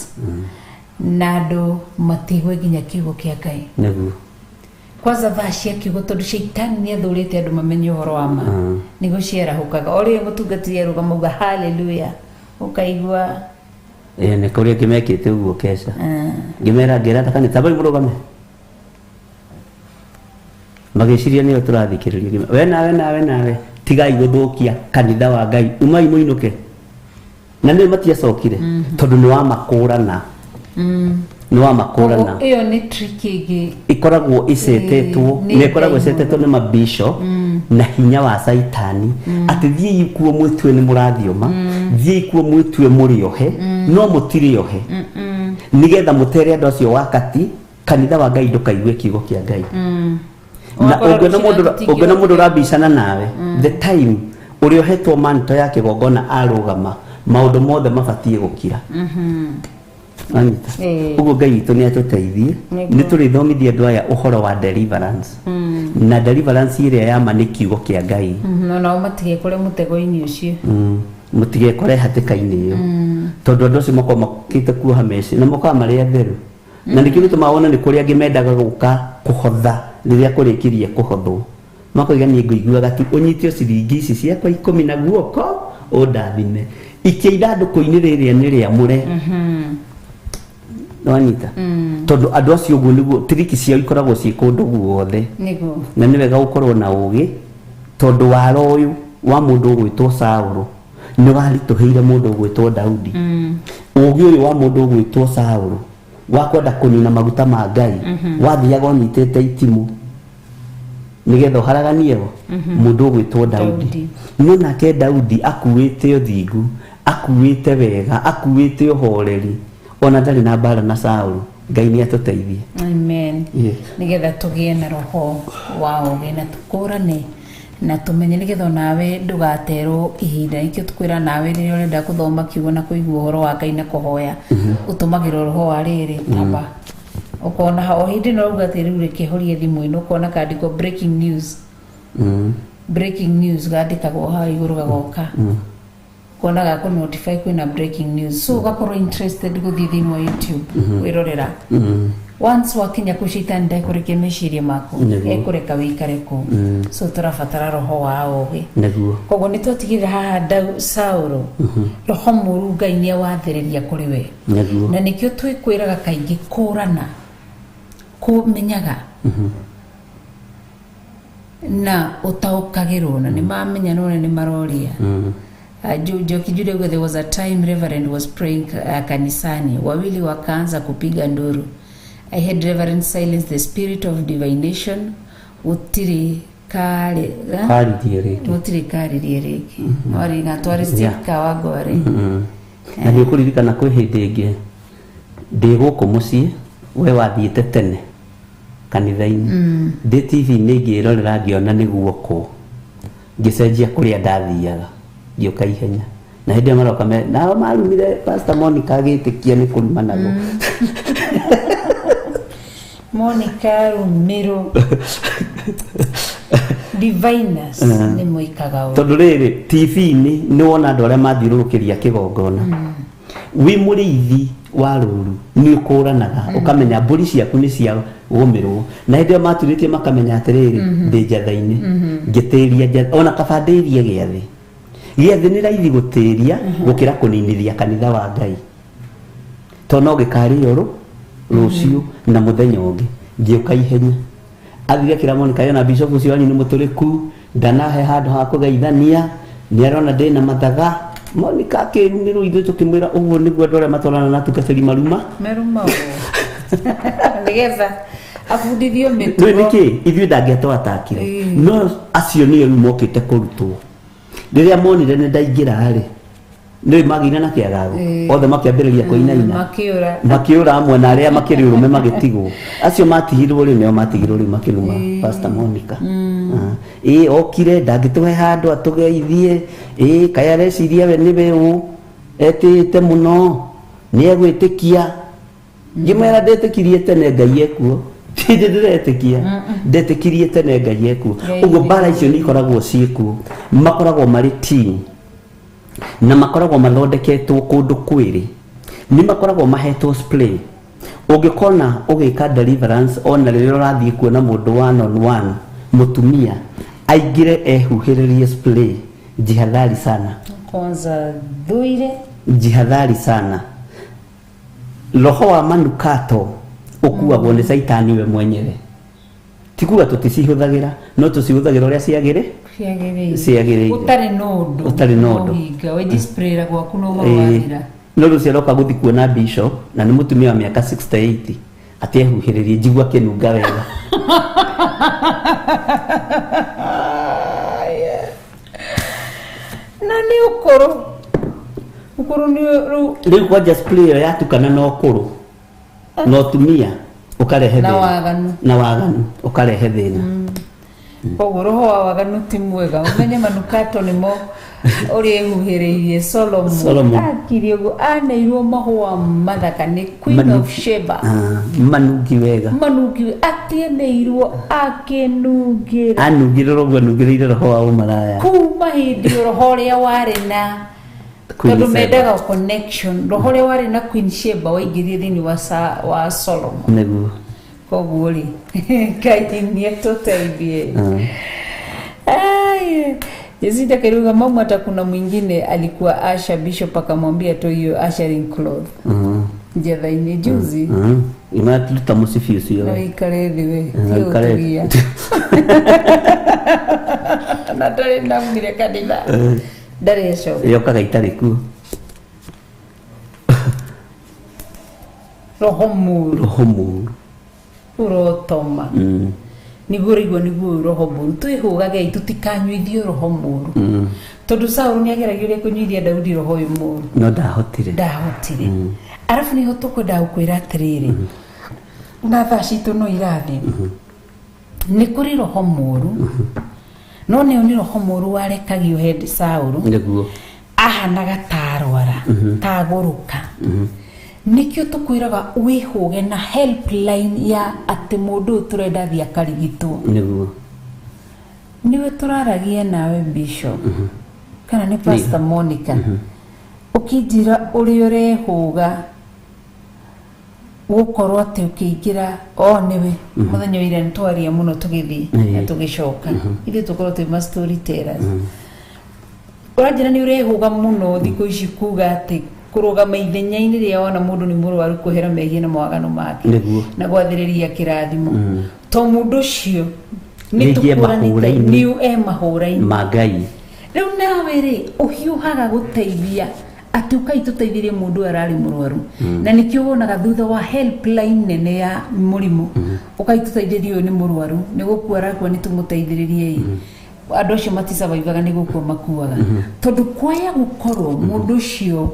na andũ matigue nginya kiugo kĩa Ngai. Nĩguo. Kwanza thaa cia kiugo tondũ caitani nĩ athũrĩte andũ mamenye ũhoro wa ma nĩguo ciarahũkaga o rĩrĩa mũtungatĩri arũgama auga haleluya ũkaigua. Ĩĩ nĩ kũrĩ angĩ mekĩte ũguo keca ngĩmera ngĩra ta kanitha bai mũrũgame magĩciria nĩo tũrathikĩrĩria. Ngĩmera, we nawe nawe nawe tigai gũthũkia kanitha wa Ngai umai mũinũke na nĩ matiacokire tondũ nĩ wamakũrana nĩ wamakũrana. Koguo ĩyo nĩ trick ĩngĩ. Ĩkoragwo ĩcetetwo Ĩĩ, nĩ nĩ ĩkoragwo Ngai ĩcetetwo nĩ mabishop na hinya wa caitani atĩ thiĩi kuo mwĩtue nĩ mũrathioma thiĩi kuo mwĩtue mũrĩ ohe no mũtirĩ ohe nĩgetha mũtere andũ acio wakati kanitha wa Ngai ndũkaigue kiugo kĩa Ngai na Ũgakora ũngĩona rũciũ mũndũ tũtingĩhota. Ũngĩona mũndũ ũrabicana nawe the time ũrĩa ũhetwo manto ya kĩgongona arũgama maũndũ mothe mabatiĩ gũkira. Anyita? Ĩĩ. Ũguo Ngai witũ nĩ atũteithie. Nĩguo. Nĩ tũrĩthomithia andũ aya ũhoro wa deliverance na deliverance ĩrĩa ya ma nĩ kiugo kĩa Ngai. No nao matigekore mũtego-inĩ ũcio. Mũtigekore hatĩka-inĩ ĩyo tondũ andũ acio makoragwo makĩte kuoha meci na mokaga marĩ atheru na nĩkĩo gĩtũmaga wone nĩ kũrĩ angĩ mendaga gũka kũhotha rĩrĩa kũrĩkirie kũhothwo makoiga niĩ ngũiguaga tu ũnyite o ciringi ici ciakwa 10 na guoko ũndathime ikia ithandũkũ-inĩ rĩrĩa nĩ rĩamũre. Wanyita? Tondũ andũ acio ũguo nĩguo tiriki ciao ikoragwo ciĩ kũndũ guothe. Nĩguo. Na nĩ wega gũkorwo na ũgĩ tondũ waro ũyũ wa mũndũ ũgwĩtwo Saũlũ nĩ waritũhĩire mũndũ ũgwĩtwo Daudi. Ũgĩ ũyũ wa mũndũ ũgwĩtwo Saũlũ wa kwenda kũnina maguta ma Ngai wathiaga ũnyitĩte itimũ nĩgetha ũharaganie ho mũndũ ũgwĩtwo Daudi. Daudi. No nake Daudi akuĩte ũthingu akuĩte wega akuĩte ũhoreri ona ndarĩ na mbara na Saũlũ. Ngai nĩ atũteithie. Amen. Yes. Nĩgetha tũgĩe na roho wa ũgĩ na tũkũrane na tũmenye nĩgetha onawe ndũgaterwo ihinda nĩkĩo tũkwĩra nawe rĩrĩa ũrenda gũthoma kiugo na kũigua ũhoro wa Ngai na kũhoya ũtũmagĩra roho wa rĩrĩ tamba ũkona o hĩndĩ no uga atĩ rĩu reke horie thimũ ĩno ũkona kandĩko breaking news. Breaking news gandĩkagwo haha igũrũ gagoka kuona gakũ notify kwĩna breaking news so ũgakorwo interested gũthiĩ thĩinĩ wa YouTube kwĩrorera. Once wakinya kũ caitani ndekũrekia meciria maku, Nĩguo. ekũreka wĩikare kũu. So tũrabatara roho wa ũgĩ. Koguo nĩ twatigĩrĩra haha Saũlũ roho mũru Ngai nĩ awathĩrĩria kũrĩ we. Na nĩkĩo twĩkwĩraga kaingĩ kũrana, kũmenyaga na ũtaũkagĩrwo, na nĩ mamenya none nĩ maroria. Njoki Jude, there was a time Reverend was praying kanisani, wawili wakaanza kupiga nduru. I had Reverend silence the spirit of divination. Gũtirĩ karĩ Karirie rĩngĩ. Gũtirĩ karirie rĩngĩ. Wariga twari Steve Kawangware. Na nĩ ũkũririkana kwĩ hĩndĩ ĩngĩ ndĩ gũkũ mũciĩ, we wathiĩte tene kanitha-inĩ, ndĩ TV-inĩ ngĩrorera ngĩona nĩ guoko, ngĩcenjia kũrĩa ndathiaga ngĩũka ihenya, na hĩndĩ ĩyo maroka nao marumire Pastor Monica agĩtĩkia nĩ kũruma naguo. Monica Rumiro diviners nĩ mwĩkaga ũũ. Tondũ rĩrĩ TV-inĩ nĩ wona andũ arĩa mathiũrũrũkĩria kĩgongona, wĩ mũrĩithi wa rũru nĩ ũkũranaga ũkamenya mbũri ciaku nĩ cia gũmĩrwo, na hĩndĩ ĩyo maturĩtie makamenya atĩrĩrĩ ndĩ njatha-inĩ ngĩtĩria ona kaba ndĩrie gĩathĩ. Gĩathĩ nĩ raithi gũtĩria gũkĩra kũninithia kanitha wa Ngai, tondũ no gĩkarĩo rũciũ na mũthenya ũngĩ. Ngĩũka ihenya athire kĩra Monica yona bishop ũcio wanyu nĩ mũtũrĩku, ndanahe handũ ha kũgeithania, nĩ arona ndĩna mathaga. Monica akĩrumĩrwo, ithuĩ tũkĩmwĩra ũguo nĩguo andũ arĩa matwarana na atungatĩri maruma meruma ũguo nĩgetha abundithio mĩtugo. Nĩ nĩkĩ ithuĩ ndangĩatwatakire, no acio nĩo rĩu mokĩte kũrutwo. Rĩrĩa monire nĩ ndaingĩra rĩ, nĩ magĩire na kĩagago othe makĩambĩrĩria kũinaina, makĩũra amwe, na arĩa makĩrĩ ũrũme magĩtigwo. Acio matigirwo rĩu nĩo matigirwo rĩu makĩruma Pastor Monica. Ĩ okire ndangĩtũhe handũ atũgeithie, ĩ kaĩ areciria we nĩwe ũ etĩte mũno nĩ egwĩtĩkia. Ngĩmwĩra ndetĩkirie tene Ngai ekuo, ti ndĩretĩkia, ndetĩkirie tene Ngai ekuo. Ũguo mbara icio nĩ ikoragwo ciĩkuo, makoragwo marĩ team na makoragwo mathondeketwo kũndũ kwĩrĩ, nĩ makoragwo mahetwo spray. Ũngĩkona ũgĩka deliverance ona rĩrĩa ũrathiĩ kuona mũndũ one on one, mũtumia aingĩre ehuhĩrĩrie spray, jihadhari sana. Kwanza thuire. Jihadhari sana. Roho wa manukato ũkuagwo nĩ caitani we mwenyewe. Ti kuga tũticihũthagĩra, no tũcihũthagĩra ũrĩa ciagĩrĩ ciagĩrĩire. Ũtarĩ na ũndũ. Ũtarĩ na ũndũ. Wĩdisprayĩra gwaku na ũhoro wathira. No rũciũ aroka gũthiĩ kuona bishop na nĩ mũtumia wa mĩaka 68 atĩ ehuhĩrĩrie njigua akĩnunga wega. Na nĩ ũkũrũ. Ũkũrũ nĩ rĩu. Rĩu kwanja spray ĩyo yatukana na ũkũrũ na ũtumia ũkarehe Na thĩna. waganu. Na waganu ũkarehe thĩna. Koguo roho wa waganu ti mwega. Ũmenye manukato nĩmo ũrĩa ehuhĩrĩirie Solomon. Akire ũguo aneirwo mahũa mathaka nĩ Queen of Sheba. Manungi wega. Manungi atieneirwo akĩnungĩra. Anungĩre ũguo anungĩrĩire roho wa ũmaraya. Kuma hĩndĩ ĩyo roho ũrĩa warĩ na tondũ mendaga connection, roho ũrĩa warĩ na Queen Sheba waingĩrie thĩinĩ wa Solomon. Nĩguo. Koguo rĩ Ngai nĩatũteithie. Jacinta Kiruga mama, hata kuna mwingine alikuwa Asha, bishop akamwambia tu hiyo ushering cloth. Njetha-inĩ juzi. Imatuta mũcibi ũcio. No ikare thĩ we, No ti ikare. ũtugia. Na ndarĩ naumire kanitha. Ndarĩ acoka. Yokaga itarĩ kuo. Roho mũru. Roho mũru. Ũrotoma. Nĩguo ũraigua nĩguo roho mũru. Twĩhũgagei tũtikanyuithio roho mũru. Tondũ Saũlũ nĩageragia ũrĩa kũnyuithia Daudi roho ũyũ mũru. No ndahotire. Ndahotire. Arabu nĩho tũkwendaga gũkwĩra atĩrĩrĩ, na thaa citũ no irathiĩ. Nĩ kũrĩ roho mũru, no nĩyo nĩ roho mũru warekagio he Saũlũ. Nĩguo. Ahanaga ta arwara, ta agũrũka. Nĩkĩo tũkwĩraga wĩhũge na helpline ya atĩ mũndũ ũyũ tũrenda athiĩ akarigitwo. Nĩguo. Nĩwe tũraragia nawe Bishop, kana nĩ Pastor Monica, ũkĩnjĩra ũrĩa ũrehũga Gũkorwo atĩ ũkĩingĩra o nĩwe mũthenya wa ira nĩtwaria mũno tũgĩthiĩ na tũgĩcoka, ithuĩ tũkorwo twĩ ma storytellers. Ũranjĩra nĩ ũrehũga mũno thikũ ici kuga atĩ kũrũgama ithenya-inĩ rĩa wona mũndũ nĩ mũrwaru kũhera mehia na mawaganu make Nĩguo. na gwathĩrĩria kĩrathimo to mũndũ ũcio nĩ Rĩngĩ e tũkũranĩte mahũra-inĩ. nĩ e mahũra-inĩ Ma Ngai. Rĩu nawe rĩ, ũhiũhaga gũteithia atĩ ũkai tũteithĩrie mũndũ ũyũ ararĩ mũrwaru, na nĩkĩo wonaga thutha wa helpline nene ya mũrimũ, ũkai tũteithĩrie ũyũ nĩ mũrwaru, nĩ gũkua arakua, nĩ tũmũteithĩrĩrie. Andũ acio maticavaivaga, nĩ gũkua makuaga, tondũ kwaya gũkorwo mũndũ ũcio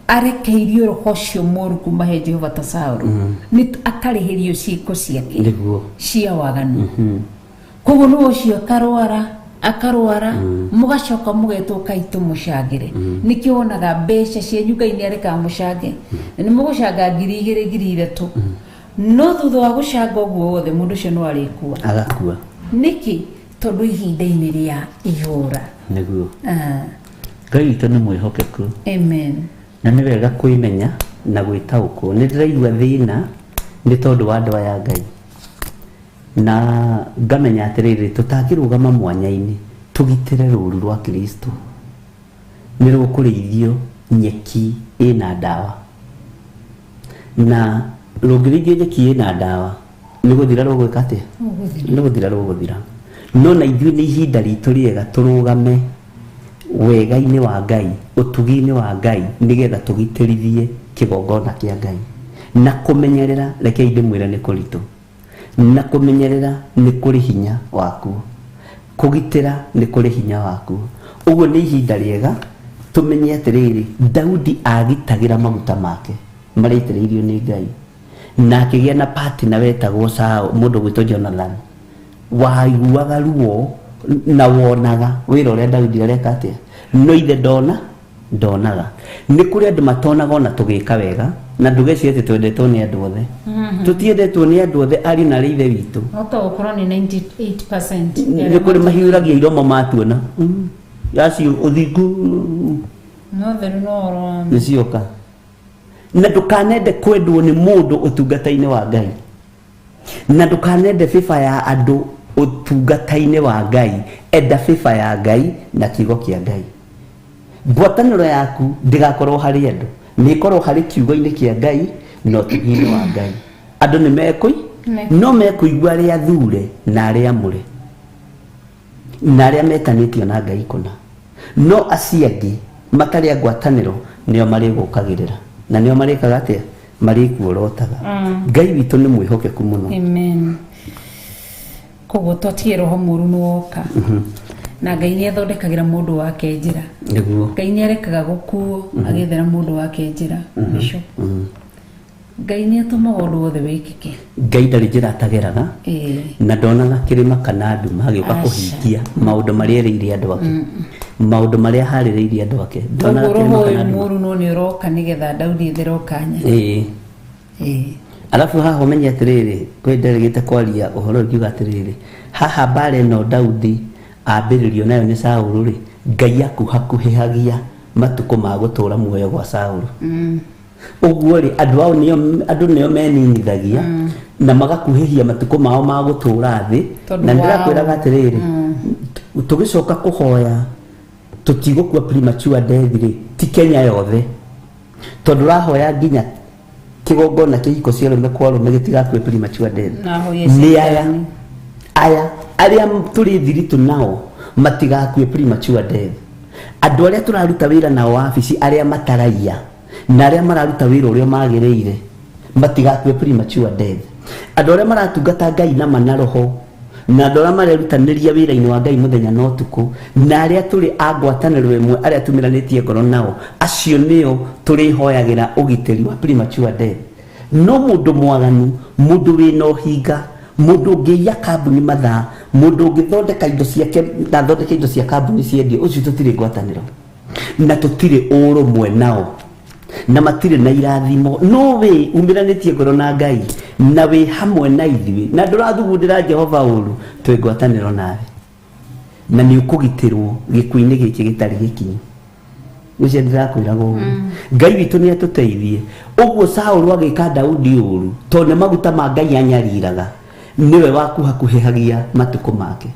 arekeirio roho ũcio mũru kuma he Jehova ta Saũlũ, nĩ akarĩhĩrio ciĩko ciake cia waganu. Koguo nĩ ũcio akarwara, akarwara, mũgacoka mũgetwo kai tũmũcangĩre. Nĩkĩo wonaga mbeca cianyu Ngai nĩ arekaga mũcange, na nĩ mũgũcanga 2000, 3000, no thutha wa gũcanga ũguo wothe mũndũ ũcio no arĩkua. Agakua. Nĩkĩ? Tondũ ihinda-inĩ rĩa ihũra. Nĩguo. Ngai witũ nĩ mwĩhokeku. Amen. Na nĩ wega kwĩmenya na gwĩtaũkwo. Nĩ ndĩraigua thĩna nĩ tondũ wa andũ aya Ngai, na ngamenya atĩrĩrĩ, tũtangĩrũgama mwanya-inĩ tũgitĩre rũru rwa Kristo, nĩ rũkũrĩithio nyeki ĩna ndawa, na rũngĩrĩithio nyeki ĩna ndawa nĩ gũthira rũgwĩka atĩa? Nĩ gũthira rũgũthira. No na ithuĩ nĩ ihinda ritũ rĩega tũrũgame wega-inĩ wa Ngai, ũtugi-inĩ wa Ngai, nĩgetha tũgitĩrithie kĩgongona kĩa Ngai na kũmenyerera. Rekei ndĩmwĩre, nĩ kũritũ, na kũmenyerera nĩ kũrĩ hinya wakuo, kũgitĩra nĩ kũrĩ hinya wakuo. Ũguo nĩ ihinda rĩega tũmenye atĩrĩrĩ, Daudi agitagĩra maguta make marĩa aitĩrĩirio nĩ Ngai, na akĩgĩa na partner wetagwo Saul, mũndũ gwĩtwo Jonathan waiguaga ruo na wonaga wĩra ũrĩa Daudi areka atĩa, no ithe ndona ndonaga. Nĩ kũrĩ andũ matonaga ona tũgĩka wega, na ndũgecirie atĩ twendetwo nĩ andũ othe. Tũtiendetwo nĩ andũ othe, ariũ na arĩ ithe witũ. Hota gũkorwo nĩ 98%. Nĩ kũrĩ mahiũragia iromo matuona acio ũthingu. No theru no ũhoro wa nĩ cioka. Na ndũkanende kwendwo nĩ mũndũ ũtungata-inĩ wa Ngai, na ndũkanende bĩba ya andũ ũtungata-inĩ wa Ngai. Enda bĩba ya Ngai na kiugo kĩa Ngai. Ngwatanĩro yaku ndĩgakorwo harĩ andũ, nĩ ĩkorwo harĩ kiugo-inĩ kĩa Ngai na ũtugi-inĩ wa Ngai. Andũ nĩ mekũi no mekũigua arĩa thure na arĩa amũre na arĩa metanĩtio na Ngai kũna, no acio angĩ matarĩ a ngwatanĩro nĩo marĩgũkagĩrĩra na nĩo marĩkaga atĩa? Marĩkuorotaga. Ngai witũ nĩ mwĩhokeku mũno. Amen. Koguo twatige roho mũru nĩ woka, na Ngai nĩ athondekagĩra mũndũ wake njĩra. Ngai nĩ arekaga gũkuo agĩethera mũndũ wake njĩra. Bishop, Ngai nĩ atũmaga ũndũ wothe wĩkĩke. Ngai ndarĩ njĩra atageraga. Na ndonaga kĩrĩma kana nduma agĩũka Aca. kũhingia maũndũ marĩa erĩire andũ ake, maũndũ marĩa aharĩrĩirie andũ ake. Ndonaga Koguo kĩrĩma roho kana ũyũ nduma. mũru no nĩ ũroka nĩgetha Daudi etherwo kanya. Arabu haha ũmenye atĩrĩrĩ, kwĩ nderegete kwaria ũhoro ngiuga atĩrĩrĩ, haha mbara ĩno Daudi ambĩrĩrio nayo nĩ Saũlũ rĩ, Ngai akuhakuhĩhagia matukũ ma gũtũra muoyo gwa Saũlũ. Ũguo rĩ, andũ ao nĩo, andũ nĩo meninithagia na magakuhĩhia matukũ mao ma gũtũra thĩ. Tondũ Na nĩndĩrakwĩraga atĩrĩrĩ, tũgĩcoka kũhoya tũtigũkua premature death rĩ, ti Kenya yothe, tondũ ũrahoya nginya kĩgongona kĩhiko cia arũme kwa arũme gĩtigakue premature death. Na ahoye Nĩ aya cecani. Aya arĩa tũrĩ thiritũ nao matigakue premature death, andũ arĩa tũraruta wĩra nao wabici, arĩa mataraiya na arĩa mararuta wĩra ũrĩa magĩrĩire matigakue premature death, andũ arĩa maratungata Ngai na mana roho, na andũ arĩa marerutanĩria wĩra-inĩ wa Ngai mũthenya na ũtukũ, na arĩa tũrĩ a ngwatanĩro ĩmwe, arĩa tumĩranĩtie ngoro nao, acio nĩo tũrĩhoyagĩra ũgitĩri wa premature death. No mũndũ mwaganu, mũndũ wĩna ũhinga, mũndũ ũngĩiya kambuni mathaa, mũndũ ũngĩthondeka indo ciake na athondeke indo cia kambuni ciendio, ũcio tũtirĩ ngwatanĩro na tũtirĩ ũrũmwe nao na matirĩ na irathimo. No wĩ umĩranĩtie ngoro na Ngai na wĩ hamwe na ithuĩ na ndũrathugundĩra Jehova ũru, twĩ ngwatanĩro nawe na nĩ ũkũgitĩrwo gĩkuũ-inĩ gĩkĩ gĩtarĩ gĩkinyu. Ngwĩciria ndĩrakwĩraga ũguo. Ngai witũ nĩ atũteithie. Ũguo Saũlũ agĩka Daudi ũru tondũ nĩ maguta ma Ngai anyariraga, nĩwe wakuhakuhĩhagia matukũ make.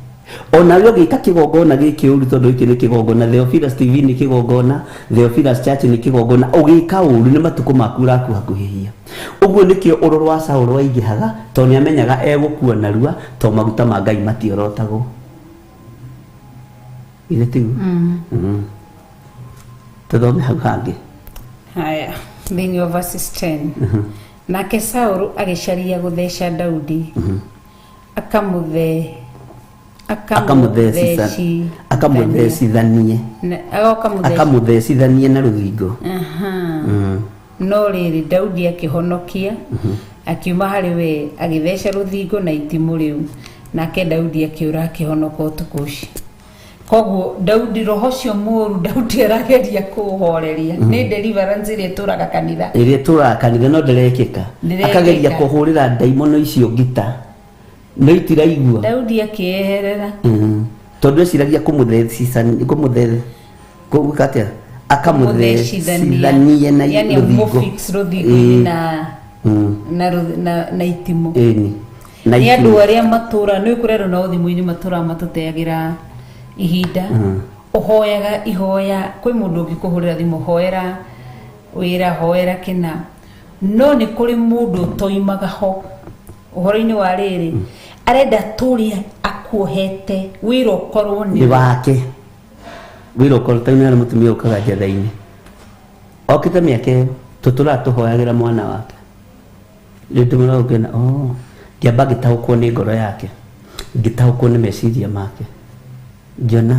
Onawe ũgĩka kĩgongona gĩkĩ ũru, tondũ gĩkĩ nĩ kĩgongona, Theophilus TV nĩ kĩgongona, Theophilus Church nĩ kĩgongona, ũgĩka ũru nĩ matukũ maku ũrakuhakuhĩhia. Ũguo nĩkĩo ũrũrũ wa Saũlũ waingĩhaga, tondũ nĩ amenyaga egũkua narua, tondũ maguta ma Ngai matiorotagwo. Githĩ tiguo? Tũthome hau hangĩ. Haya, thĩinĩ wa verses 10. Nake Saũlũ agĩcaria gũtheca Daudi, akamũthe akamũthecithanie akamũthecithanie na rũthingo. No rĩrĩ, Daudi akĩhonokia, akiuma harĩ we, agĩtheca rũthingo na itimũ rĩu, nake Daudi akĩũra akĩhonoka ũtukũ ũcio. Koguo Daudi, roho ũcio mũũru Daudi arageria kũũhoreria nĩ deliverance ĩrĩa ĩtũraga kanitha, ĩrĩa ĩtũraga kanitha no ndĩrekĩka. Ndĩrekĩka. Akageria kũhũrĩra ndaimono icio ngita no itiraigua. Daudi akĩeherera. Tondũ eciragia kũmũthecithania, kũmũthe gwĩka atĩa, akamũthecithanie na yani rũthingo. Amũfix rũthingo-inĩ na na itimũ. Ĩni, na nĩ andũ itimũ. Arĩa matũra nĩ kũrĩ andũ nao thimũ-inĩ matũraga matũteagĩra ihinda. Ũhoyaga ihoya kwĩ mũndũ ũngĩkũhũrĩra thimũ, hoera wĩra, hoera kĩna, no nĩ kũrĩ mũndũ ũtoimaga ho ũhoro-inĩ wa rĩrĩ, arenda tũrĩa akuohete wĩra ũkorwo nĩ wake wĩra ũkorwo. Ta nĩ mũtumia ũkaga njatha-inĩ okĩte mĩaka ĩyo tũtũraga tũhoyagĩra mwana wake. Rĩu ndĩmũrora ngĩona, oh, ngĩamba ngĩtaũkwo nĩ ngoro yake, ngĩtaũkwo nĩ meciria make, ngĩona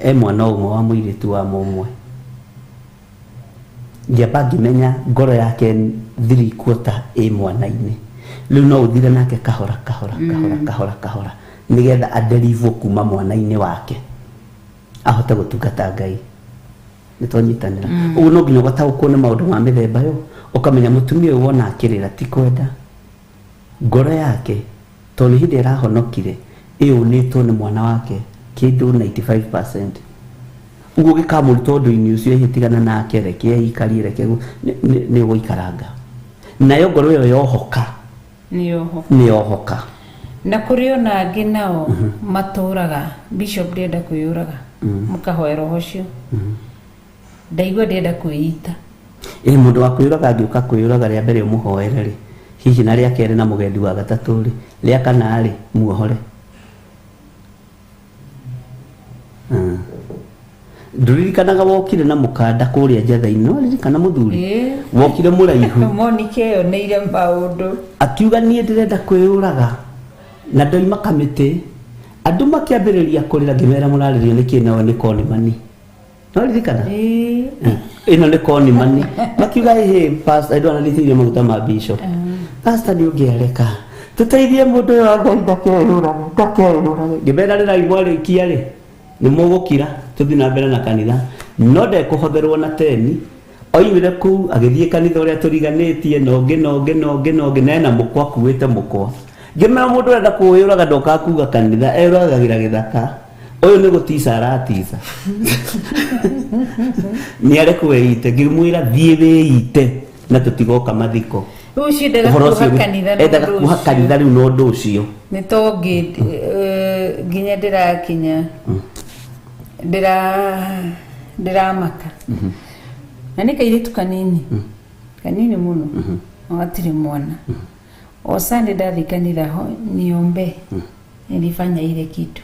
e mwana ũmwe wa mũirĩtu wa mũmwe. Ngĩamba ngĩmenya ngoro yake 3/4 ĩ mwana-inĩ. Rĩu no ũthire nake kahora kahora kahora kahora kahora, nĩgetha aderivwo kuma mwana-inĩ wake ahote gũtungata Ngai. Nĩ twanyitanĩra? Ũguo no nginya ũgataũkwo nĩ maũndũ ma mĩthemba ĩyo, ũkamenya mũtumia ũyũ wona akĩrĩra ti kwenda, ngoro yake tondũ nĩ hĩndĩ ĩrahonokire ĩũnĩtwo nĩ mwana wake kĩndũ 95%. Ũguo ũgĩkamũruta ũndũ-inĩ ũcio, ĩhĩtigana nake, reke eikarie, reke nĩ ũgũikaranga nayo ngoro ĩyo yohoka. Nĩ yoho. Nĩ yohoka. Na kũrĩ ona angĩ nao matũraga, bishop, ndĩrenda kwĩyũraga, mũkahoya roho ũcio, ndaigua ndĩrenda kwĩita. Ĩ mũndũ wa kwĩyũraga angĩũka kwĩyũraga, rĩa mbere ũmũhoere rĩ, hihi na rĩa kerĩ, na mũgendi wa gatatũ rĩ, rĩa kana rĩ, muohore. Ndũririkanaga wokire na mũkanda kũrĩa njatha-inĩ? No ririkana mũthuri wokire mũraihu. Monica eyoneire maũndũ. Akiuga, "Niĩ ndĩrenda kwĩyũraga," na ndoima kamĩtĩ, andũ makĩambĩrĩria kũrĩra. Ngĩmera, "Mũrarĩrio nĩkĩ? Nawe nĩ konimani." No ririkana ĩno nĩ konimani. Makiuga, "Ĩhĩ, pastor, andũ anarĩtĩirie maguta ma bishop. Pastor, nĩ ũngĩareka tũteithie mũndũ ũyũ wa Ngai ndakeyũrage, ndakeyũrage." Ngĩmera, "Rĩrai, mwarĩkia rĩ, nĩ mũgũkira tũthiĩ na mbere na kanitha." No ndekũhotherwo na teni. Oimire kũu agĩthiĩ kanitha ũrĩa tũriganĩtie na ũngĩ na ũngĩ na ũngĩ na ũngĩ, na ena mũkwa, akuĩte mũkwa. Ngĩmera, "Mũndũ ũrenda kwĩyũraga ndokaga kuga kanitha, eyũragagĩra gĩthaka. Ũyũ nĩ gũtica aratica, nĩ arekwo eite." Ngĩmwĩra, "Thiĩ wĩite na tũtigoka mathiko." Rĩu ũcio endaga Ũhoro kuoha ũcio kanitha na endaga ũndũ kuoha ũcio. Kanitha rĩu na ũndũ ũcio. Nĩ tongĩ nginya ndĩrakinya ndĩramaka, na nĩ kairĩtu kanini kanini mũno, gatirĩ mwana. O Sunday ndathiĩ kanitha ho, "Niombe, nilifanya ile kitu."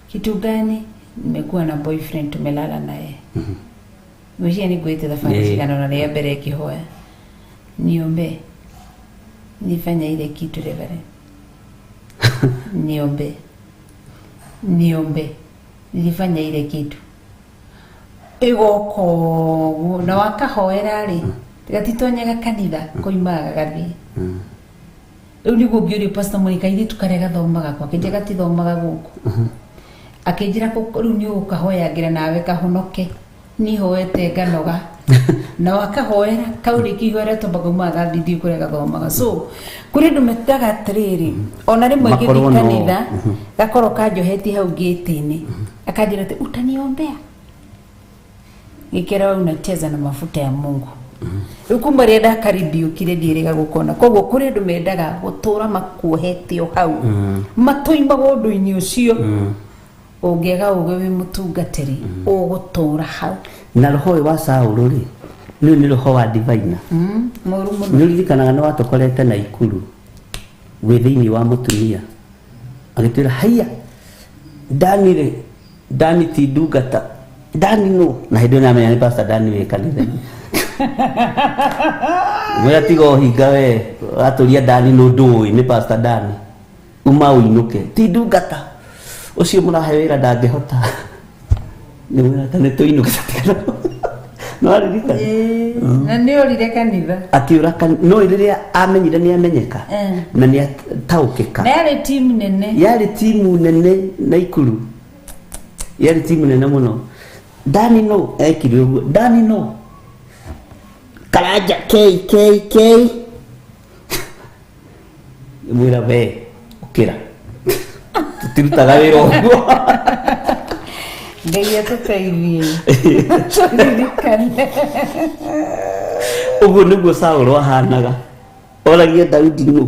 "Kitu gani?" "Nimekuwa na boyfriend, tumelala naye." Ngwĩciria nĩ ngwĩte thabarĩ cigana ona rĩa mbere ngĩhoya, "Niombe, nilifanya ile kitu, reverend, niombe, niombe, nilifanya ile kitu." Ĩgoka ũguo na wakahoera rĩ, gatitonyaga kanitha, koimaga gagathiĩ. Rĩu nĩguo ngĩũrio, Pastor Monica, airĩtu karĩa gathomaga kwa akĩnjĩra gatithomaga gũkũ, akĩnjĩra, "Rĩu nĩ ũgũkahoyangĩra nawe kahonoke, niĩ hoete nganoga." Na wakahoera kaurĩkia ihoera tomba kaumaga gathiĩ, ndiũĩ kũrĩa gathomaga. So kũrĩ andũ metaga atĩrĩrĩ, ona rĩmwe ngĩthiĩ Makorwo no- kanitha, gakorwo kanjohetie hau ngĩtĩ-inĩ, akanjĩra atĩ, "Utaniombea." Gĩkĩra wewe unacheza na mafuta ya Mungu. Rĩu kuma rĩrĩa ndakaribiũkire ndiĩrĩga gũkona. Koguo kũrĩ andũ mendaga gũtũra makuohete o hau, matoimaga ũndũ-inĩ ũcio. Ũngĩaga ũgĩ wĩ mũtungatĩri, ũgũtũra hau. Na roho ũyũ wa Saũlũ rĩ, nĩ nĩ roho wa divina. Mũru mũno. Nĩ ũririkanaga nĩ watũkorete na ikuru wĩ thĩinĩ wa mũtumia, agĩtwĩra, "Haiya, Dani rĩ, Dani ti ndungata, Dani nũ?" Na hĩndĩ ĩyo nĩamenya nĩ Pastor Dani wĩ kanitha. Mwĩra, "Tiga ũhinga we, watũria Dani nũ, ndũĩ nĩ Pastor Dani, uma ũinũke, ti ndungata ũcio mũrahe wĩra, ndangĩhota." Nĩ mwĩra ta nĩ tũinũke, tatigana. No aririkana? Na nĩ orire kanitha. Akiura no rĩrĩa amenyire nĩ amenyeka na nĩ ataũkĩka. Na yarĩ timu nene. Yarĩ timu nene na ikuru, yarĩ timu nene mũno. Dani no ekire ũguo, Dani no Karanja k k k, mwĩra, "We ũkĩra, tũtirutaga wĩra ũguo." Ngai atũteithie tũririkane. Ũguo nĩguo Saũlũ ahanaga, oragia Daudi, "Nũ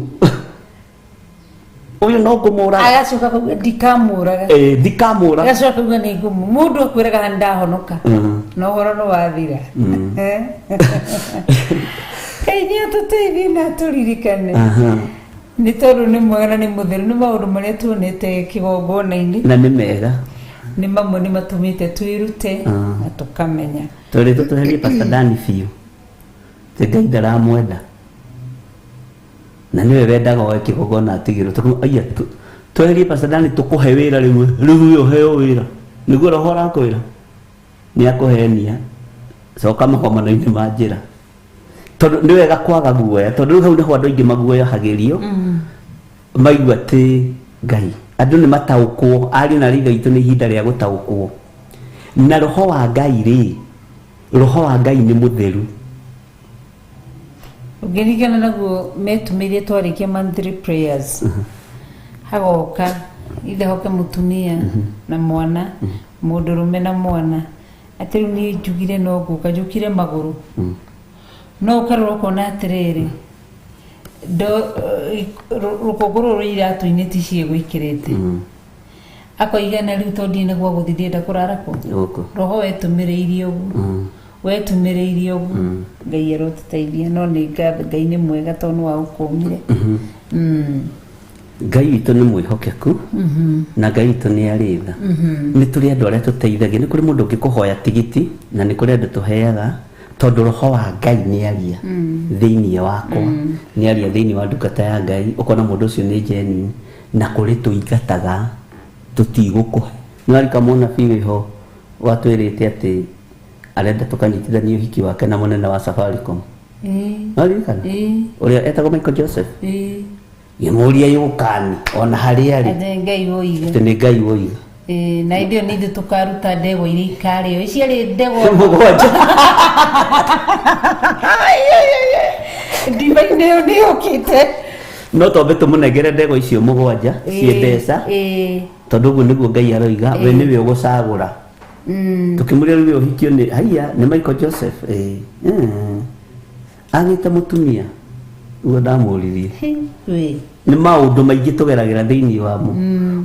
ũyũ? No ngũmũraga." Agacoka kauga, "Ndikamũraga." Eh, "Ndikamũraga." Agacoka kauga, "Nĩ ngũmũ." Mũndũ akwĩraga, "Nĩ ndahonoka," na ũhoro nĩ wathira. Ngai nĩ atũteithie na atũririkane, nĩ tondũ nĩ mwega na nĩ mũtheru. Nĩ maũndũ marĩa tuonete kĩgongona-inĩ. Na nĩ mega. Nĩ mamwe nĩ matũmĩte twĩrute na tũkamenya. Tũrĩ tũtweherie Pastor Dani biũ, atĩ Ngai ndaramwenda na nĩwe wendaga oe kĩgongona atigĩrwo. Aya, tweherie Pastor Dani, tũkũhe wĩra rĩu. Rĩu we ũheo wĩra nĩguo roho ũrakwĩra nĩ akũhenia. Coka magomano-inĩ ma njĩra, tondũ nĩ wega kwaga guoya, tondũ rĩu hau nĩho andũ aingĩ maguoyohagĩrio, maigua atĩ Ngai andũ nĩ mataũkwo. Ariũ na ithe witũ, nĩ ihinda rĩa gũtaũkwo na roho wa Ngai rĩ. Roho wa Ngai nĩ mũtheru. Ũngĩringana naguo metumĩire twarĩkia monthly prayers, hagoka ithe hoke mũtumia na mwana, mũndũrũme na mwana, atĩ rĩu niĩ njugire no ngũka njũkire magũrũ, no ũkarora ũkona atĩrĩrĩ, rũkũngũ rũrũ rwĩ iratũ-inĩ ti ciĩgwĩkĩrĩte. Akoiga, "Na rĩu tondũ ndirĩ na gwa gũthiĩ, ndĩrenda kũrara kũ?" Gũkũ. Roho wetumĩrĩirie ũguo, wetumĩrĩirie ũguo. Ngai arotũteithia, no nĩ ngatho, Ngai nĩ mwega tondũ nĩ wagũkũmire. Ngai witũ nĩ mwĩhokeku na Ngai witũ nĩ arĩ tha. Nĩ tũrĩ andũ arĩa tũteithagia, nĩ kũrĩ mũndũ ũngĩkũhoya tigiti, na nĩ kũrĩ andũ tũheaga, tondũ roho wa Ngai nĩ aria thĩinĩ wakwa, nĩ aria thĩinĩ wa ndungata ya Ngai, ũkona mũndũ ũcio nĩ genuine. Na kũrĩ tũingataga, tũtigũkũhe. Nĩ warika mũnabii wĩho watwĩrĩte atĩ arenda tũkanyitithania ũhiki wake na mũnene wa Safaricom? Nĩwaririkana? Ũrĩa etagwo Michael Joseph. Ngĩmũria yũkani ona harĩa arĩ. Atĩ Ngai woiga. Atĩ nĩ Ngai woiga. Ĩĩ, na ithuĩ nĩ ithuĩ tũkaruta ndegwa iria ikarĩo iciarĩ ndegwa 7. Ndibei-inĩ ĩyo nĩ yũkĩte. No twambe tũmũnengere ndegwa icio 7 ciĩ mbeca, tondũ ũguo nĩguo Ngai aroiga, we nĩwe ũgũcagũra. Tũkĩmũria, "Rĩu ũhikio nĩ haiya nĩ Michael Joseph?" Ĩĩ. Agĩte mũtumia ũguo ndamũririe. Wĩ. Nĩ maũndũ maingĩ tũgeragĩra thĩinĩ wamo.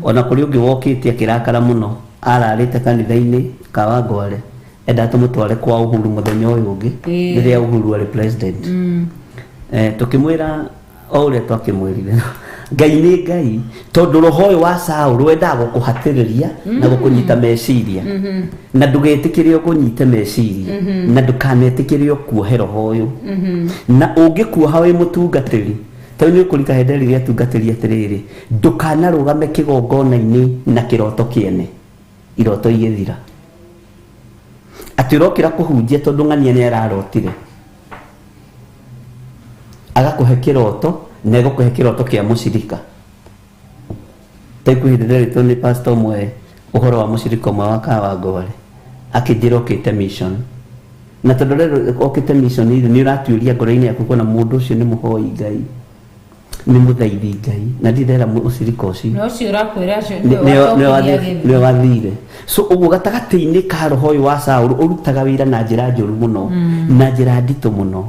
Ona kũrĩ ũngĩ wokĩte akĩrakara mũno, ararĩte kanitha-inĩ Kawangware, endaga tũmũtware kwa Uhuru mũthenya ũyũ ũngĩ, rĩrĩa Uhuru arĩ president. Tũkĩmwĩra o ũrĩa twakĩmwĩrire, Ngai nĩ Ngai, tondũ roho ũyũ wa Saũlũ wendaga gũkũhatĩrĩria na gũkũnyita meciria, na ndũgetĩkĩre ũkũnyite meciria, na ndũkanetĩkĩre ũkuohe roho ũyũ. Na ũngĩkuoha wĩ mũtungatĩri, tondũ nĩ ũkũrika hĩndĩ rĩrĩa atungatĩri atĩrĩrĩ, ndũkanarũgame kĩgongona-inĩ na kĩroto kĩene, iroto igĩthira, atĩ ũrokĩra kũhunjia tondũ ng'ania nĩ ararotire, agakũhe kĩroto, na egũkũhe kĩroto kĩa mũcirika. Taikuhĩ ndĩrerĩtwo nĩ pastor ũmwe ũhoro wa mũcirika ũmwe wa Kawangware, akĩnjĩra okĩte mission, na tondũ rero okĩte mission rĩ, nĩ ũratuĩria ngoro-inĩ yaku kuona mũndũ ũcio nĩ mũhoi Ngai. Nĩ mũthaithi Ngai na ndirera mũcirika ũcio. Na ũcio ũrakwĩra acio Nĩwe wathire. So ũguo gatagatĩ-inĩ ka roho ũyũ wa Saũlũ ũrutaga wĩra na njĩra njũru mũno, na njĩra nditũ mũno,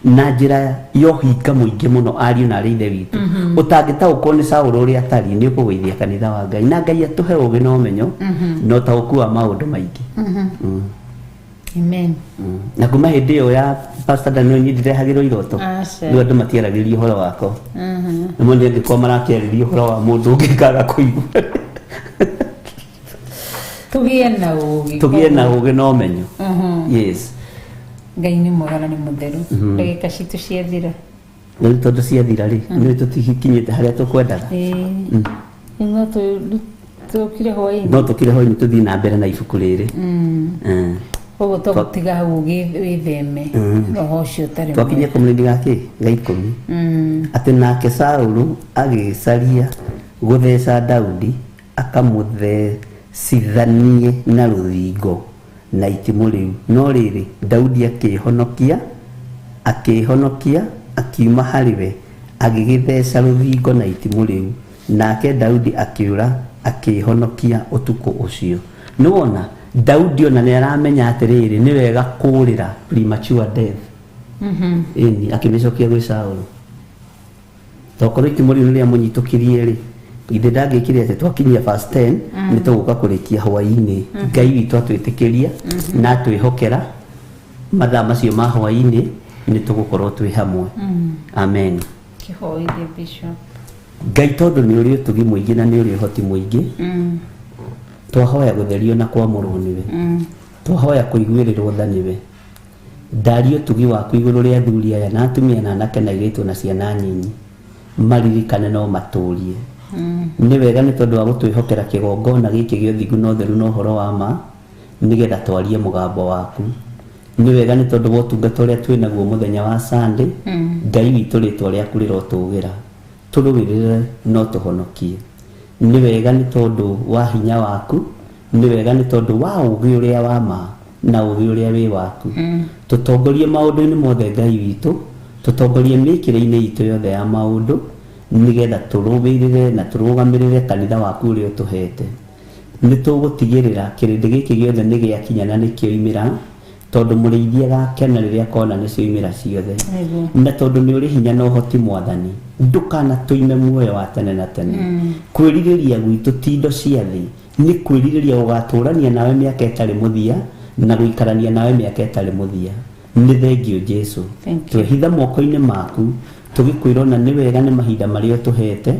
na njĩra ya ũhinga mũingĩ mũno, ariũ na arĩ ithe witũ. Ũtangĩtaũkwo nĩ Saũlũ ũrĩa atariĩ nĩ ũkũgũithia kanitha wa Ngai, na Ngai atũhe ũgĩ na ũmenyo na ũtaũku wa maũndũ maingĩ. Amen. Na kuma hĩndĩ ĩyo ya Pastor Daniel niĩ ndirehagĩrwo iroto. Aca. Rĩu andũ matiaragĩria ũhoro wakwa. Nĩmo nĩ angĩkorwo marakĩarĩria ũhoro wa mũndũ ũngĩ ngaga kũigua. Tũgĩe na ũgĩ. Tũgĩe na ũgĩ na ũmenyo. Yes. Ngai nĩ mwega na nĩ mũtheru. Ndagĩka citũ ciathira. Rĩu tondũ ciathira rĩ, nĩ tũtikinyĩte harĩa tũkwendaga. Ĩĩ. No tũkire hwaĩ-inĩ. No tũkire hwaĩ-inĩ tũthiĩ na mbere na ibuku rĩrĩ. Koguo tũgũtiga hau wĩtheme roho ũcio ũtarĩ Twakinyia kamũrĩndi gake ga 10. Atĩ nake Saũlũ agĩcaria gũtheca Daudi akamũthecithanie na rũthingo na itimũ rĩu, no rĩrĩ Daudi akĩĩhonokia akiuma harĩ we agĩgĩtheca rũthingo na itimũ rĩu, nake Daudi akĩũra akĩĩhonokia ũtukũ ũcio. Nĩwona Daudi ona nĩ aramenya atĩrĩrĩ nĩ wega kũũrĩra premature death. Ĩni akĩmĩcokia gwĩ Saũlũ. Tokorwo itimũ rĩu nĩrĩa mũnyitũkirie rĩ, ithe ndangĩkire atĩ twakinyia verse 10 nĩ tũgũka kũrĩkia hwaĩ-inĩ. Ngai witũ atwĩtĩkĩria na atwĩhokera mathaa macio ma hwaĩ-inĩ nĩ tũgũkorwo twĩ hamwe. Amen. Kĩhoithie Bishop. Ngai tondũ nĩ ũrĩ ũtugi mũingĩ na nĩ ũrĩ ũhoti mũingĩ, twahoya gũtherio na kwamũrwo nĩwe. Twahoya kũiguĩrĩrwo tha nĩwe. Ndaria ũtugi waku igũrũ rĩa athuri aya na atumia na anake na airĩtu na ciana nyinyi, maririkane no matũrie. Nĩ wega nĩ tondũ wa gũtwĩhokera kĩgongona gĩkĩ gĩa ũthingu na ũtheru na ũhoro wa ma, nĩgetha twarie mũgambo waku. Nĩ wega nĩ tondũ wa ũtungata ũrĩa twĩ naguo mũthenya wa Sunday. Ngai witũ rĩtwa rĩaku rĩrotũgĩra, tũrũĩrĩre no tũhonokie. Nĩ wega nĩ tondũ wa hinya waku, nĩ wega nĩ tondũ wa ũgĩ ũrĩa wa ma na ũgĩ ũrĩa wĩ waku. Tũtongorie maũndũ-inĩ mothe Ngai witũ, tũtongorie mĩkĩre-inĩ itũ yothe ya maũndũ, nĩgetha tũrũmĩrĩre na tũrũgamĩrĩre kanitha waku ũrĩa ũtũhete. Nĩ tũgũtigĩrĩra kĩrĩndĩ gĩkĩ gĩothe nĩ gĩakinya na nĩkĩoimĩra, tondũ mũrĩithi agakena rĩrĩa akona nĩcioimĩra ciothe. Na tondũ nĩ ũrĩ hinya na ũhoti Mwathani, ndũkanatũime muoyo wa tene na tene. Kwĩrirĩria gwitũ ti indo cia thĩ, nĩ kwĩrirĩria gũgatũrania nawe mĩaka ĩtarĩ mũthia na gũikarania nawe mĩaka ĩtarĩ mũthia. Nĩ thengio Jesu. Twehitha moko-inĩ maku tũgĩkwĩra ona nĩ wega nĩ mahinda marĩa ũtũhete,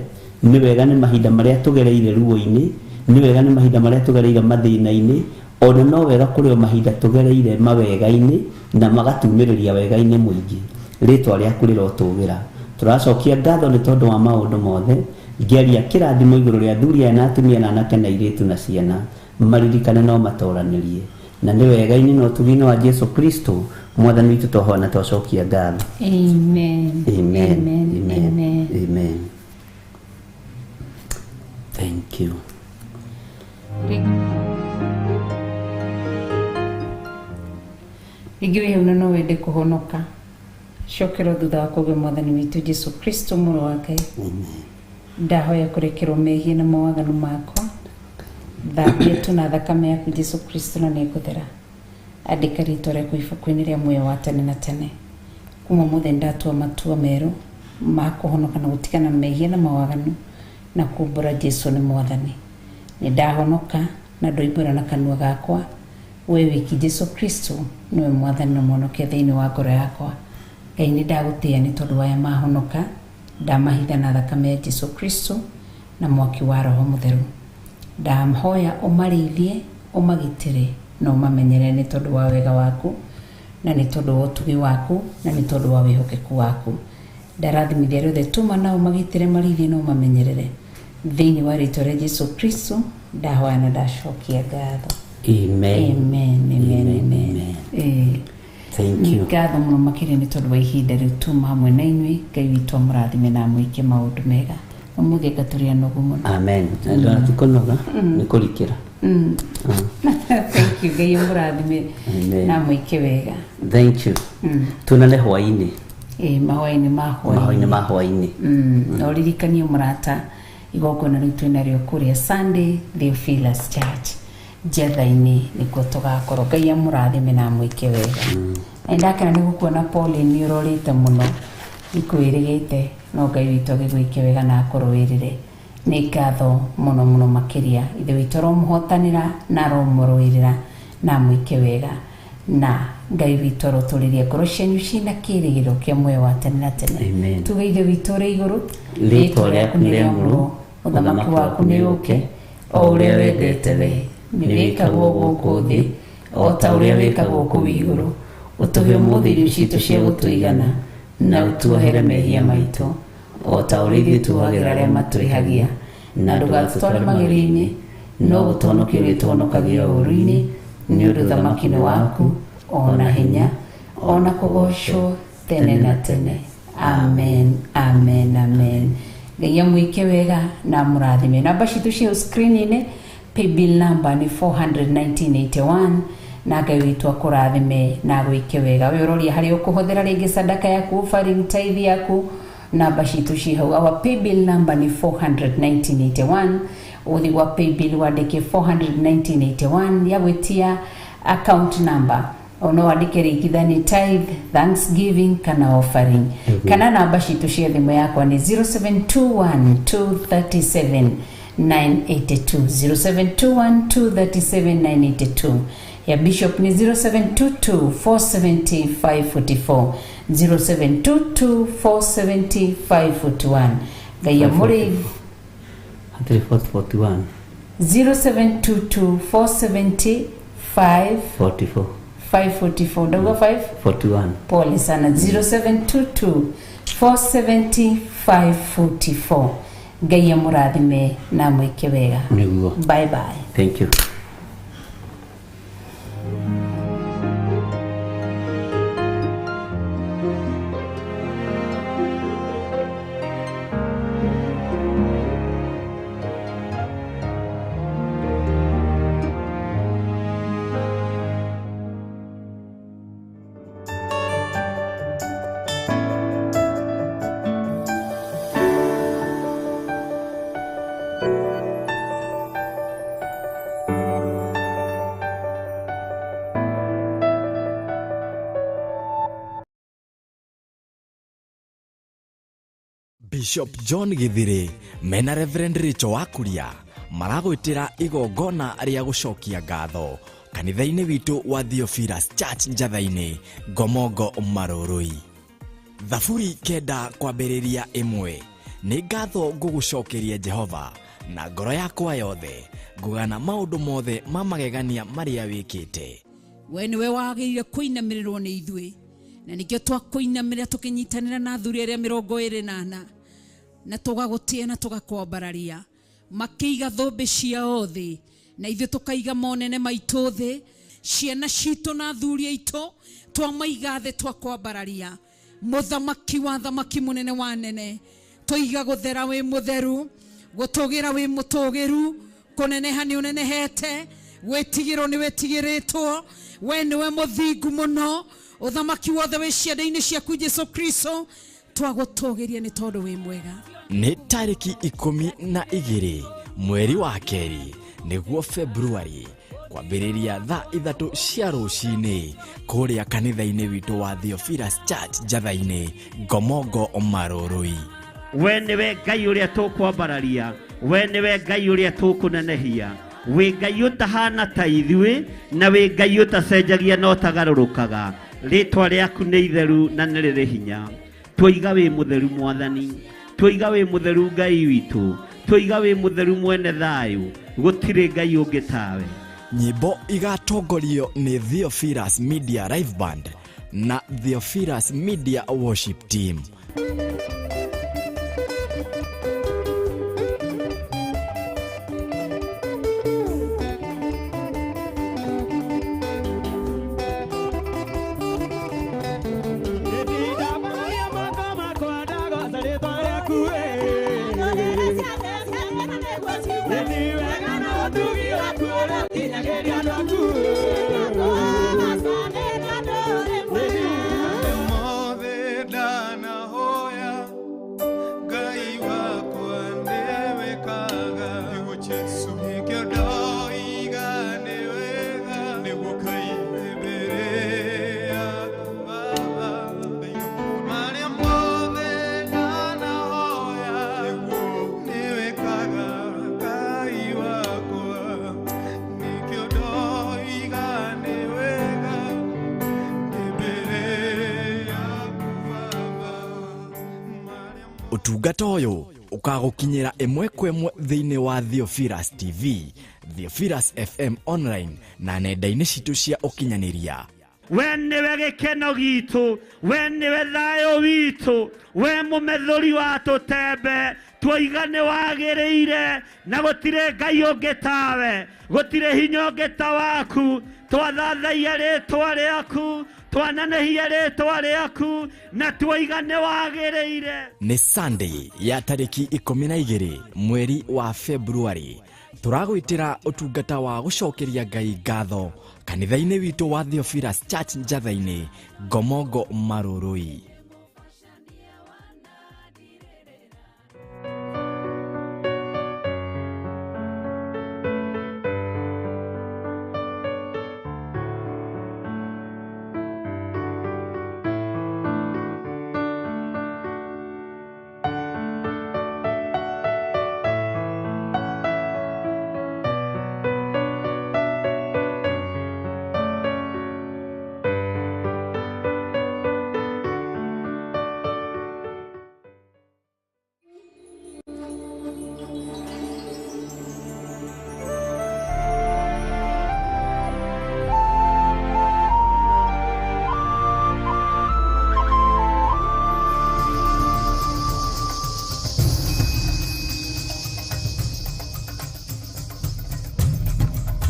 nĩ wega nĩ mahinda marĩa tũgereire ruo-inĩ, nĩ wega nĩ mahinda marĩa tũgereire mathĩna-inĩ, ona no wega kũrĩ o mahinda tũgereire mawega-inĩ na magatumĩrĩria wega-inĩ mũingĩ. Rĩtwa rĩaku rĩrotũgĩra. Tũracokia ngatho nĩ tondũ wa maũndũ mothe. Ngĩaria kĩrathimo igũrũ rĩa athuri aya na atumia na anake na airĩtu na ciana, maririkane no matoranĩrie. Na nĩ wega-inĩ na ũtugi-inĩ wa Jesu Kristo Mwathani witũ twahoya na twacokia ngatho. Amen. Amen. Amen. Amen. Amen. Thank you. Rĩngĩ wĩ hau na no wende kũhonoka, cokerwo thutha wa kũgĩa Mwathani witũ Jesu Kristo mũrũ wa Ngai. Ndahoya kũrekerwo mehia na mawaganu makwa, thambia tu na thakame yaku Jesu Kristo na nĩngũthera. Andĩka rĩtwa rĩaku ibuku-inĩ rĩa muoyo wa tene na tene. Kuma mũthenya ndatua matua merũ ma kũhonoka na gũtigana mehia na mawaganu na kumbũra Jesu nĩ Mwathani. Nĩ ndahonoka na ndoimbũra na kanua gakwa we wiki Jesu Kristo nĩwe Mwathani na Mũhonokia thĩinĩ wa ngoro yakwa. Ngai nĩ ndagũtĩĩa nĩ tondũ wa aya mahonoka, ndamahitha na thakame ya Jesu Kristo na mwaki wa Roho Mũtheru. Ndahoya ũmarĩithie, ũmagitĩre na ũmamenyerere nĩ tondũ wa wega waku na nĩ tondũ wa ũtugi waku na nĩ tondũ wa wĩhokeku waku. Ndarathimithia arĩa othe tuma nao magitĩre, marĩithie na ũmamenyerere. Thĩinĩ wa rĩtwa rĩa Jesu Kristo ndahoya na ndacokia ngatho. Amen. Amen. Amen. Amen. Amen. Thank you. Ngatho mũno makĩria nĩ tondũ wa ihinda rĩu tuma hamwe na inyuĩ. Ngai witũ amũrathime na amwĩke maũndũ mega. Ũmũthĩ anga tũrĩ anogu mũno. Amen. Ndona ti kũnoga, nĩ kũrikĩra. Thank you. Ngai amũrathime Amen. na amwĩke wega. Thank you. Tuonane hwaĩ-inĩ. Ĩ mahoya-inĩ ma hwaĩ. Mahoya-inĩ ma hwaĩ-inĩ. Na ũririkanie mũrata igongona rĩu twĩnarĩo kũrĩa Sunday Theophilus Church Njetha-inĩ nĩkuo tũgakorwo. Ngai amũrathime na amwĩke wega. Na ndakena nĩ gũkuona Pauline, nĩ ũrorĩte mũno, ikwĩrĩgĩte, no Ngai witũ agĩgwĩke wega na akũrũĩrĩre. Nĩ ngatho mũno mũno makĩria. Ithe witũ aromũhotanĩra na aromũrũĩrĩra na amwĩke wega, na Ngai witũ arotũrĩria ngoro cianyu ciĩna kĩĩrĩgĩrĩro kĩa muoyo wa tene na tene. Amen. Tuge Ithe witũ ũrĩ igũrũ, Rĩĩtwa rĩaku nĩ rĩamũrwo, ũthamaki waku nĩ ũke, o ũrĩa wendete we nĩ wĩkagwo gũkũ thĩ o ta ũrĩa wĩkagwo kũu igũrũ. Ũtũhe ũmũthĩ irio citũ cia gũtũigana, na ũtuohere mehia maitũ o ta ũrĩa ithuĩ tuohagĩra arĩa matwĩhagia, na ndũgatũtware magerio-inĩ, no gũtũhonokia ũrĩtũhonokagia ũũru-inĩ, nĩ ũndũ ũthamaki nĩ waku, ona hinya, ona kũgocwo tene na tene. Amen, amen, amen. Ngai amwĩke wega na amũrathime. Namba citũ cia screen-inĩ, paybill number nĩ 41981, na Ngai witũ akũrathime na agwĩke wega. We ũroria harĩa ũkũhũthĩra rĩngĩ sadaka yaku, offering, tithe yaku, namba citũ ci hau. Our paybill number nĩ 41981. Ũgũthiĩ gwa paybill wandĩke 41981, ya gwĩtia account number, ono wandĩke rĩngithani tithe, thanksgiving kana offering. Kana namba citũ cia thimũ yakwa nĩ 0721 237 982, 0721 237 982. Ya Bishop ni 0722 470 544, 0722 470 541. Ngai amũrĩithi. Hatirĩ 441. 0722 470 5 44. 544, ndauga 5 41. Pole sana. 0722 470 544. Ngai amũrathime na amwĩke wega. Nĩguo. Bye bye. Thank you. Bishop John Githiri mena Reverend Rachel Wakuria maragwĩtĩra igongona rĩa gũcokia ngatho kanitha-inĩ witũ wa Theophilus Church Njatha-inĩ, Ngomongo, Marũrũi. Thaburi 9:1. Nĩ ngatho ngũgũcokeria Jehova na ngoro yakwa yothe, ngũgana maũndũ mothe ma magegania marĩa wĩkĩte. We nĩwe wagĩrĩire kũinamĩrĩrwo nĩ ithuĩ, na nĩkĩo twakũinamĩrĩra tũkĩnyitanĩra na athuri arĩa 24 na tũgagũtĩa na tũgakwambararia. Makĩiga thũmbĩ ciao thĩ, na ithuĩ tũkaiga monene maitũ thĩ, ciana citũ na athuri aitũ twamaiga thĩ, twakwambararia. Mũthamaki wa thamaki, mũnene wa nene, tũiga gũthera wĩ mũtheru, gũtũgĩra wĩ mũtũgĩru, kũneneha nĩ ũnenehete, gwĩtigĩrwo nĩ wĩtigĩrĩtwo, we nĩwe mũthingu mũno. Ũthamaki wothe wĩ ciande-inĩ ciaku Jesu Kristo, twagũtũgĩria nĩ tondũ wĩ mwega. Nĩ tarĩki 12 mweri wa kerĩ, nĩguo Februari, kwambĩrĩria thaa 3 cia rũcinĩ kũrĩa kanitha-inĩ witũ wa Theophilus Church Njatha-inĩ, Ngomongo, Marũrũi. We nĩwe Ngai ũrĩa tũkwambararia, we nĩwe Ngai ũrĩa tũkũnenehia, wĩ Ngai ũtahana ta ithuĩ, na wĩ Ngai ũtacenjagia na ũtagarũrũkaga. Rĩtwa rĩaku nĩ itheru na nĩ rĩrĩ hinya. Tũiga wĩ mũtheru Mwathani, tũiga wĩ mũtheru Ngai witũ, tũiga wĩ mũtheru mwene thayũ, gũtirĩ Ngai ũngĩ tawe. Nyĩmbo igatongorio nĩ Theophilus Media Live Band na Theophilus Media Worship Team. Mothe. Ũtungata ũyũ ũkagũkinyĩra ĩmwe kwa ĩmwe thĩinĩ wa Theophilus TV, Theophilus FM online na nenda-inĩ citũ cia ũkinyanĩria. We nĩwe gĩkeno gitũ, we nĩwe thayũ witũ, we mũmethũri wa tũtembe, twoiga nĩ wagĩrĩire na gũtirĩ Ngai ũngĩ tawe, gũtirĩ hinya ũngĩ ta waku. Twathathaia rĩtwa rĩaku, twanenehia rĩtwa rĩaku na twoiga nĩ wagĩrĩire. Nĩ Sunday ya tarĩki 12 mweri wa February tũragwĩtĩra ũtungata wa gũcokeria Ngai ngatho kanitha-inĩ witũ wa Theophilus Church Njatha-inĩ, Ngomongo Marurui.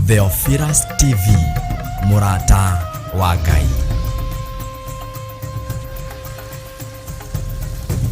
Theophilus TV, mũrata wa Ngai.